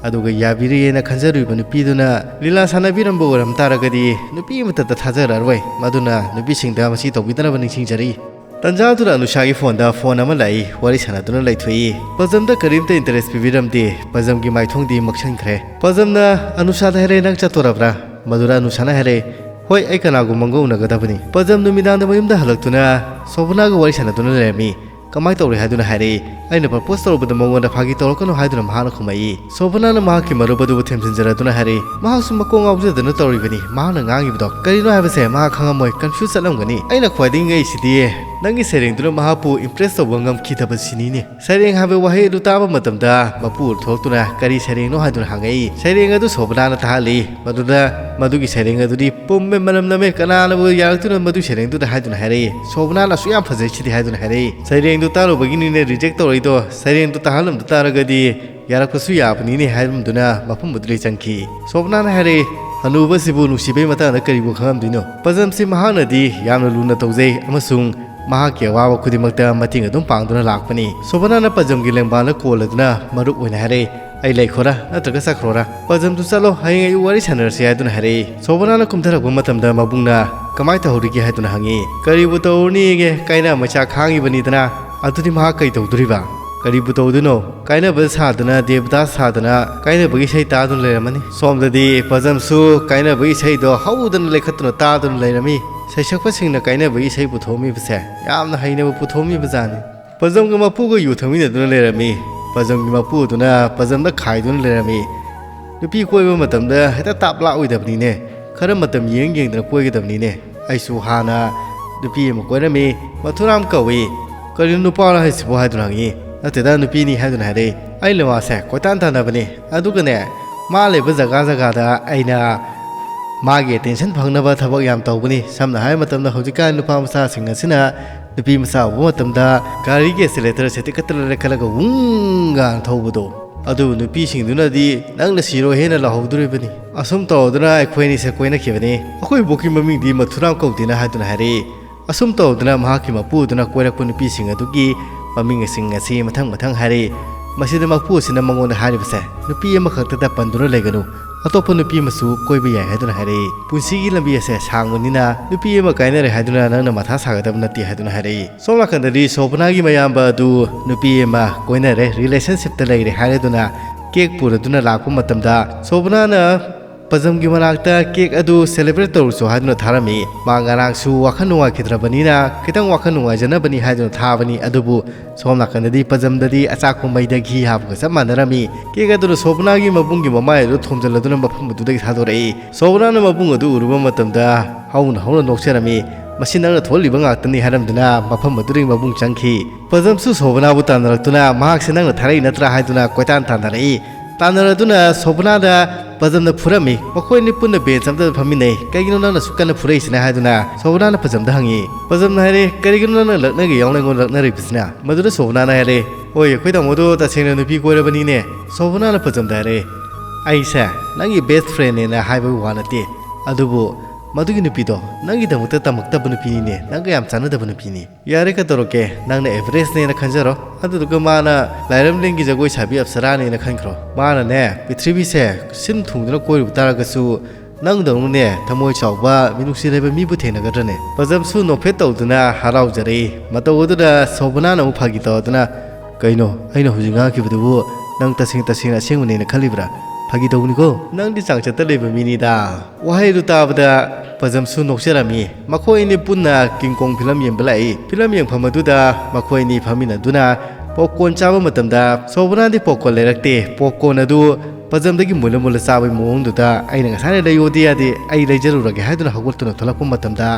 ꯑꯗꯨꯒ ꯌꯥꯕꯤꯔꯦꯅ ꯈꯟꯖꯔꯨꯏꯕ ꯅꯨꯄꯤꯗꯨꯅ ꯂꯤꯂꯥ ꯁꯥꯟꯅꯕꯤꯔꯝꯕ ꯑꯣꯏꯔꯝ ꯇꯥꯔꯒꯗꯤ ꯅꯨꯄꯤ ꯑꯃꯠꯇꯗ ꯊꯥꯖꯔꯔꯣꯏ꯫ ꯃꯗꯨꯅ ꯅꯨꯄꯤꯁꯤꯡꯗ ꯃꯁꯤ ꯇꯧꯕꯤꯗꯅꯕ ꯅꯤꯡꯁꯤꯡꯖꯔꯤ꯫ ꯇꯟꯖꯥꯗꯨꯗ ꯑꯅꯨꯁꯥꯒꯤ ꯐꯣꯟꯗ ꯐꯣꯟ ꯑꯃ ꯂꯥꯛꯏ꯫ ꯋꯥꯔꯤ ꯁꯥꯟꯅꯗꯨꯅ ꯂꯩꯊꯣꯛꯏ꯫ ꯄꯖꯝꯗ ꯀꯔꯤꯝꯇ ꯏꯟꯇꯔꯦꯁ ꯄꯤꯕꯤꯔꯝꯗꯦ꯫ ꯄꯖꯝꯒꯤ ꯃꯥꯏꯊꯣꯡꯗꯤ ꯃꯛꯁꯟꯈ꯭ꯔꯦ꯫ ꯄꯖꯝꯅ ꯑꯅꯨꯁꯥꯗ ꯍꯥꯏꯔꯦ, "ꯅꯪ ꯆꯠꯇꯣꯔꯕ꯭ꯔꯥ?" ꯃꯗꯨꯗ ꯑꯅꯨꯁꯥꯅ ꯍꯥꯏꯔꯦ, "ꯍꯣꯏ, ꯑꯩ ꯀꯅꯥꯒꯨꯝꯕ ꯑꯃꯒ ꯎꯅꯒꯗꯕꯅꯤ"꯫ ꯄꯖꯝ ꯅꯨꯃꯤꯗꯥꯡꯗ ꯃꯌꯨꯝꯗ ꯍꯜꯂꯛꯇꯨꯅ ꯁꯣꯕꯅꯥꯒ ꯋꯥꯔꯤ ꯁꯥꯟꯅꯗꯨꯅ ꯂꯩꯔꯝꯃꯤ꯫ "ꯀꯃꯥꯏ ꯇꯧꯔꯦ?" ꯍꯥꯏꯗꯨꯅ ꯍꯥꯏꯔꯛꯏ꯫ "ꯑꯩꯅ ꯄ꯭ꯔꯄꯣꯁ ꯇꯧꯔꯨꯕꯗ ꯃꯉꯣꯟꯗ ꯐꯥꯒꯤ ꯇꯧꯔꯛꯀꯅꯨ" ꯍꯥꯏꯗꯨꯅ ꯃꯍꯥꯛꯅ ꯈꯨꯝꯃꯛꯏ꯫ ꯁꯣꯕꯅꯥꯅ ꯃꯍꯥꯛꯀꯤ ꯃꯔꯨꯞ ꯑꯗꯨꯕꯨ ꯊꯦꯝꯖꯤꯟꯖꯔꯗꯨꯅ ꯍꯥꯏꯔꯛꯏ, "ꯃꯍꯥꯛꯁꯨ ꯃꯀꯣꯛ ꯉꯥꯎꯖꯗꯨꯅ ꯇꯧꯔꯤꯕꯅꯤ꯫ ꯃꯍꯥꯛꯅ ꯉꯥꯡꯉꯤꯕꯗꯣ ꯀꯔꯤꯅꯣ ꯍꯥꯏꯕꯁꯦ ꯃꯍꯥꯛ ꯈꯪꯉꯝꯃꯣꯏ, ꯀꯟꯐ꯭ꯌꯨꯁ ꯆꯠꯂꯝꯒꯅꯤ꯫ ꯑꯩꯅ ꯈ꯭ꯋꯥꯏꯗꯒꯤ ꯉꯛꯏꯁꯤꯗꯤ ꯅꯪꯒꯤ ꯁꯩꯔꯦꯡꯗꯨꯅ ꯃꯍꯥꯛꯄꯨ impress ꯇꯧꯕ ꯉꯝꯈꯤꯗꯕꯁꯤꯅꯤꯅꯦ꯫ ꯁꯩꯔꯦꯡ ꯍꯥꯏꯕ ꯋꯥꯍꯩ ꯑꯗꯨ ꯇꯥꯕ ꯃꯇꯝꯗ ꯃꯄꯨ ꯊꯣꯛꯂꯛꯇꯨꯅ ꯀꯔꯤ ꯁꯩꯔꯦꯡꯅꯣ ꯍꯥꯏꯗꯨꯅ ꯍꯪꯉꯛꯏ꯫ ꯁꯩꯔꯦꯡ ꯑꯗꯨ ꯁꯣꯕꯅꯥꯅ ꯇꯥꯍꯜꯂꯤ꯫ ꯃꯗꯨꯗ ꯃꯗꯨꯒꯤ ꯁꯩꯔꯦꯡ ꯑꯗꯨꯗꯤ ꯄꯨꯝꯃꯦ, ꯃꯅꯝ ꯅꯝꯃꯦ, ꯀꯅꯥꯅꯕꯨ ꯌꯥꯔꯛꯇꯨꯅ ꯃꯗꯨ ꯁꯩꯔꯦꯡꯗꯨꯗ ꯍꯥꯏꯗꯨꯅ ꯍꯥꯏꯔꯛꯏ꯫ ꯁꯣꯕꯅꯥꯅ ꯑꯁꯨꯛ ꯌꯥꯝ ꯐꯖꯩ ꯁꯤꯗꯤ ꯍꯥꯏꯗꯨꯅ ꯍꯥꯏꯔꯛꯏ꯫ ꯁꯩꯔꯦꯡꯗꯨ ꯇꯥꯔꯨꯕꯒꯤꯅꯤꯅꯦ reject ꯇꯧꯔꯛꯏꯗꯣ꯫ ꯁꯩꯔꯦꯡꯗꯨ ꯇꯥꯍꯜꯂꯝꯗ ꯇꯥꯔꯒꯗꯤ ꯌꯥꯔꯛꯄꯁꯨ ꯌꯥꯕꯅꯤꯅꯦ ꯍꯥꯏꯔꯝꯗꯨꯅ ꯃꯐꯝ ꯑꯗꯨꯗ ꯆꯪꯈꯤ꯫ ꯁꯣꯕꯅꯥꯅ ꯍꯥꯏꯔꯛꯏ, "ꯍꯅꯨꯕꯁꯤꯕꯨ ꯅꯨꯡꯁꯤꯕꯩ ꯃꯇꯥꯡꯗ ꯀꯔꯤꯕꯨ ꯈꯪꯉꯝꯗꯣꯏꯅꯣ?" ꯄꯖꯝꯁꯤ ꯃꯍꯥꯛꯅꯗꯤ ꯌꯥꯝꯅ ꯂꯨꯅ ꯇꯧꯖꯩ ꯑꯃꯁꯨꯡ ꯃꯍꯥꯛꯀꯤ ꯑꯋꯥꯕ ꯈꯨꯗꯤꯡꯃꯛꯇ ꯃꯇꯦꯡ ꯑꯗꯨꯝ ꯄꯥꯡꯗꯨꯅ ꯂꯥꯛꯄꯅꯤ꯫ ꯁꯣꯕꯅꯥꯅ ꯄꯖꯝꯒꯤ ꯂꯦꯡꯕꯥꯜꯗ ꯀꯣꯜꯂꯗꯨꯅ ꯃꯔꯨꯞ ꯑꯣꯏꯅ ꯍꯥꯏꯔꯛꯏ, "ꯑꯩ ꯂꯩꯈꯣꯔꯥ ꯅꯠꯇ꯭ꯔꯒ ꯆꯠꯈ꯭ꯔꯣꯔꯥ?" "ꯄꯖꯝꯗꯨ ꯆꯠꯂꯣ, ꯍꯌꯦꯡ ꯑꯌꯨꯛ ꯋꯥꯔꯤ ꯁꯥꯟꯅꯔꯁꯤ" ꯍꯥꯏꯗꯨꯅ ꯍꯥꯏꯔꯛꯏ꯫ ꯁꯣꯕꯅꯥꯅ ꯀꯨꯝꯊꯔꯛꯄ ꯃꯇꯝꯗ ꯃꯕꯨꯡꯅ, "ꯀꯃꯥꯏ ꯇꯧꯍꯧꯔꯤꯒꯦ?" ꯍꯥꯏꯗꯨꯅ ꯍꯪꯉꯤ꯫ "ꯀꯔꯤꯕꯨ ꯇꯧꯔꯨꯅꯤꯒꯦ, ꯀꯥꯏꯅ ꯃꯩꯆꯥꯛ ꯈꯥꯡꯉꯤꯕꯅꯤꯗꯅ, ꯑꯗꯨꯗꯤ ꯃꯍꯥꯛ ꯀꯩ ꯇꯧꯗꯣꯔꯤꯕ?" "ꯀꯔꯤꯕꯨ ꯇꯧꯗꯣꯏꯅꯣ? ꯀꯥꯏꯅꯕ ꯁꯥꯗꯅ, ꯗꯦꯕꯗꯥꯁ ꯁꯥꯗꯅ ꯀꯥꯏꯅꯕꯒꯤ ꯏꯁꯩ ꯇꯥꯗꯨꯅ ꯂꯩꯔꯝꯃꯅꯤ꯫ ꯁꯣꯝꯗꯗꯤ ꯄꯖꯝꯁꯨ ꯀꯥꯏꯅꯕꯒꯤ ꯏꯁꯩꯗꯣ ꯍꯧꯗꯅ ꯂꯩꯈꯠꯇꯨꯅ ꯇꯥꯗꯨꯅ ꯂꯩꯔꯝꯃꯤ꯫ ꯁꯩꯁꯛꯄꯁꯤꯡꯅ ꯀꯥꯏꯅꯕꯒꯤ ꯏꯁꯩ ꯄꯨꯊꯣꯛꯑꯝꯃꯤꯕꯁꯦ ꯌꯥꯝꯅ ꯍꯩꯅꯕ ꯄꯨꯊꯣꯛꯑꯝꯃꯤꯕ ꯖꯥꯠꯅꯤ꯫" ꯄꯖꯝꯒ ꯃꯄꯨꯒ ꯌꯨ ꯊꯛꯃꯤꯟꯅꯗꯨꯅ ꯂꯩꯔꯝꯃꯤ꯫ ꯄꯖꯝꯒꯤ ꯃꯄꯨ ꯑꯗꯨꯅ ꯄꯖꯝꯗ ꯈꯥꯏꯗꯨꯅ ꯂꯩꯔꯝꯃꯤ꯫ ꯅꯨꯄꯤ ꯀꯣꯏꯕ ꯃꯇꯝꯗ ꯍꯦꯛꯇ ꯇꯥꯞ ꯂꯥꯛꯑꯣꯏꯗꯕꯅꯤꯅꯦ꯫ ꯈꯔ ꯃꯇꯝ ꯌꯦꯡ ꯌꯦꯡꯗꯅ ꯀꯣꯏꯒꯗꯕꯅꯤꯅꯦ꯫ "ꯑꯩꯁꯨ ꯍꯥꯟꯅ ꯅꯨꯄꯤ ꯑꯃ ꯀꯣꯏꯔꯝꯃꯤ, ꯃꯊꯨꯔꯥꯝ ꯀꯧꯏ꯫ ꯀꯔꯤꯅꯣ ꯅꯨꯄꯥꯔꯣ ꯍꯥꯏꯁꯤꯕꯣ?" ꯍꯥꯏꯗꯨꯅ ꯍꯪꯉꯤ꯫ "ꯅꯠꯇꯦꯗ, ꯅꯨꯄꯤꯅꯤ" ꯍꯥꯏꯗꯨꯅ ꯍꯥꯏꯔꯛꯏ꯫ "ꯑꯩꯅ ꯃꯥꯁꯦ ꯀꯣꯏꯇꯥꯟ ꯇꯥꯟꯅꯕꯅꯤ꯫ ꯑꯗꯨꯒꯅꯦ, ꯃꯥ ꯂꯩꯕ ꯖꯒꯥ ꯖꯒꯥꯗ ꯑꯩꯅ ꯃꯥꯒꯤ attention ꯐꯪꯅꯕ ꯊꯕꯛ ꯌꯥꯝ ꯇꯧꯕꯅꯤ꯫ ꯁꯝꯅ ꯍꯥꯏꯕ ꯃꯇꯝꯗ ꯍꯧꯖꯤꯛꯀꯥꯟ ꯅꯨꯄꯥ ꯃꯆꯥꯁꯤꯡ ꯑꯁꯤꯅ ꯅꯨꯄꯤ ꯃꯆꯥ ꯎꯕ ꯃꯇꯝꯗ ꯒꯥꯔꯤꯒꯤ accelerator ꯁꯦ ꯇꯤꯛꯈꯠꯇꯅ ꯂꯩꯈꯠꯂꯒ ꯋꯨꯡꯒ ꯊꯧꯕꯗꯣ, ꯑꯗꯨꯕꯨ ꯅꯨꯄꯤꯁꯤꯡꯗꯨꯅꯗꯤ ꯅꯪꯅ ꯁꯤꯔꯣ ꯍꯦꯟꯅ ꯂꯥꯎꯍꯧꯗꯣꯔꯤꯕꯅꯤ꯫ ꯑꯁꯨꯝ ꯇꯧꯗꯨꯅ ꯑꯩꯈꯣꯏ ꯑꯅꯤꯁꯦ ꯀꯣꯏꯅꯈꯤꯕꯅꯤ꯫ ꯑꯩꯈꯣꯏ ꯏꯕꯣꯛꯀꯤ ꯃꯃꯤꯡꯗꯤ ꯃꯊꯨꯔꯥꯝ ꯀꯧꯗꯦꯅ" ꯍꯥꯏꯗꯨꯅ ꯍꯥꯏꯔꯛꯏ꯫ ꯑꯁꯨꯝ ꯇꯧꯗꯅ ꯃꯍꯥꯛꯀꯤ ꯃꯄꯨ ꯑꯗꯨꯅ ꯀꯣꯏꯔꯛꯄ ꯅꯨꯄꯤꯁꯤꯡ ꯑꯗꯨꯒꯤ ꯃꯃꯤꯡꯁꯤꯡ ꯑꯁꯤ ꯃꯊꯪ ꯃꯊꯪ ꯍꯥꯏꯔꯛꯏ꯫ ꯃꯁꯤꯗ ꯃꯄꯨ ꯑꯁꯤꯅ ꯃꯉꯣꯟꯗ ꯍꯥꯏꯔꯤꯕꯁꯦ, "ꯅꯨꯄꯤ ꯑꯃꯈꯛꯇꯗ ꯄꯟꯗꯨꯅ ꯂꯩꯒꯅꯨ, ꯑꯇꯣꯞꯄ ꯅꯨꯄꯤ ꯑꯃꯁꯨ ꯀꯣꯏꯕ ꯌꯥꯏ" ꯍꯥꯏꯗꯨꯅ ꯍꯥꯏꯔꯛꯏ꯫ "ꯄꯨꯟꯁꯤꯒꯤ ꯂꯝꯕꯤ ꯑꯁꯦ ꯁꯥꯡꯕꯅꯤꯅ ꯅꯨꯄꯤ ꯑꯃ ꯀꯥꯏꯅꯔꯦ ꯍꯥꯏꯗꯨꯅ ꯅꯪꯅ ꯃꯊꯥ ꯁꯥꯒꯗꯕ ꯅꯠꯇꯦ" ꯍꯥꯏꯗꯨꯅ ꯍꯥꯏꯔꯛꯏ꯫ ꯁꯣꯝ ꯅꯥꯀꯟꯗꯗꯤ ꯁꯣꯕꯅꯥꯒꯤ ꯃꯌꯥꯝꯕ ꯑꯗꯨ ꯅꯨꯄꯤ ꯑꯃ ꯀꯣꯏꯅꯔꯦ, relationship ꯇ ꯂꯩꯔꯦ ꯍꯥꯏꯔꯗꯨꯅ cake ꯄꯨꯔꯗꯨꯅ ꯂꯥꯛꯄ ꯃꯇꯝꯗ, ꯁꯣꯕꯅꯥꯅ ꯄꯖꯝꯒꯤ ꯃꯅꯥꯛꯇ cake ꯑꯗꯨ celebrate ꯇꯧꯔꯨꯆꯣ ꯍꯥꯏꯗꯨꯅ ꯊꯥꯔꯝꯃꯤ꯫ ꯃꯥ ꯉꯔꯥꯡꯁꯨ ꯋꯥꯈꯜ ꯅꯨꯡꯉꯥꯏꯈꯤꯗ꯭ꯔꯕꯅꯤꯅ ꯈꯤꯇꯪ ꯋꯥꯈꯜ ꯅꯨꯡꯉꯥꯏꯖꯅꯕꯅꯤ ꯍꯥꯏꯗꯨꯅ ꯊꯥꯕꯅꯤ꯫ ꯑꯗꯨꯕꯨ ꯁꯣꯝ ꯅꯥꯀꯟꯗꯗꯤ ꯄꯖꯝꯗꯗꯤ ꯑꯆꯥꯛꯄ ꯃꯩꯗ ꯘꯤ ꯍꯥꯞꯄꯒ ꯆꯞ ꯃꯥꯟꯅꯔꯝꯃꯤ꯫ Cake ꯑꯗꯨꯅ ꯁꯣꯕꯅꯥꯒꯤ ꯃꯕꯨꯡꯒꯤ ꯃꯃꯥꯏ ꯑꯗꯨ ꯊꯣꯝꯖꯤꯜꯂꯗꯨꯅ ꯃꯐꯝ ꯑꯗꯨꯗꯒꯤ ꯊꯥꯗꯣꯔꯛꯏ꯫ ꯁꯣꯕꯅꯥꯅ ꯃꯕꯨꯡ ꯑꯗꯨ ꯎꯔꯨꯕ ꯃꯇꯝꯗ ꯍꯧꯅ ꯍꯧꯅ ꯅꯣꯛꯆꯔꯝꯃꯤ꯫ "ꯃꯁꯤ ꯅꯪꯅ ꯊꯣꯛꯍꯜꯂꯤꯕ ꯉꯥꯛꯇꯅꯤ" ꯍꯥꯏꯔꯝꯗꯨꯅ ꯃꯐꯝ ꯑꯗꯨꯗꯒꯤ ꯃꯕꯨꯡ ꯆꯪꯈꯤ꯫ ꯄꯖꯝꯁꯨ ꯁꯣꯕꯅꯥꯕꯨ ꯇꯥꯟꯅꯔꯛꯇꯨꯅ "ꯃꯍꯥꯛꯁꯦ ꯅꯪꯅ ꯊꯥꯔꯛꯏ ꯅꯠꯇ꯭ꯔꯥ?" ꯍꯥꯏꯗꯨꯅ ꯀꯣꯏꯇꯥꯟ ꯇꯥꯟꯅꯔꯛꯏ꯫ ꯇꯥꯟꯅꯔꯗꯨꯅ ꯁꯣꯕꯅꯥꯗ ꯄꯖꯝꯅ ꯐꯨꯔꯝꯃꯤ꯫ ꯃꯈꯣꯏ ꯑꯅꯤ ꯄꯨꯟꯅ ꯕꯦꯟꯆ ꯑꯃꯗ ꯐꯝꯃꯤꯟꯅꯩ꯫ "ꯀꯩꯒꯤꯅꯣ ꯅꯪꯅ ꯑꯁꯨꯛ ꯀꯟꯅ ꯐꯨꯔꯛꯏꯁꯤꯅ?" ꯍꯥꯏꯗꯨꯅ ꯁꯣꯕꯅꯥꯅ ꯄꯖꯝꯗ ꯍꯪꯉꯤ꯫ ꯄꯖꯝꯅ ꯍꯥꯏꯔꯦ, "ꯀꯔꯤꯒꯤꯅꯣ ꯅꯪꯅ ꯂꯛꯅꯒꯦ ꯌꯥꯎꯅ ꯑꯩꯉꯣꯟꯗ ꯂꯛꯅꯔꯤꯕꯁꯤꯅ?" ꯃꯗꯨꯗ ꯁꯣꯕꯅꯥꯅ ꯍꯥꯏꯔꯦ, "ꯍꯣꯏ, ꯑꯩꯈꯣꯏ ꯇꯥꯃꯣꯗꯣ ꯇꯁꯦꯡꯅ ꯅꯨꯄꯤ ꯀꯣꯏꯔꯕꯅꯤꯅꯦ꯫" ꯁꯣꯕꯅꯥꯅ ꯄꯖꯝꯗ ꯍꯥꯏꯔꯦ, "ꯑꯩꯁꯦ ꯅꯪꯒꯤ ꯕꯦꯁ ꯐ꯭ꯔꯦꯟꯅꯦꯅ ꯍꯥꯏꯕꯒꯤ ꯋꯥ ꯅꯠꯇꯦ, ꯑꯗꯨꯕꯨ ꯃꯗꯨꯒꯤ ꯅꯨꯄꯤꯗꯣ ꯅꯪꯒꯤꯗꯃꯛꯇ ꯇꯝꯃꯛꯇꯕ ꯅꯨꯄꯤꯅꯤꯅꯦ, ꯅꯪꯒ ꯌꯥꯝ ꯆꯥꯟꯅꯗꯕ ꯅꯨꯄꯤꯅꯤ꯫ ꯌꯥꯔꯦ, ꯀꯩꯗꯧꯔꯒꯦ, ꯅꯪꯅ ꯑꯦꯚꯔꯦꯁꯅꯦꯅ ꯈꯟꯖꯔꯣ, ꯑꯗꯨꯗꯨꯒ ꯃꯥꯅ ꯂꯥꯏꯔꯝꯂꯦꯟꯒꯤ ꯖꯒꯣꯏ ꯁꯥꯕꯤ ꯑꯞꯁꯔꯥꯅꯦꯅ ꯈꯟꯈ꯭ꯔꯣ꯫ ꯃꯥꯅꯅꯦ, ꯄ꯭ꯔꯤꯊꯤꯕꯤꯁꯦ ꯁꯤꯟ ꯊꯨꯡꯗꯨꯅ ꯀꯣꯏꯔꯨꯕ ꯇꯥꯔꯒꯁꯨ, ꯅꯪꯗꯧꯅꯅꯦ ꯊꯃꯣꯏ ꯆꯥꯎꯕ, ꯃꯤꯅꯨꯡꯁꯤ ꯂꯩꯕ ꯃꯤꯕꯨ ꯊꯦꯡꯅꯒꯗ꯭ꯔꯅꯦ?" ꯄꯖꯝꯁꯨ ꯅꯣꯛꯐꯦꯠ ꯇꯧꯗꯨꯅ ꯍꯔꯥꯎꯖꯔꯛꯏ꯫ ꯃꯇꯧ ꯑꯗꯨꯗ ꯁꯣꯕꯅꯥꯅ ꯑꯃꯨꯛ ꯐꯥꯒꯤ ꯇꯧꯗꯨꯅ, "ꯀꯩꯅꯣ, ꯑꯩꯅ ꯍꯧꯖꯤꯛ ꯉꯥꯡꯈꯤꯕꯗꯨꯕꯨ ꯅꯪ ꯇꯁꯦꯡ ꯇꯁꯦꯡꯅ ꯑꯁꯦꯡꯕꯅꯦꯅ ꯈꯜꯂꯤꯕ꯭ꯔꯥ? ꯐꯥꯒꯤ ꯇꯧꯕꯅꯤꯀꯣ꯫ ꯅꯪꯗꯤ ꯆꯥꯡꯆꯠꯇ ꯂꯩꯕ ꯃꯤꯅꯤꯗ꯫" ꯋꯥꯍꯩꯗꯨ ꯇꯥꯕꯗ ꯄꯖꯝꯁꯨ ꯅꯣꯛꯆꯔꯝꯃꯤ꯫ ꯃꯈꯣꯏ ꯑꯅꯤ ꯄꯨꯟꯅ ꯀꯤꯡ ꯀꯣꯡ ꯐꯤꯂꯝ ꯌꯦꯡꯕ ꯂꯥꯛꯏ꯫ ꯐꯤꯂꯝ ꯌꯦꯡꯐꯝ ꯑꯗꯨꯗ ꯃꯈꯣꯏ ꯑꯅꯤ ꯐꯝꯃꯤꯟꯅꯗꯨꯅ ꯄꯣꯞꯀꯣꯔꯟ ꯆꯥꯕ ꯃꯇꯝꯗ ꯁꯣꯕꯅꯥꯗꯤ ꯄꯣꯞꯀꯣꯔꯟ ꯂꯩꯔꯛꯇꯦ꯫ ꯄꯣꯞꯀꯣꯔꯟ ꯑꯗꯨ ꯄꯖꯝꯗꯒꯤ ꯃꯨꯜꯂ ꯃꯨꯜꯂ ꯆꯥꯕꯒꯤ ꯃꯑꯣꯡꯗꯨꯗ ꯑꯩꯅ ꯉꯁꯥꯏꯅ "ꯂꯩꯌꯣꯗꯤ ꯌꯥꯗꯦ, ꯑꯩ ꯂꯩꯖꯔꯨꯔꯒꯦ" ꯍꯥꯏꯗꯨꯅ ꯍꯧꯒꯠꯇꯨꯅ ꯊꯣꯛꯂꯛꯄ ꯃꯇꯝꯗ,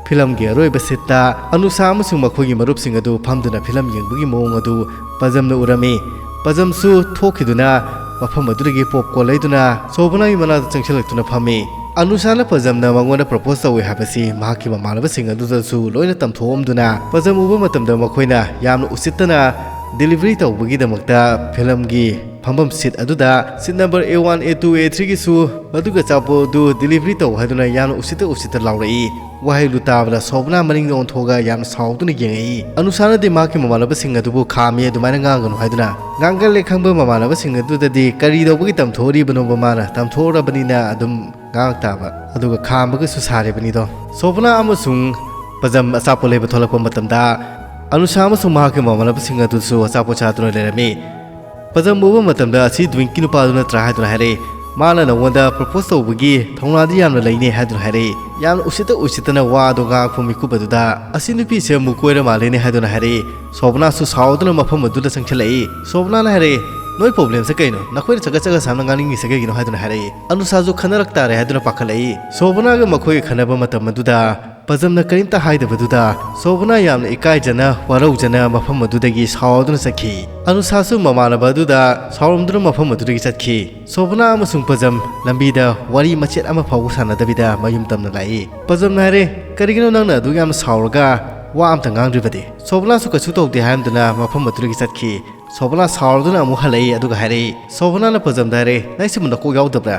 ꯐꯤꯂꯝꯒꯤ ꯑꯔꯣꯏꯕ ꯁꯤꯠꯇ ꯑꯅꯨꯁꯥ ꯑꯃꯁꯨꯡ ꯃꯈꯣꯏꯒꯤ ꯃꯔꯨꯞꯁꯤꯡ ꯑꯗꯨ ꯐꯝꯗꯨꯅ ꯐꯤꯂꯝ ꯌꯦꯡꯕꯒꯤ ꯃꯑꯣꯡ ꯑꯗꯨ ꯄꯖꯝꯅ ꯎꯔꯝꯃꯤ꯫ ꯄꯖꯝꯁꯨ ꯊꯣꯛꯈꯤꯗꯨꯅ ꯃꯐꯝ ꯑꯗꯨꯗꯒꯤ ꯄꯣꯞꯀꯣꯔꯟ ꯂꯩꯗꯨꯅ ꯁꯣꯕꯅꯥꯒꯤ ꯃꯅꯥꯛꯇ ꯆꯪꯁꯤꯜꯂꯛꯇꯨꯅ ꯐꯝꯃꯤ꯫ ꯑꯅꯨꯁꯥꯅ ꯄꯖꯝꯅ ꯃꯉꯣꯟꯗ ꯄ꯭ꯔꯄꯣꯖ ꯇꯧꯏ ꯍꯥꯏꯕꯁꯤ ꯃꯍꯥꯛꯀꯤ ꯃꯃꯥꯟꯅꯕꯁꯤꯡ ꯑꯗꯨꯗꯁꯨ ꯂꯣꯏꯅ ꯇꯝꯊꯣꯛꯑꯝꯗꯨꯅ, ꯄꯖꯝ ꯎꯕ ꯃꯇꯝꯗ ꯃꯈꯣꯏꯅ ꯌꯥꯝꯅ ꯎꯁꯤꯠꯇꯅ ꯗꯤꯂꯤꯚꯔꯤ ꯇꯧꯕꯒꯤꯗꯃꯛꯇ ꯐꯤꯂꯝꯒꯤ ꯐꯝꯐꯝ ꯁꯤꯠ ꯑꯗꯨꯗ, seat number A one, A two, ꯑꯦ ꯊ꯭ꯔꯤꯒꯤꯁꯨ ꯃꯗꯨꯒꯤ ꯑꯆꯥꯄꯣꯠ ꯑꯗꯨ ꯗꯤꯂꯤꯚꯔꯤ ꯇꯧ ꯍꯥꯏꯗꯨꯅ ꯌꯥꯝꯅ ꯎꯁꯤꯠꯇ ꯎꯁꯤꯠꯇ ꯂꯥꯎꯔꯛꯏ꯫ ꯋꯥꯍꯩꯗꯨ ꯇꯥꯕꯗ ꯁꯣꯕꯅꯥ ꯃꯅꯤꯡꯗ ꯑꯣꯟꯊꯣꯛꯑꯒ ꯌꯥꯝꯅ ꯁꯥꯎꯗꯨꯅ ꯌꯦꯡꯉꯛꯏ꯫ ꯑꯅꯨꯁꯥꯅꯗꯤ ꯃꯍꯥꯛꯀꯤ ꯃꯃꯥꯟꯅꯕꯁꯤꯡ ꯑꯗꯨꯕꯨ ꯈꯥꯝꯃꯤ, ꯑꯗꯨꯃꯥꯏꯅ ꯉꯥꯡꯒꯅꯨ ꯍꯥꯏꯗꯨꯅ ꯉꯥꯡꯒꯜꯂꯦ ꯈꯪꯕ ꯃꯃꯥꯟꯅꯕꯁꯤꯡ ꯑꯗꯨꯗꯗꯤ ꯀꯔꯤ ꯇꯧꯕꯒꯤ ꯇꯝꯊꯣꯛꯎꯔꯤꯕꯅꯣꯕ, ꯃꯥꯅ ꯇꯝꯊꯣꯛꯎꯔꯕꯅꯤꯅ ꯑꯗꯨꯝ ꯉꯥꯡ ꯇꯥꯕ, ꯑꯗꯨꯒ ꯈꯥꯝꯕꯒꯁꯨ ꯁꯥꯔꯤꯕꯅꯤꯗꯣ꯫ ꯁꯣꯕꯅꯥ ꯑꯃꯁꯨꯡ ꯄꯖꯝ ꯑꯆꯥꯄꯣꯠ ꯂꯩꯕ ꯊꯣꯛꯂꯛꯄ ꯃꯇꯝꯗ, ꯑꯅꯨꯁꯥ ꯑꯃꯁꯨꯡ ꯃꯍꯥꯛꯀꯤ ꯃꯃꯥꯟꯅꯕꯁꯤꯡ ꯑꯗꯨꯁꯨ ꯑꯆꯥꯄꯣꯠ ꯆꯥꯗꯨꯅ ꯂꯩꯔꯝꯃꯤ꯫ ꯄꯖꯝ ꯎꯕ ꯃꯇꯝꯗ, "ꯑꯁꯤ ꯗ꯭ꯋꯤꯡꯀꯤ ꯅꯨꯄꯥꯗꯨ ꯅꯠꯇ꯭ꯔꯥ?" ꯍꯥꯏꯗꯨꯅ ꯍꯥꯏꯔꯛꯏ꯫ "ꯃꯥꯅ ꯅꯉꯣꯟꯗ ꯄ꯭ꯔꯄꯣꯖ ꯇꯧꯕꯒꯤ ꯊꯧꯅꯥꯗꯤ ꯌꯥꯝꯅ ꯂꯩꯅꯦ" ꯍꯥꯏꯗꯨꯅ ꯍꯥꯏꯔꯛꯏ꯫ ꯌꯥꯝꯅ ꯎꯁꯤꯠꯇ ꯎꯁꯤꯠꯇꯅ ꯋꯥ ꯑꯗꯨ ꯉꯥꯡꯉꯛꯄ ꯃꯤꯀꯨꯞ ꯑꯗꯨꯗ, "ꯑꯁꯤ ꯅꯨꯄꯤꯁꯦ ꯑꯃꯨꯛ ꯀꯣꯏꯔ ꯃꯥꯜꯂꯦꯅꯦ" ꯍꯥꯏꯗꯨꯅ ꯍꯥꯏꯔꯛꯏ꯫ ꯁꯣꯕꯅꯥꯁꯨ ꯁꯥꯎꯗꯨꯅ ꯃꯐꯝ ꯑꯗꯨꯗ ꯆꯪꯁꯤꯜꯂꯛꯏ꯫ ꯁꯣꯕꯅꯥꯅ ꯍꯥꯏꯔꯛꯏ, "ꯅꯣꯏ ꯄ꯭ꯔꯣꯕ꯭ꯂꯦꯝꯁꯦ ꯀꯩꯅꯣ? ꯅꯈꯣꯏꯅ ꯆꯒꯠ ꯆꯒꯠ ꯁꯥꯝꯅ ꯉꯥꯡꯅꯤꯡꯉꯤꯁꯦ ꯀꯩꯒꯤꯅꯣ?" ꯍꯥꯏꯗꯨꯅ ꯍꯥꯏꯔꯛꯏ꯫ ꯑꯅꯨꯁꯥꯁꯨ ꯈꯟꯅꯔꯛ ꯇꯥꯔꯦ ꯍꯥꯏꯗꯨꯅ ꯄꯥꯈꯠꯂꯛꯏ꯫ ꯁꯣꯕꯅꯥꯒ ꯃꯈꯣꯏꯒ ꯈꯟꯅꯕ ꯃꯇꯝ ꯑꯗꯨꯗ, ꯄꯖꯝꯅ ꯀꯔꯤꯝꯇ ꯍꯥꯏꯗꯕꯗꯨꯗ ꯁꯣꯕꯅꯥ ꯌꯥꯝꯅ ꯏꯀꯥꯏꯖꯅ ꯋꯥꯔꯧꯖꯅ ꯃꯐꯝ ꯑꯗꯨꯗꯒꯤ ꯁꯥꯎꯗꯨꯅ ꯆꯠꯈꯤ꯫ ꯑꯅꯨꯁꯥꯁꯨ ꯃꯃꯥꯟꯅꯕ ꯑꯗꯨꯗ ꯁꯥꯎꯔꯝꯗꯨꯅ ꯃꯐꯝ ꯑꯗꯨꯗꯒꯤ ꯆꯠꯈꯤ꯫ ꯁꯣꯕꯅꯥ ꯑꯃꯁꯨꯡ ꯄꯖꯝ ꯂꯝꯕꯤꯗ ꯋꯥꯔꯤ ꯃꯆꯦꯠ ꯑꯃ ꯐꯥꯎꯕ ꯁꯥꯟꯅꯗꯕꯤꯗ ꯃꯌꯨꯝ ꯇꯝꯅ ꯂꯥꯛꯏ꯫ ꯄꯖꯝꯅ ꯍꯥꯏꯔꯦ, "ꯀꯔꯤꯒꯤꯅꯣ ꯅꯪꯅ ꯑꯗꯨꯛ ꯌꯥꯝꯅ ꯁꯥꯎꯔꯒ ꯋꯥ ꯑꯝꯇ ꯉꯥꯡꯗ꯭ꯔꯤꯕꯗꯤ?" ꯁꯣꯕꯅꯥꯁꯨ ꯀꯩꯁꯨ ꯇꯧꯗꯦ ꯍꯥꯏꯔꯝꯗꯨꯅ ꯃꯐꯝ ꯑꯗꯨꯗꯒꯤ ꯆꯠꯈꯤ꯫ ꯁꯣꯕꯅꯥ ꯁꯥꯎꯔꯗꯨꯅ ꯑꯃꯨꯛ ꯍꯜꯂꯛꯏ, ꯑꯗꯨꯒ ꯍꯥꯏꯔꯛꯏ, ꯁꯣꯕꯅꯥꯅ ꯄꯖꯝꯗ ꯍꯥꯏꯔꯦ, "ꯅꯪꯁꯤꯕꯨ ꯅꯀꯣꯛ ꯌꯥꯎꯗꯕ꯭ꯔꯥ?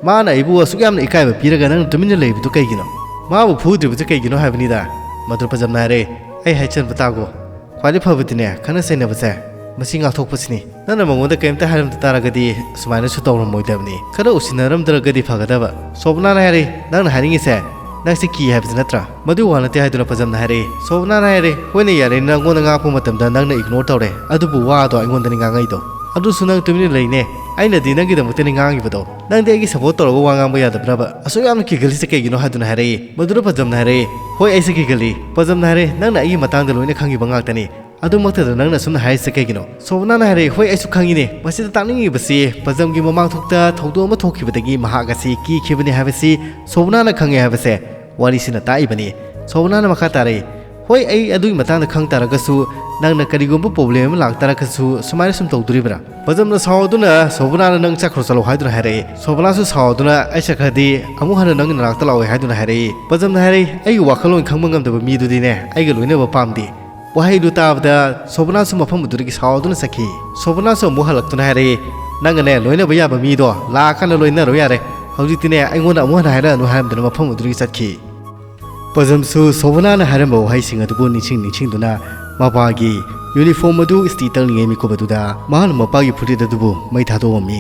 ꯃꯥꯅ ꯑꯩꯕꯨ ꯑꯁꯨꯛ ꯌꯥꯝꯅ ꯏꯀꯥꯏꯕ ꯄꯤꯔꯒ ꯅꯪꯅ ꯇꯨꯃꯤꯟꯅ ꯂꯩꯕꯗꯨ ꯀꯩꯒꯤꯅꯣ? ꯃꯥꯕꯨ ꯐꯨꯗ꯭ꯔꯤꯕꯁꯦ ꯀꯩꯒꯤꯅꯣ ꯍꯥꯏꯕꯅꯤꯗ?" ꯃꯗꯨ ꯄꯖꯝꯅ ꯍꯥꯏꯔꯦ, "ꯑꯩ ꯍꯥꯏꯖꯟꯕ ꯇꯥꯒꯣ꯫ ꯈ꯭ꯋꯥꯏꯗꯒꯤ ꯐꯕꯗꯤꯅꯦ, ꯈꯠꯅ ꯆꯩꯅꯕꯁꯦ, ꯃꯁꯤ ꯉꯥꯛꯊꯣꯛꯄꯁꯤꯅꯤ꯫ ꯅꯪꯅ ꯃꯉꯣꯟꯗ ꯀꯔꯤꯝꯇ ꯍꯥꯏꯔꯝꯗ ꯇꯥꯔꯒꯗꯤ ꯁꯨꯃꯥꯏꯅꯁꯨ ꯇꯧꯔꯝꯃꯣꯏꯗꯕꯅꯤ꯫ ꯈꯔ ꯎꯁꯤꯟꯅꯔꯝꯗ꯭ꯔꯒꯗꯤ ꯐꯒꯗꯕ꯫" ꯁꯣꯕꯅꯥꯅ ꯍꯥꯏꯔꯦ, "ꯅꯪꯅ ꯍꯥꯏꯅꯤꯡꯉꯤꯁꯦ ꯅꯪꯁꯦ ꯀꯤ ꯍꯥꯏꯕꯁꯤ ꯅꯠꯇ꯭ꯔꯥ?" "ꯃꯗꯨ ꯋꯥ ꯅꯠꯇꯦ" ꯍꯥꯏꯗꯨꯅ ꯄꯖꯝꯅ ꯍꯥꯏꯔꯦ꯫ ꯁꯣꯕꯅꯥꯅ ꯍꯥꯏꯔꯦ, "ꯍꯣꯏꯅꯦ, ꯌꯥꯔꯦ, ꯅꯪꯉꯣꯟꯗ ꯉꯥꯡꯉꯛꯄ ꯃꯇꯝꯗ ꯅꯪꯅ ꯏꯒꯅꯣꯔ ꯇꯧꯔꯦ, ꯑꯗꯨꯕꯨ ꯋꯥꯗꯣ ꯑꯩꯉꯣꯟꯗꯅꯤ ꯉꯥꯡꯉꯛꯏꯗꯣ꯫ ꯑꯗꯨꯁꯨ ꯅꯪ ꯇꯨꯃꯤꯟꯅ ꯂꯩꯅꯦ꯫ ꯑꯩꯅꯗꯤ ꯅꯪꯒꯤꯗꯃꯛꯇꯅꯤ ꯉꯥꯡꯉꯤꯕꯗꯣ꯫ ꯅꯪꯗꯤ ꯑꯩꯒꯤ ꯁꯞꯄꯣꯔꯠ ꯇꯧꯔꯒ ꯋꯥ ꯉꯥꯡꯕ ꯌꯥꯗꯕ꯭ꯔꯕ? ꯑꯁꯨꯛ ꯌꯥꯝꯅ ꯀꯤꯒꯜꯂꯤꯁꯦ ꯀꯩꯒꯤꯅꯣ?" ꯍꯥꯏꯗꯨꯅ ꯍꯥꯏꯔꯛꯏ꯫ ꯃꯗꯨꯗ ꯄꯖꯝꯅ ꯍꯥꯏꯔꯛꯏ, "ꯍꯣꯏ, ꯑꯩꯁꯦ ꯀꯤꯒꯜꯂꯤ꯫" ꯄꯖꯝꯅ ꯍꯥꯏꯔꯦ, "ꯅꯪꯅ ꯑꯩꯒꯤ ꯃꯇꯥꯡꯗ ꯂꯣꯏꯅ ꯈꯪꯉꯤꯕ ꯉꯥꯛꯇꯅꯤ꯫ ꯑꯗꯨꯃꯛꯇꯗ ꯅꯪꯅ ꯑꯁꯨꯝꯅ ꯍꯥꯏꯔꯤꯁꯦ ꯀꯩꯒꯤꯅꯣ?" ꯁꯣꯕꯅꯥꯅ ꯍꯥꯏꯔꯛꯏ, "ꯍꯣꯏ, ꯑꯩꯁꯨ ꯈꯪꯉꯤꯅꯦ꯫ ꯃꯁꯤꯗ ꯇꯥꯛꯅꯤꯡꯉꯤꯕꯁꯤ ꯄꯖꯝꯒꯤ ꯃꯃꯥꯡ ꯊꯣꯛꯇ ꯊꯧꯗꯣꯛ ꯑꯃ ꯊꯣꯛꯈꯤꯕꯗꯒꯤ ꯃꯍꯥꯛ ꯑꯁꯤ ꯀꯤꯈꯤꯕꯅꯤ ꯍꯥꯏꯕꯁꯤ ꯁꯣꯕꯅꯥꯅ ꯈꯪꯉꯦ ꯍꯥꯏꯕꯁꯦ ꯋꯥꯔꯤꯁꯤꯅ ꯇꯥꯛꯏꯕꯅꯤ꯫" ꯁꯣꯕꯅꯥꯅ ꯃꯈꯥ ꯇꯥꯔꯛꯏ, "ꯍꯣꯏ, ꯑꯩ ꯑꯗꯨꯒꯤ ꯃꯇꯥꯡꯗ ꯈꯪ ꯇꯥꯔꯒꯁꯨ ꯅꯪꯅ ꯀꯔꯤꯒꯨꯝꯕ ꯄ꯭ꯔꯣꯕ꯭ꯂꯦꯝ ꯑꯃ ꯂꯥꯛꯇꯥꯔꯒꯁꯨ ꯁꯨꯃꯥꯏꯅ ꯁꯨꯝ ꯇꯧꯗꯣꯔꯤꯕ꯭ꯔꯥ?" ꯄꯖꯝꯅ ꯁꯥꯎꯗꯨꯅ ꯁꯣꯕꯅꯥꯅ "ꯅꯪ ꯆꯠꯈ꯭ꯔꯣ ꯆꯠꯂꯣ" ꯍꯥꯏꯗꯨꯅ ꯍꯥꯏꯔꯛꯏ꯫ ꯁꯣꯕꯅꯥꯁꯨ ꯁꯥꯎꯗꯨꯅ "ꯑꯩ ꯆꯠꯈ꯭ꯔꯗꯤ ꯑꯃꯨꯛ ꯍꯟꯅ ꯅꯪꯒꯤ ꯅꯅꯥꯛꯇ ꯂꯥꯛꯑꯣꯏ" ꯍꯥꯏꯗꯨꯅ ꯍꯥꯏꯔꯛꯏ꯫ ꯄꯖꯝꯅ ꯍꯥꯏꯔꯛꯏ, "ꯑꯩꯒꯤ ꯋꯥꯈꯜꯂꯣꯟ ꯈꯪꯕ ꯉꯝꯗꯕ ꯃꯤꯗꯨꯗꯤꯅꯦ ꯑꯩꯒ ꯂꯣꯏꯅꯕ ꯄꯥꯝꯗꯦ꯫" ꯋꯥꯍꯩꯗꯨ ꯇꯥꯕꯗ ꯁꯣꯕꯅꯥꯁꯨ ꯃꯐꯝ ꯑꯗꯨꯗꯒꯤ ꯁꯥꯎꯗꯨꯅ ꯆꯠꯈꯤ꯫ ꯁꯣꯕꯅꯥꯁꯨ ꯑꯃꯨꯛ ꯍꯜꯂꯛꯇꯨꯅ ꯍꯥꯏꯔꯛꯏ, "ꯅꯪꯒꯅꯦ ꯂꯣꯏꯅꯕ ꯌꯥꯕ ꯃꯤꯗꯣ ꯂꯥꯛꯑꯀꯥꯟꯗ ꯂꯣꯏꯅꯔꯣ ꯌꯥꯔꯦ꯫ ꯍꯧꯖꯤꯛꯇꯤꯅꯦ ꯑꯩꯉꯣꯟꯗ ꯑꯃꯨꯛ ꯍꯟꯅ ꯍꯥꯏꯔꯛꯑꯅꯨ" ꯍꯥꯏꯔꯝꯗꯨꯅ ꯃꯐꯝ ꯑꯗꯨꯗꯒꯤ ꯆꯠꯈꯤ꯫ ꯄꯖꯝꯁꯨ ꯁꯣꯕꯅꯥꯅ ꯍꯥꯏꯔꯝꯕ ꯋꯥꯍꯩꯁꯤꯡ ꯑꯗꯨꯕꯨ ꯅꯤꯡꯁꯤꯡ ꯅꯤꯡꯁꯤꯡꯗꯨꯅ ꯃꯄꯥꯒꯤ ꯌꯨꯅꯤꯐꯣꯔꯝ ꯑꯗꯨ ꯏꯁꯇꯤ ꯇꯛꯂꯤꯉꯩ ꯃꯤꯀꯨꯞ ꯑꯗꯨꯗ ꯃꯍꯥꯛꯅ ꯃꯄꯥꯒꯤ ꯐꯨꯔꯤꯠ ꯑꯗꯨꯕꯨ ꯃꯩ ꯊꯥꯗꯣꯛꯑꯝꯃꯤ꯫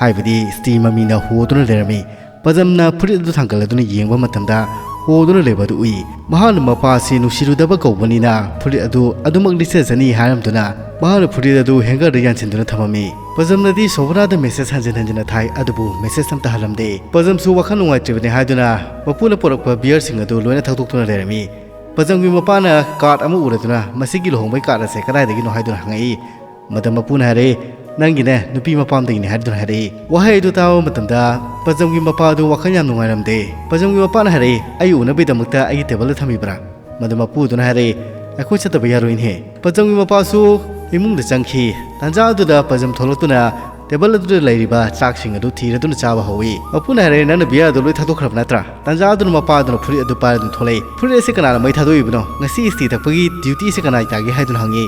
ꯍꯥꯏꯕꯗꯤ ꯏꯁꯇꯤ ꯃꯃꯤꯅ ꯍꯣꯗꯨꯅ ꯂꯩꯔꯝꯃꯤ꯫ ꯄꯖꯝꯅ ꯐꯨꯔꯤꯠ ꯑꯗꯨ ꯊꯥꯡꯒꯠꯂꯗꯨꯅ ꯌꯦꯡꯕ ꯃꯇꯝꯗ ꯍꯣꯗꯨꯅ ꯂꯩꯕ ꯑꯗꯨ ꯎꯏ꯫ ꯃꯍꯥꯛꯅ ꯃꯄꯥ ꯑꯁꯤ ꯅꯨꯡꯁꯤꯔꯨꯗꯕ ꯀꯧꯕꯅꯤꯅ ꯐꯨꯔꯤꯠ ꯑꯗꯨ ꯑꯗꯨꯃꯛ ꯂꯤꯠꯆꯖꯅꯤ ꯍꯥꯏꯔꯝꯗꯨꯅ ꯃꯍꯥꯛꯅ ꯐꯨꯔꯤꯠ ꯑꯗꯨ ꯍꯦꯡꯒꯔꯗ ꯌꯥꯟꯁꯤꯟꯗꯨꯅ ꯊꯝꯃꯝꯃꯤ꯫ ꯄꯖꯝꯅꯗꯤ ꯁꯣꯕꯅꯥꯗ ꯃꯦꯁꯦꯖ ꯍꯟꯖꯤꯟ ꯍꯟꯖꯤꯟꯅ ꯊꯥꯏ, ꯑꯗꯨꯕꯨ ꯃꯦꯁꯦꯖ ꯑꯝꯇ ꯍꯜꯂꯝꯗꯦ꯫ ꯄꯖꯝꯁꯨ ꯋꯥꯈꯜ ꯅꯨꯡꯉꯥꯏꯇ꯭ꯔꯤꯕꯅꯤ ꯍꯥꯏꯗꯨꯅ ꯃꯄꯨꯅ ꯄꯨꯔꯛꯄ ꯕꯤꯌꯔꯁꯤꯡ ꯑꯗꯨ ꯂꯣꯏꯅ ꯊꯛꯇꯣꯛꯇꯨꯅ ꯂꯩꯔꯝꯃꯤ꯫ ꯄꯖꯝꯒꯤ ꯃꯄꯥꯅ ꯀꯥꯔꯗ ꯑꯃ ꯎꯔꯗꯨꯅ, "ꯃꯁꯤꯒꯤ ꯂꯨꯍꯣꯡꯕꯒꯤ ꯀꯥꯔꯗ ꯑꯁꯦ ꯀꯗꯥꯏꯗꯒꯤꯅꯣ?" ꯍꯥꯏꯗꯨꯅ ꯍꯪꯉꯛꯏ꯫ ꯃꯗ ꯃꯄꯨꯅ ꯍꯥꯏꯔꯛꯏ, "ꯅꯪꯒꯤꯅꯦ ꯅꯨꯄꯤ ꯃꯄꯥꯝꯗꯒꯤꯅꯤ" ꯍꯥꯏꯗꯨꯅ ꯍꯥꯏꯔꯛꯏ꯫ ꯋꯥꯍꯩ ꯑꯗꯨ ꯇꯥꯕ ꯃꯇꯝꯗ ꯄꯖꯝꯒꯤ ꯃꯄꯥ ꯑꯗꯨ ꯋꯥꯈꯜ ꯌꯥꯝ ꯅꯨꯡꯉꯥꯏꯔꯝꯗꯦ꯫ ꯄꯖꯝꯒꯤ ꯃꯄꯥꯅ ꯍꯥꯏꯔꯛꯏ, "ꯑꯩ ꯎꯅꯕꯒꯤꯗꯃꯛꯇ ꯑꯩꯒꯤ ꯇꯦꯕꯜꯗ ꯊꯝꯃꯤꯕ꯭ꯔꯥ?" ꯃꯗꯨ ꯃꯄꯨꯗꯨꯅ ꯍꯥꯏꯔꯛꯏ, "ꯑꯩꯈꯣꯏ ꯆꯠꯇꯕ ꯌꯥꯔꯣꯏꯅꯦꯍꯦ"꯫ ꯄꯖꯝꯒꯤ ꯃꯄꯥꯁꯨ ꯏꯃꯨꯡꯗ ꯆꯪꯈꯤ꯫ ꯇꯥꯟꯖꯥ ꯑꯗꯨꯗ ꯄꯖꯝ ꯊꯣꯛꯂꯛꯇꯨꯅ ꯇꯦꯕꯜ ꯑꯗꯨꯗ ꯂꯩꯔꯤꯕ ꯆꯥꯛꯁꯤꯡ ꯑꯗꯨ ꯊꯤꯔꯗꯨꯅ ꯆꯥꯕ ꯍꯧꯏ꯫ ꯃꯄꯨꯅ ꯍꯥꯏꯔꯛꯏ, "ꯅꯪꯅ ꯕꯤꯌꯥꯔ ꯑꯗꯨ ꯂꯣꯏ ꯊꯥꯗꯣꯛꯈ꯭ꯔꯕ ꯅꯠꯇ꯭ꯔꯥ?" ꯇꯥꯟꯖꯥ ꯑꯗꯨꯅ ꯃꯄꯥ ꯑꯗꯨꯅ ꯐꯨꯔꯤꯠ ꯑꯗꯨ ꯄꯥꯏꯔꯗꯨꯅ ꯊꯣꯛꯂꯛꯏ꯫ "ꯐꯨꯔꯤꯠ ꯑꯁꯤ ꯀꯅꯥꯅ ꯃꯩ ꯊꯥꯗꯣꯛꯏꯕꯅꯣ? ꯉꯁꯤ ꯏꯁꯇꯤ ꯇꯛꯄꯒꯤ ꯗ꯭ꯌꯨꯇꯤ ꯑꯁꯤ ꯀꯅꯥꯒꯤ ꯇꯥꯒꯦ?" ꯍꯥꯏꯗꯨꯅ ꯍꯪꯉꯤ꯫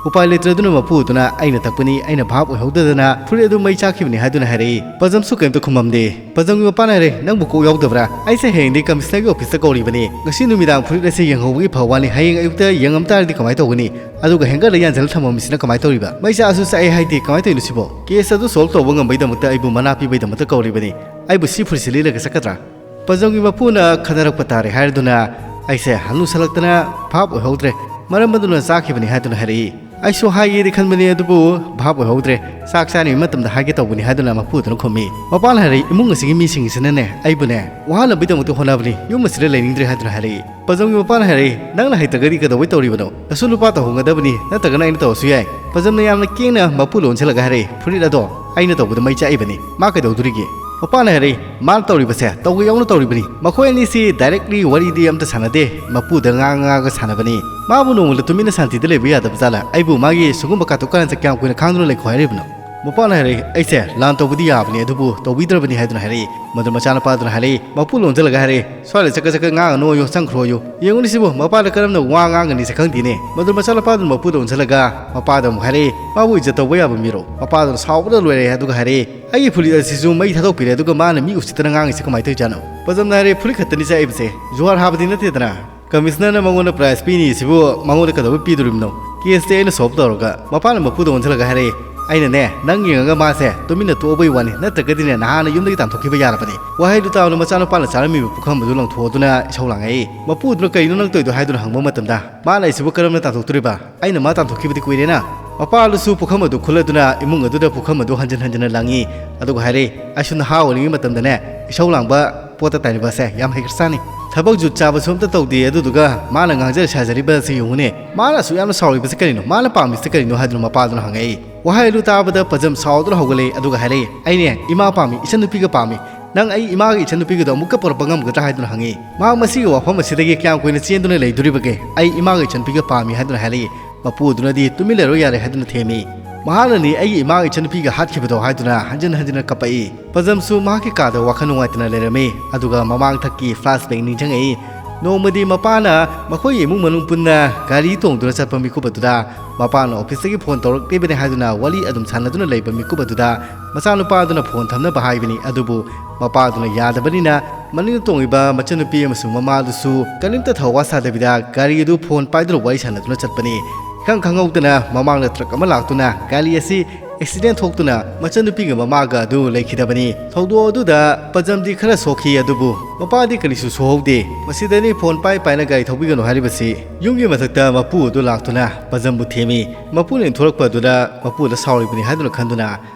ꯎꯄꯥꯏ ꯂꯩꯇ꯭ꯔꯗꯨꯅ ꯃꯄꯨ ꯑꯗꯨꯅ, "ꯑꯩꯅ ꯇꯛꯄꯅꯤ, ꯑꯩꯅ ꯚꯥꯞ ꯑꯣꯏꯍꯧꯗꯗꯅ ꯐꯨꯔꯤꯠ ꯑꯗꯨ ꯃꯩ ꯆꯥꯛꯈꯤꯕꯅꯤ" ꯍꯥꯏꯗꯨꯅ ꯍꯥꯏꯔꯛꯏ꯫ ꯄꯖꯝꯁꯨ ꯀꯔꯤꯝꯇ ꯈꯨꯝꯃꯝꯗꯦ꯫ ꯄꯖꯝꯒꯤ ꯃꯄꯥꯅ ꯍꯥꯏꯔꯦ, "ꯅꯪꯕꯨ ꯀꯣꯛ ꯌꯥꯎꯗꯕ꯭ꯔꯥ? ꯑꯩꯁꯦ ꯍꯌꯦꯡꯗꯤ ꯀꯃꯤꯁꯅꯔꯒꯤ ꯑꯣꯐꯤꯁꯇ ꯀꯧꯔꯤꯕꯅꯤ꯫ ꯉꯁꯤ ꯅꯨꯃꯤꯗꯥꯡ ꯐꯨꯔꯤꯠ ꯑꯁꯤ ꯌꯦꯡꯍꯧꯕꯒꯤ ꯐꯕ ꯋꯥꯅꯤ꯫ ꯍꯌꯦꯡ ꯑꯌꯨꯛꯇ ꯌꯦꯡꯉꯝ ꯇꯥꯔꯗꯤ ꯀꯃꯥꯏꯅ ꯇꯧꯒꯅꯤ? ꯑꯗꯨꯒ ꯍꯦꯡꯒꯔꯗ ꯌꯥꯟꯁꯤꯜꯂ ꯊꯝꯃꯝꯃꯤꯁꯤꯅ ꯀꯃꯥꯏꯅ ꯇꯧꯔꯤꯕ? ꯃꯩ ꯆꯥꯛꯑꯁꯨ ꯆꯥꯛꯑꯦ ꯍꯥꯏꯗꯦ, ꯀꯃꯥꯏꯅ ꯇꯧꯔꯤꯅꯣ ꯁꯤꯕꯣ?" ꯀꯦꯁ ꯑꯗꯨ ꯁꯣꯜꯕ ꯇꯧꯕ ꯉꯝꯕꯒꯤꯗꯃꯛꯇ ꯑꯩꯕꯨ ꯃꯅꯥ ꯄꯤꯕꯒꯤꯗꯃꯛꯇ ꯀꯧꯔꯤꯕꯅꯤ꯫ ꯑꯩꯕꯨ ꯁꯤ ꯐꯨꯔꯤꯠꯁꯤ ꯂꯤꯠꯂꯒ ꯆꯠꯀꯗ꯭ꯔꯥ? ꯄꯖꯝꯒꯤ ꯃꯄꯨꯅ ꯈꯟꯅꯔꯛꯄ ꯇꯥꯔꯦ ꯍꯥꯏꯔꯗꯨꯅ ꯑꯩꯁꯦ ꯍꯅꯨꯁꯜꯂꯛꯇꯅ ꯚꯥꯞ ꯑꯣꯏꯍꯧꯗ꯭ꯔꯦ꯫ ꯃꯔꯝ ꯑꯗꯨꯅ ꯆꯥꯈꯤꯕꯅꯤ ꯍꯥꯏꯗꯨꯅ ꯍꯥꯏꯔꯛꯏ꯫ ꯑꯩꯁꯨ ꯍꯥꯏꯒꯦꯗꯤ ꯈꯟꯕꯅꯤ, ꯑꯗꯨꯕꯨ ꯚꯥꯞ ꯑꯣꯏꯍꯧꯗ꯭ꯔꯦ꯫ ꯆꯥꯛ ꯆꯥꯅꯕ ꯃꯇꯝꯗ ꯍꯥꯏꯒꯦ ꯇꯧꯕꯅꯤ ꯍꯥꯏꯗꯨꯅ ꯃꯄꯨꯗꯨꯅ ꯈꯨꯝꯃꯤ꯫ ꯃꯄꯥꯅ ꯍꯥꯏꯔꯛꯏ, "ꯏꯃꯨꯡ ꯑꯁꯤꯒꯤ ꯃꯤꯁꯤꯡꯁꯤꯅꯅꯦ ꯑꯩꯕꯨꯅꯦ ꯋꯥꯍꯟꯅꯕꯒꯤꯗꯃꯛꯇ ꯍꯣꯠꯅꯕꯅꯤ, ꯌꯨꯝ ꯑꯁꯤꯗ ꯂꯩꯅꯤꯡꯗ꯭ꯔꯦ" ꯍꯥꯏꯗꯨꯅ ꯍꯥꯏꯔꯛꯏ꯫ ꯄꯖꯝꯒꯤ ꯃꯄꯥꯅ ꯍꯥꯏꯔꯛꯏ, "ꯅꯪꯅ ꯍꯩꯇ꯭ꯔꯒꯗꯤ ꯀꯩꯗꯧꯕꯩ ꯇꯧꯔꯤꯕꯅꯣ? ꯅꯁꯨ ꯅꯨꯄꯥ ꯇꯧꯍꯧꯒꯗꯕꯅꯤ, ꯅꯠꯇ꯭ꯔꯒꯅ ꯑꯩꯅ ꯇꯧꯔꯁꯨ ꯌꯥꯏ"꯫ ꯄꯖꯝꯅ ꯌꯥꯝꯅ ꯀꯦꯡꯅ ꯃꯄꯨ ꯂꯣꯟꯁꯤꯜꯂꯒ ꯍꯥꯏꯔꯛꯏ, "ꯐꯨꯔꯤꯠ ꯑꯗꯣ ꯑꯩꯅ ꯇꯧꯕꯗ ꯃꯩ ꯆꯥꯛꯏꯕꯅꯤ, ꯃꯥ ꯀꯩꯗꯧꯗꯣꯔꯤꯒꯦ?" ꯃꯄꯥꯅ ꯍꯥꯏꯔꯛꯏ, "ꯃꯥꯅ ꯇꯧꯔꯤꯕꯁꯦ ꯇꯧꯒꯦ ꯌꯥꯎꯅ ꯇꯧꯔꯤꯕꯅꯤ꯫ ꯃꯈꯣꯏ ꯑꯅꯤꯁꯤ ꯗꯥꯏꯔꯦꯛꯂꯤ ꯋꯥꯔꯤꯗꯤ ꯑꯝꯇ ꯁꯥꯟꯅꯗꯦ, ꯃꯄꯨꯗ ꯉꯥꯡ ꯉꯥꯡꯉꯒ ꯁꯥꯟꯅꯕꯅꯤ꯫ ꯃꯥꯕꯨ ꯅꯣꯡꯃꯗ ꯇꯨꯃꯤꯟꯅ ꯁꯥꯟꯇꯤꯗ ꯂꯩꯕ ꯌꯥꯗꯕ ꯖꯥꯠꯂ? ꯑꯩꯕꯨ ꯃꯥꯒꯤ ꯁꯨꯒꯨꯝꯕ ꯀꯥꯇꯨ ꯀꯥꯔꯟꯁꯦ ꯀꯌꯥꯝ ꯀꯨꯏꯅ ꯈꯥꯡꯗꯨꯅ ꯂꯩꯈꯣ ꯍꯥꯏꯔꯤꯕꯅꯣ?" ꯃꯄꯥꯅ ꯍꯥꯏꯔꯛꯏ, "ꯑꯩꯁꯦ ꯂꯥꯟ ꯇꯧꯕꯗꯤ ꯌꯥꯕꯅꯤ, ꯑꯗꯨꯕꯨ ꯇꯧꯕꯤꯗ꯭ꯔꯕꯅꯤ" ꯍꯥꯏꯗꯨꯅ ꯍꯥꯏꯔꯛꯏ꯫ ꯃꯗꯨ ꯃꯆꯥꯅꯨꯄꯥꯗꯨꯅ ꯍꯥꯏꯔꯛꯏ, ꯃꯄꯨ ꯂꯣꯟꯁꯤꯜꯂꯒ ꯍꯥꯏꯔꯛꯏ, "ꯁ꯭ꯋꯥꯏꯗ ꯆꯀ ꯆꯀ ꯉꯥꯡꯉꯅꯨꯌꯨ, ꯆꯪꯈ꯭ꯔꯣꯌꯨ꯫ ꯌꯦꯡꯉꯨꯅꯤ ꯁꯤꯕꯨ, ꯃꯄꯥꯗ ꯀꯔꯝꯅ ꯋꯥ ꯉꯥꯡꯒꯅꯤ ꯁꯤ ꯈꯪꯗꯦꯅꯦ"꯫ ꯃꯗꯨ ꯃꯆꯥꯅꯨꯄꯥꯗꯨꯅ ꯃꯄꯨꯗ ꯑꯣꯟꯁꯤꯜꯂꯒ ꯃꯄꯥꯗ ꯑꯃꯨꯛ ꯍꯥꯏꯔꯛꯏ, "ꯃꯥꯕꯨ ꯏꯖꯠ ꯇꯧꯕ ꯌꯥꯕ ꯃꯤꯔꯣ?" ꯃꯄꯥꯗꯨꯅ ꯁꯥꯎꯕꯗ ꯂꯣꯏꯔꯦ, ꯑꯗꯨꯒ ꯍꯥꯏꯔꯛꯏ, "ꯑꯩꯒꯤ ꯐꯨꯔꯤꯠ ꯑꯁꯤꯁꯨ ꯃꯩ ꯊꯥꯗꯣꯛꯄꯤꯔꯦ, ꯑꯗꯨꯒ ꯃꯥꯅ ꯃꯤ ꯎꯁꯤꯠꯇꯅ ꯉꯥꯡꯉꯤꯁꯦ ꯀꯃꯥꯏꯅ ꯇꯧꯔꯤꯖꯥꯠꯅꯣ?" ꯄꯖꯝꯅ ꯍꯥꯏꯔꯛꯏ, "ꯐꯨꯔꯤꯠ ꯈꯛꯇꯅꯤ ꯆꯥꯛꯏꯕꯁꯦ, ꯖꯨꯍꯥꯔ ꯍꯥꯕꯗꯤ ꯅꯠꯇꯦꯗꯅ꯫ ꯀꯃꯤꯁꯅꯔꯅ ꯃꯉꯣꯟꯗ ꯄ꯭ꯔꯥꯏꯖ ꯄꯤꯅꯤ ꯁꯤꯕꯨ ꯃꯉꯣꯟꯗ ꯀꯩꯗꯧꯕꯩ ꯄꯤꯗꯣꯔꯤꯕꯅꯣ?" ꯀꯦꯁꯇꯤ ꯑꯩꯅ ꯁꯣꯜꯕ ꯇꯧꯔꯒ꯫ ꯃꯄꯥꯅ ꯃꯄꯨꯗ ꯑꯣꯟꯁꯤꯜꯂꯒ ꯍꯥꯏꯔꯛꯏ, "ꯑꯩꯅꯅꯦ ꯅꯪ ꯌꯦꯡꯉꯒ ꯃꯥꯁꯦ ꯇꯨꯃꯤꯟꯅ ꯇꯣꯛꯑꯕꯩ ꯋꯥꯅꯤ, ꯅꯠꯇ꯭ꯔꯒꯗꯤꯅꯦ ꯅꯍꯥꯟꯅ ꯌꯨꯝꯗꯒꯤ ꯇꯥꯟꯊꯣꯛꯈꯤꯕ ꯌꯥꯔꯕꯅꯤ"꯫ ꯋꯥꯍꯩꯗꯨ ꯇꯥꯕꯗ ꯃꯆꯥꯅꯨꯄꯥꯅ ꯆꯥꯔꯝꯃꯤꯕ ꯄꯨꯈꯝ ꯑꯗꯨ ꯂꯪꯊꯣꯛꯑꯗꯨꯅ ꯏꯁꯧ ꯂꯥꯡꯉꯛꯏ꯫ ꯃꯄꯨꯗꯨꯅ "ꯀꯩꯅꯣ ꯅꯪ ꯇꯧꯔꯤꯗꯣ?" ꯍꯥꯏꯗꯨꯅ ꯍꯪꯕ ꯃꯇꯝꯗ, "ꯃꯥꯅ ꯑꯩꯁꯤꯕꯨ ꯀꯔꯝꯅ ꯇꯥꯟꯊꯣꯛꯇꯣꯔꯤꯕ? ꯑꯩꯅ ꯃꯥ ꯇꯥꯟꯊꯣꯛꯈꯤꯕꯗꯤ ꯀꯨꯏꯔꯦꯅ"꯫ ꯃꯄꯥ ꯑꯗꯨꯁꯨ ꯄꯨꯈꯝ ꯑꯗꯨ ꯈꯨꯜꯂꯗꯨꯅ ꯏꯃꯨꯡ ꯑꯗꯨꯗ ꯄꯨꯈꯝ ꯑꯗꯨ ꯍꯟꯖꯤꯟ ꯍꯟꯖꯤꯟꯅ ꯂꯪꯉꯤ꯫ ꯑꯗꯨꯒ ꯍꯥꯏꯔꯛꯏ, "ꯑꯩꯁꯨ ꯅꯍꯥ ꯑꯣꯏꯔꯤꯉꯩ ꯃꯇꯝꯗꯅꯦ ꯏꯁꯧ ꯂꯥꯡꯕ ꯄꯣꯠꯇ ꯇꯥꯏꯅꯕꯁꯦ ꯌꯥꯝ ꯍꯩꯈ꯭ꯔꯖꯥꯠꯅꯤ꯫ ꯊꯕꯛ ꯖꯨꯠ ꯆꯥꯕꯁꯨ ꯑꯝꯇ ꯇꯧꯗꯦ, ꯑꯗꯨꯗꯨꯒ ꯃꯥꯅ ꯉꯥꯡꯖꯔ ꯁꯥꯖꯔꯤꯕꯁꯤ ꯌꯦꯡꯉꯨꯅꯦ꯫ ꯃꯥꯅ ꯑꯁꯨꯛ ꯌꯥꯝꯅ ꯁꯥꯎꯔꯤꯕꯁꯤ ꯀꯔꯤꯅꯣ? ꯃꯥꯅ ꯄꯥꯝꯃꯤꯁꯤ ꯀꯔꯤꯅꯣ?" ꯍꯥꯏꯗꯨꯅ ꯃꯄꯥꯗꯨꯅ ꯍꯪꯉꯛꯏ꯫ ꯋꯥꯍꯩ ꯑꯗꯨ ꯇꯥꯕꯗ ꯄꯖꯝ ꯁꯥꯎꯗꯨꯅ ꯍꯧꯒꯠꯂꯛꯏ, ꯑꯗꯨꯒ ꯍꯥꯏꯔꯛꯏ, "ꯑꯩꯅꯦ ꯏꯃꯥ ꯄꯥꯝꯃꯤ, ꯏꯆꯟꯅꯨꯄꯤꯒ ꯄꯥꯝꯃꯤ꯫ ꯅꯪ ꯑꯩ ꯏꯃꯥꯒ ꯏꯆꯟꯅꯨꯄꯤꯒꯗꯣ ꯑꯃꯨꯛꯀ ꯄꯨꯔꯛꯄ ꯉꯝꯒꯗ꯭ꯔꯥ?" ꯍꯥꯏꯗꯨꯅ ꯍꯪꯉꯤ꯫ ꯃꯍꯥꯛ ꯃꯁꯤꯒꯤ ꯋꯥꯐꯝ ꯑꯁꯤꯗꯒꯤ ꯀꯌꯥꯝ ꯀꯨꯏꯅ ꯆꯦꯟꯗꯨꯅ ꯂꯩꯗꯣꯔꯤꯕꯒꯦ? "ꯑꯩ ꯏꯃꯥꯒ ꯏꯆꯟꯅꯨꯄꯤꯒ ꯄꯥꯝꯃꯤ" ꯍꯥꯏꯗꯨꯅ ꯍꯥꯏꯔꯛꯏ꯫ ꯃꯄꯨ ꯑꯗꯨꯅꯗꯤ "ꯇꯨꯃꯤꯟ ꯂꯩꯔꯣ ꯌꯥꯔꯦ" ꯍꯥꯏꯗꯨꯅ ꯊꯦꯝꯃꯤ꯫ ꯃꯍꯥꯛꯅꯅꯤ ꯑꯩꯒꯤ ꯏꯃꯥꯒ ꯏꯆꯟꯅꯨꯄꯤꯒ ꯍꯥꯠꯈꯤꯕꯗꯣ ꯍꯥꯏꯗꯨꯅ ꯍꯟꯖꯤꯟ ꯍꯟꯖꯤꯟꯅ ꯀꯞꯄꯛꯏ꯫ ꯄꯖꯝꯁꯨ ꯃꯍꯥꯛꯀꯤ ꯀꯥꯗ ꯋꯥꯈꯜ ꯅꯨꯡꯉꯥꯏꯇꯅ ꯂꯩꯔꯝꯃꯤ, ꯑꯗꯨꯒ ꯃꯃꯥꯡꯊꯛꯀꯤ flashback ꯅꯤꯡꯁꯤꯡꯉꯛꯏ꯫ ꯅꯣꯡꯃꯗꯤ ꯃꯄꯥꯅ ꯃꯈꯣꯏꯒꯤ ꯏꯃꯨꯡ ꯃꯅꯨꯡ ꯄꯨꯟꯅ ꯒꯥꯔꯤ ꯇꯣꯡꯗꯨꯅ ꯆꯠꯄ ꯃꯤꯀꯨꯞ ꯑꯗꯨꯗ ꯃꯄꯥꯅ office ꯇꯒꯤ phone ꯇꯧꯔꯛꯂꯤꯕꯅꯤ ꯍꯥꯏꯗꯨꯅ ꯋꯥꯔꯤ ꯑꯗꯨꯝ ꯁꯥꯟꯅꯗꯨꯅ ꯂꯩꯕ ꯃꯤꯀꯨꯞ ꯑꯗꯨꯗ ꯃꯆꯥꯅꯨꯄꯥꯗꯨꯅ phone ꯊꯝꯅꯕ ꯍꯥꯏꯕꯅꯤ, ꯑꯗꯨꯕꯨ ꯃꯄꯥꯗꯨꯅ ꯌꯥꯗꯕꯅꯤꯅ ꯃꯅꯤꯡꯗ ꯇꯣꯡꯂꯤꯕ ꯃꯆꯟꯅꯨꯄꯤ ꯑꯃꯁꯨꯡ ꯃꯃꯥꯗꯨꯁꯨ ꯀꯔꯤꯝꯇ ꯊꯧꯋꯥ ꯁꯥꯗꯕꯤꯗ ꯒꯥꯔꯤ ꯑꯗꯨ phone ꯄꯥꯏꯗꯨꯅ ꯋꯥꯔꯤ ꯁꯥꯟꯅꯗꯨꯅ ꯆꯠꯄꯅꯤ꯫ ꯏꯈꯪ ꯈꯪꯍꯧꯗꯅ ꯃꯃꯥꯡꯗ truck ꯑꯃ ꯂꯥꯛꯇꯨꯅ ꯒꯥꯔꯤ ꯑꯁꯤ accident ꯊꯣꯛꯇꯨꯅ ꯃꯆꯟꯅꯨꯄꯤꯒ ꯃꯃꯥꯒ ꯑꯗꯨ ꯂꯩꯈꯤꯗꯕꯅꯤ꯫ ꯊꯧꯗꯣꯛ ꯑꯗꯨꯗ ꯄꯖꯝꯗꯤ ꯈꯔ ꯁꯣꯛꯈꯤ, ꯑꯗꯨꯕꯨ ꯃꯄꯥꯗꯤ ꯀꯔꯤꯁꯨ ꯁꯣꯛꯍꯧꯗꯦ꯫ ꯃꯁꯤꯗꯅꯤ phone ꯄꯥꯏ ꯄꯥꯏꯅ ꯒꯥꯔꯤ ꯊꯧꯕꯤꯒꯅꯨ ꯍꯥꯏꯔꯤꯕꯁꯤ꯫ ꯌꯨꯝꯒꯤ ꯃꯊꯛꯇ ꯃꯄꯨ ꯑꯗꯨ ꯂꯥꯛꯇꯨꯅ ꯄꯖꯝꯕꯨ ꯊꯦꯝꯃꯤ꯫ ꯃꯄꯨꯅ ꯏꯟꯊꯣꯔꯛꯄ ꯑꯗꯨꯗ ꯃꯄꯨꯗ ꯁꯥꯎꯔꯤꯕꯅꯤ ꯍꯥꯏꯗꯨꯅ ꯈꯟꯗꯨꯅ,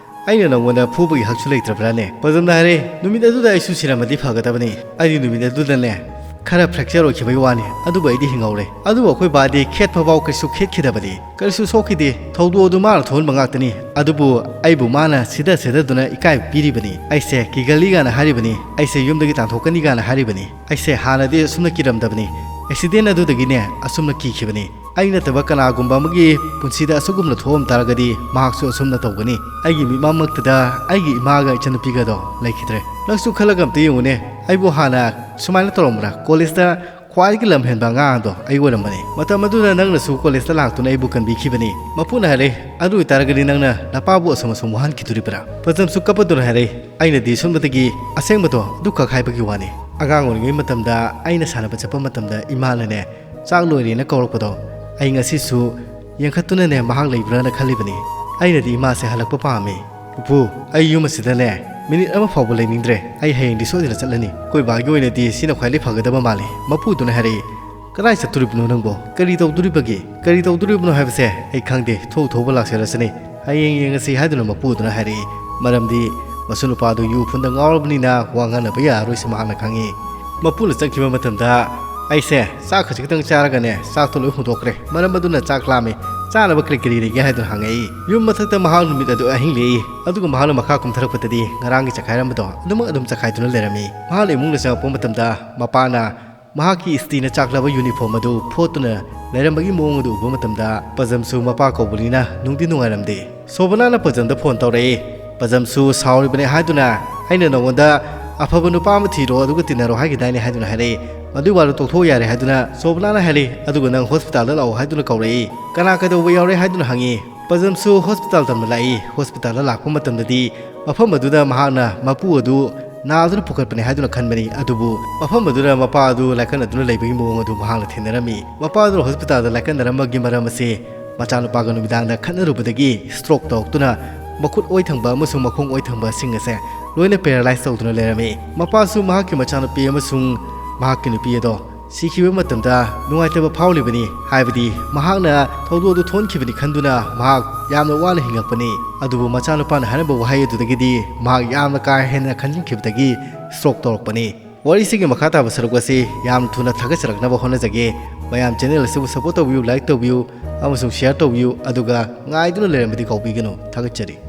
"ꯑꯩꯅ ꯅꯉꯣꯟꯗ ꯐꯨꯕꯒꯤ ꯍꯛꯁꯨ ꯂꯩꯇ꯭ꯔꯕ꯭ꯔꯥꯅꯦ?" ꯄꯖꯝꯅ ꯍꯥꯏꯔꯦ, "ꯅꯨꯃꯤꯠ ꯑꯗꯨꯗ ꯑꯩꯁꯨ ꯁꯤꯔꯝꯃꯗꯤ ꯐꯒꯗꯕꯅꯤ꯫ ꯑꯩꯗꯤ ꯅꯨꯃꯤꯠ ꯑꯗꯨꯗꯅꯦ ꯈꯔ fracture ꯑꯣꯏꯈꯤꯕꯒꯤ ꯋꯥꯅꯤ, ꯑꯗꯨꯕꯨ ꯑꯩꯗꯤ ꯍꯤꯡꯍꯧꯔꯦ꯫ ꯑꯗꯨꯕꯨ ꯑꯩꯈꯣꯏ ꯕꯥꯗꯤ ꯈꯦꯠꯄ ꯐꯥꯎ ꯀꯩꯁꯨ ꯈꯦꯠꯈꯤꯗꯕꯅꯤ, ꯀꯔꯤꯁꯨ ꯁꯣꯛꯈꯤꯗꯦ꯫ ꯊꯧꯗꯣꯛ ꯑꯗꯨ ꯃꯥꯅ ꯊꯣꯛꯍꯟꯕ ꯉꯥꯛꯇꯅꯤ꯫ ꯑꯗꯨꯕꯨ ꯑꯩꯕꯨ ꯃꯥꯅ ꯁꯤꯗ ꯁꯤꯗꯗꯨꯅ ꯏꯀꯥꯏꯕ ꯄꯤꯔꯤꯕꯅꯤ꯫ ꯑꯩꯁꯦ ꯀꯤꯒꯜꯂꯤꯒꯥꯅ ꯍꯥꯏꯔꯤꯕꯅꯤ, ꯑꯩꯁꯦ ꯌꯨꯝꯗꯒꯤ ꯇꯥꯟꯊꯣꯛꯀꯅꯤꯒꯥꯅ ꯍꯥꯏꯔꯤꯕꯅꯤ꯫ ꯑꯩꯁꯦ ꯍꯥꯟꯅꯗꯤ ꯑꯁꯨꯝꯅ ꯀꯤꯔꯝꯗꯕꯅꯤ, accident ꯑꯗꯨꯗꯒꯤꯅꯦ ꯑꯁꯨꯝꯅ ꯀꯤꯈꯤꯕꯅꯤ꯫ ꯑꯩ ꯅꯠꯇꯕ ꯀꯅꯥꯒꯨꯝꯕ ꯑꯃꯒꯤ ꯄꯨꯟꯁꯤꯗ ꯑꯁꯨꯒꯨꯝꯅ ꯊꯣꯛꯑꯝ ꯇꯥꯔꯒꯗꯤ ꯃꯍꯥꯛꯁꯨ ꯑꯁꯨꯝꯅ ꯇꯧꯒꯅꯤ꯫ ꯑꯩꯒꯤ ꯃꯤꯠꯃꯥꯡꯃꯛꯇꯗ ꯑꯩꯒꯤ ꯏꯃꯥꯒ ꯏꯆꯟꯅꯨꯄꯤꯒꯗꯣ ꯂꯩꯈꯤꯗ꯭ꯔꯦ꯫ ꯅꯪꯁꯨ ꯈꯜꯂꯒ ꯑꯝꯇ ꯌꯦꯡꯉꯨꯅꯦ, ꯑꯩꯕꯨ ꯍꯥꯟꯅ ꯁꯨꯃꯥꯏꯅ ꯇꯧꯔꯝꯕ꯭ꯔꯥ? College ꯇ ꯈ꯭ꯋꯥꯏꯗꯒꯤ ꯂꯝ ꯍꯦꯟꯕ ꯑꯉꯥꯡꯗꯣ ꯑꯩ ꯑꯣꯏꯔꯝꯕꯅꯤ꯫ ꯃꯇꯝ ꯑꯗꯨꯗ ꯅꯪꯅꯁꯨ college ꯇ ꯂꯥꯛꯇꯨꯅ ꯑꯩꯕꯨ ꯀꯟꯕꯤꯈꯤꯕꯅꯤ"꯫ ꯃꯄꯨꯅ ꯍꯥꯏꯔꯦ, "ꯑꯗꯨ ꯑꯣꯏꯇꯥꯔꯒꯗꯤ ꯅꯪꯅ ꯅꯄꯥꯕꯨ ꯑꯁꯨꯝ ꯑꯁꯨꯝ ꯋꯥꯍꯟꯈꯤꯗꯣꯔꯤꯕ꯭ꯔꯥ?" ꯄꯖꯝꯁꯨ ꯀꯞꯄꯗꯨꯅ ꯍꯥꯏꯔꯦ, "ꯑꯩꯅꯗꯤ ꯁꯣꯝꯗꯒꯤ ꯑꯁꯦꯡꯕꯗꯣ ꯑꯗꯨꯈꯛ ꯍꯥꯏꯕꯒꯤ ꯋꯥꯅꯤ꯫ ꯑꯉꯥꯡ ꯑꯣꯏꯔꯤꯉꯩ ꯃꯇꯝꯗ ꯑꯩꯅ ꯁꯥꯟꯅꯕ ꯆꯠꯄ ꯃꯇꯝꯗ ꯏꯃꯥꯅꯅꯦ ꯆꯥꯛ ꯂꯣꯏꯔꯦꯅ ꯀꯧꯔꯛꯄꯗꯣ ꯑꯩ ꯉꯁꯤꯁꯨ ꯌꯦꯡꯈꯠꯇꯨꯅꯅꯦ ꯃꯍꯥꯛ ꯂꯩꯕ꯭ꯔꯥꯅ ꯈꯜꯂꯤꯕꯅꯤ꯫ ꯑꯩꯅꯗꯤ ꯏꯃꯥꯁꯦ ꯍꯜꯂꯛꯄ ꯄꯥꯝꯃꯤ꯫ ꯄꯨꯄꯨ, ꯑꯩ ꯌꯨꯝ ꯑꯁꯤꯗꯅꯦ minute ꯑꯃ ꯐꯥꯎꯕ ꯂꯩꯅꯤꯡꯗ꯭ꯔꯦ꯫ ꯑꯩ ꯍꯌꯦꯡꯗꯤ ꯁꯣꯏꯗꯅ ꯆꯠꯂꯅꯤ꯫ ꯑꯩꯈꯣꯏ ꯕꯥꯒꯤ ꯑꯣꯏꯅꯗꯤ ꯁꯤꯅ ꯈ꯭ꯋꯥꯏꯗꯒꯤ ꯐꯒꯗꯕ ꯃꯥꯜꯂꯤ"꯫ ꯃꯄꯨꯗꯨꯅ ꯍꯥꯏꯔꯛꯏ, "ꯀꯗꯥꯏ ꯆꯠꯇꯣꯔꯤꯕꯅꯣ ꯅꯪꯕꯣ? ꯀꯔꯤ ꯇꯧꯗꯣꯔꯤꯕꯒꯦ? ꯀꯔꯤ ꯇꯧꯗꯣꯔꯤꯕꯅꯣ ꯍꯥꯏꯕꯁꯦ ꯑꯩ ꯈꯪꯗꯦ꯫ ꯊꯣꯛ ꯊꯣꯛꯄ ꯂꯥꯛꯆꯔꯁꯅꯤ꯫ ꯍꯌꯦꯡ ꯌꯦꯡꯉꯁꯤ" ꯍꯥꯏꯗꯨꯅ ꯃꯄꯨꯗꯨꯅ ꯍꯥꯏꯔꯛꯏ꯫ ꯃꯔꯝꯗꯤ ꯃꯁꯨ ꯅꯨꯄꯥꯗꯨ ꯌꯨ ꯐꯨꯟꯗ ꯉꯥꯎꯔꯕꯅꯤꯅ ꯋꯥ ꯉꯥꯡꯅꯕ ꯌꯥꯔꯔꯣꯏꯁꯤ ꯃꯍꯥꯛꯅ ꯈꯪꯉꯤ꯫ ꯃꯄꯨꯅ ꯆꯠꯈꯤꯕ ꯃꯇꯝꯗ ꯑꯩꯁꯦ ꯆꯥꯛ ꯈꯖꯤꯛꯇꯪ ꯆꯥꯔꯒꯅꯦ ꯆꯥꯛꯇꯣ ꯂꯣꯏ ꯍꯨꯟꯗꯣꯛꯈ꯭ꯔꯦ꯫ ꯃꯔꯝ ꯑꯗꯨꯅ ꯆꯥꯛ ꯂꯥꯝꯃꯤ꯫ ꯆꯥꯅꯕ ꯀꯔꯤ ꯀꯔꯤ ꯂꯩꯒꯦ ꯍꯥꯏꯗꯨꯅ ꯍꯪꯉꯛꯏ꯫ ꯌꯨꯝ ꯃꯊꯛꯇ ꯃꯍꯥꯛ ꯅꯨꯃꯤꯠ ꯑꯗꯨ ꯑꯍꯤꯡ ꯂꯦꯛꯏ, ꯑꯗꯨꯒ ꯃꯍꯥꯛꯅ ꯃꯈꯥ ꯀꯨꯝꯊꯔꯛꯄꯗꯗꯤ ꯉꯔꯥꯡꯒꯤ ꯆꯈꯥꯏꯔꯝꯕꯗꯣ ꯑꯗꯨꯃꯛ ꯑꯗꯨꯝ ꯆꯈꯥꯏꯗꯨꯅ ꯂꯩꯔꯝꯃꯤ꯫ ꯃꯍꯥꯛꯅ ꯏꯃꯨꯡꯗ ꯆꯪꯉꯛꯄ ꯃꯇꯝꯗ ꯃꯄꯥꯅ ꯃꯍꯥꯛꯀꯤ ꯏꯁꯇ꯭ꯔꯤꯅ ꯆꯥꯛꯂꯕ ꯌꯨꯅꯤꯐꯣꯔꯝ ꯑꯗꯨ ꯐꯣꯠꯇꯨꯅ ꯂꯩꯔꯝꯕꯒꯤ ꯃꯑꯣꯡ ꯑꯗꯨ ꯎꯕ ꯃꯇꯝꯗ ꯄꯖꯝꯁꯨ ꯃꯄꯥ ꯀꯧꯕꯅꯤꯅ ꯅꯨꯡꯗꯤ ꯅꯨꯡꯉꯥꯏꯔꯝꯗꯦ꯫ ꯁꯣꯕꯅꯥꯅ ꯄꯖꯝꯗ ꯐꯣꯟ ꯇꯧꯔꯛꯏ꯫ ꯄꯖꯝꯁꯨ ꯁꯥꯎꯔꯤꯕꯅꯦ ꯍꯥꯏꯗꯨꯅ, "ꯑꯩꯅ ꯅꯉꯣꯟꯗ ꯑꯐꯕ ꯅꯨꯄꯥ ꯑꯃ ꯊꯤꯔꯣ ꯑꯗꯨꯒ ꯇꯤꯟꯅꯔꯣ ꯍꯥꯏꯈꯤꯗꯥꯏꯅꯦ?" ꯍꯥꯏꯗꯨꯅ ꯍꯥꯏꯔꯛꯏ꯫ "ꯃꯗꯨꯏ ꯋꯥꯗꯣ ꯇꯣꯛꯊꯣꯛꯑꯣ ꯌꯥꯔꯦ," ꯍꯥꯏꯗꯨꯅ ꯁꯣꯕꯅꯥꯅ ꯍꯥꯏꯔꯛꯏ꯫ "ꯑꯗꯨꯒ ꯅꯪ ꯍꯣꯁꯄꯤꯇꯥꯜꯗ ꯂꯥꯛꯑꯣ," ꯍꯥꯏꯗꯨꯅ ꯀꯧꯔꯛꯏ꯫ "ꯀꯅꯥ ꯀꯩꯗꯧꯕ ꯌꯥꯎꯔꯦ?" ꯍꯥꯏꯗꯨꯅ ꯍꯪꯉꯤ꯫ ꯄꯖꯝꯁꯨ ꯍꯣꯁꯄꯤꯇꯥꯜ ꯇꯝꯅ ꯂꯥꯛꯏ꯫ ꯍꯣꯁꯄꯤꯇꯥꯜꯗ ꯂꯥꯛꯄ ꯃꯇꯝꯗꯗꯤ ꯃꯐꯝ ꯑꯗꯨꯗ ꯃꯍꯥꯛꯅ ꯃꯄꯨ ꯑꯗꯨ ꯅꯥꯗꯨꯅ ꯄꯨꯈꯠꯄꯅꯤ ꯍꯥꯏꯗꯨꯅ ꯈꯟꯕꯅꯤ꯫ ꯑꯗꯨꯕꯨ ꯃꯐꯝ ꯑꯗꯨꯗ ꯃꯄꯥ ꯑꯗꯨ ꯂꯥꯏꯀꯠꯅꯗꯨꯅ ꯂꯩꯕꯒꯤ ꯃꯑꯣꯡ ꯑꯗꯨ ꯃꯍꯥꯛꯅ ꯊꯦꯡꯅꯔꯝꯃꯤ꯫ ꯃꯄꯥ ꯑꯗꯨꯅ ꯍꯣꯁꯄꯤꯇꯥꯜꯗ ꯂꯥꯏꯀꯠꯅꯔꯝꯕꯒꯤ ꯃꯔꯝ ꯑꯁꯤ ꯃꯆꯥꯅꯨꯄꯥꯒ ꯅꯨꯃꯤꯗꯥꯡꯗ ꯈꯠꯅꯔꯨꯕꯗꯒꯤ ꯁ꯭ꯇ꯭ꯔꯣꯛ ꯇꯧꯔꯛꯇꯨꯅ ꯃꯈꯨꯠ ꯑꯣꯏ ꯊꯪꯕ ꯑꯃꯁꯨꯡ ꯃꯈꯣꯡ ꯑꯣꯏ ꯊꯪꯕꯁꯤꯡ ꯑꯁꯦ ꯂꯣꯏꯅ ꯄꯦꯔꯥꯂꯥꯏꯁ ꯇꯧꯗꯨꯅ ꯂꯩꯔꯝꯃꯤ꯫ ꯃꯄꯥꯁꯨ ꯃꯍꯥꯛꯀꯤ ꯃꯆꯥꯅꯨꯄꯤ ꯑꯃꯁꯨꯡ ꯃꯍꯥꯛꯀꯤ ꯅꯨꯄꯤ ꯑꯗꯣ ꯁꯤꯈꯤꯕ ꯃꯇꯝꯗ ꯅꯨꯡꯉꯥꯏꯇꯕ ꯐꯥꯎꯂꯤꯕꯅꯤ, ꯍꯥꯏꯕꯗꯤ ꯃꯍꯥꯛꯅ ꯊꯧꯗꯣꯛ ꯑꯗꯨ ꯊꯣꯛꯍꯟꯈꯤꯕꯅꯤ ꯈꯟꯗꯨꯅ ꯃꯍꯥꯛ ꯌꯥꯝꯅ ꯋꯥꯅ ꯍꯤꯡꯂꯛꯄꯅꯤ꯫ ꯑꯗꯨꯕꯨ ꯃꯆꯥꯅꯨꯄꯥꯅ ꯍꯥꯏꯔꯝꯕ ꯋꯥꯍꯩ ꯑꯗꯨꯗꯒꯤꯗꯤ ꯃꯍꯥꯛ ꯌꯥꯝꯅ ꯀꯥ ꯍꯦꯟꯅ ꯈꯟꯖꯤꯟꯈꯤꯕꯗꯒꯤ ꯁ꯭ꯇ꯭ꯔꯣꯛ ꯇꯧꯔꯛꯄꯅꯤ꯫ ꯋꯥꯔꯤꯁꯤꯒꯤ ꯃꯈꯥ ꯇꯥꯕ ꯁꯔꯨꯛ ꯑꯁꯤ ꯌꯥꯝ ꯊꯨꯅ ꯊꯥꯒꯠꯆꯔꯛꯅꯕ ꯍꯣꯠꯅꯖꯒꯦ꯫ ꯃꯌꯥꯝ ꯆꯦꯅꯦꯜ ꯑꯁꯤꯕꯨ ꯁꯄꯣꯔꯠ ꯇꯧꯕꯤꯌꯨ, ꯂꯥꯏꯛ ꯇꯧꯕꯤꯌꯨ ꯑꯃꯁꯨꯡ ꯁꯤꯌꯔ ꯇꯧꯕꯤꯌꯨ, ꯑꯗꯨꯒ ꯉꯥꯏꯗꯨꯅ ꯂꯩꯔꯝꯕꯗꯤ ꯀꯥꯎꯕꯤꯒꯅꯨ꯫ ꯊꯥꯒꯠꯆꯔꯤ꯫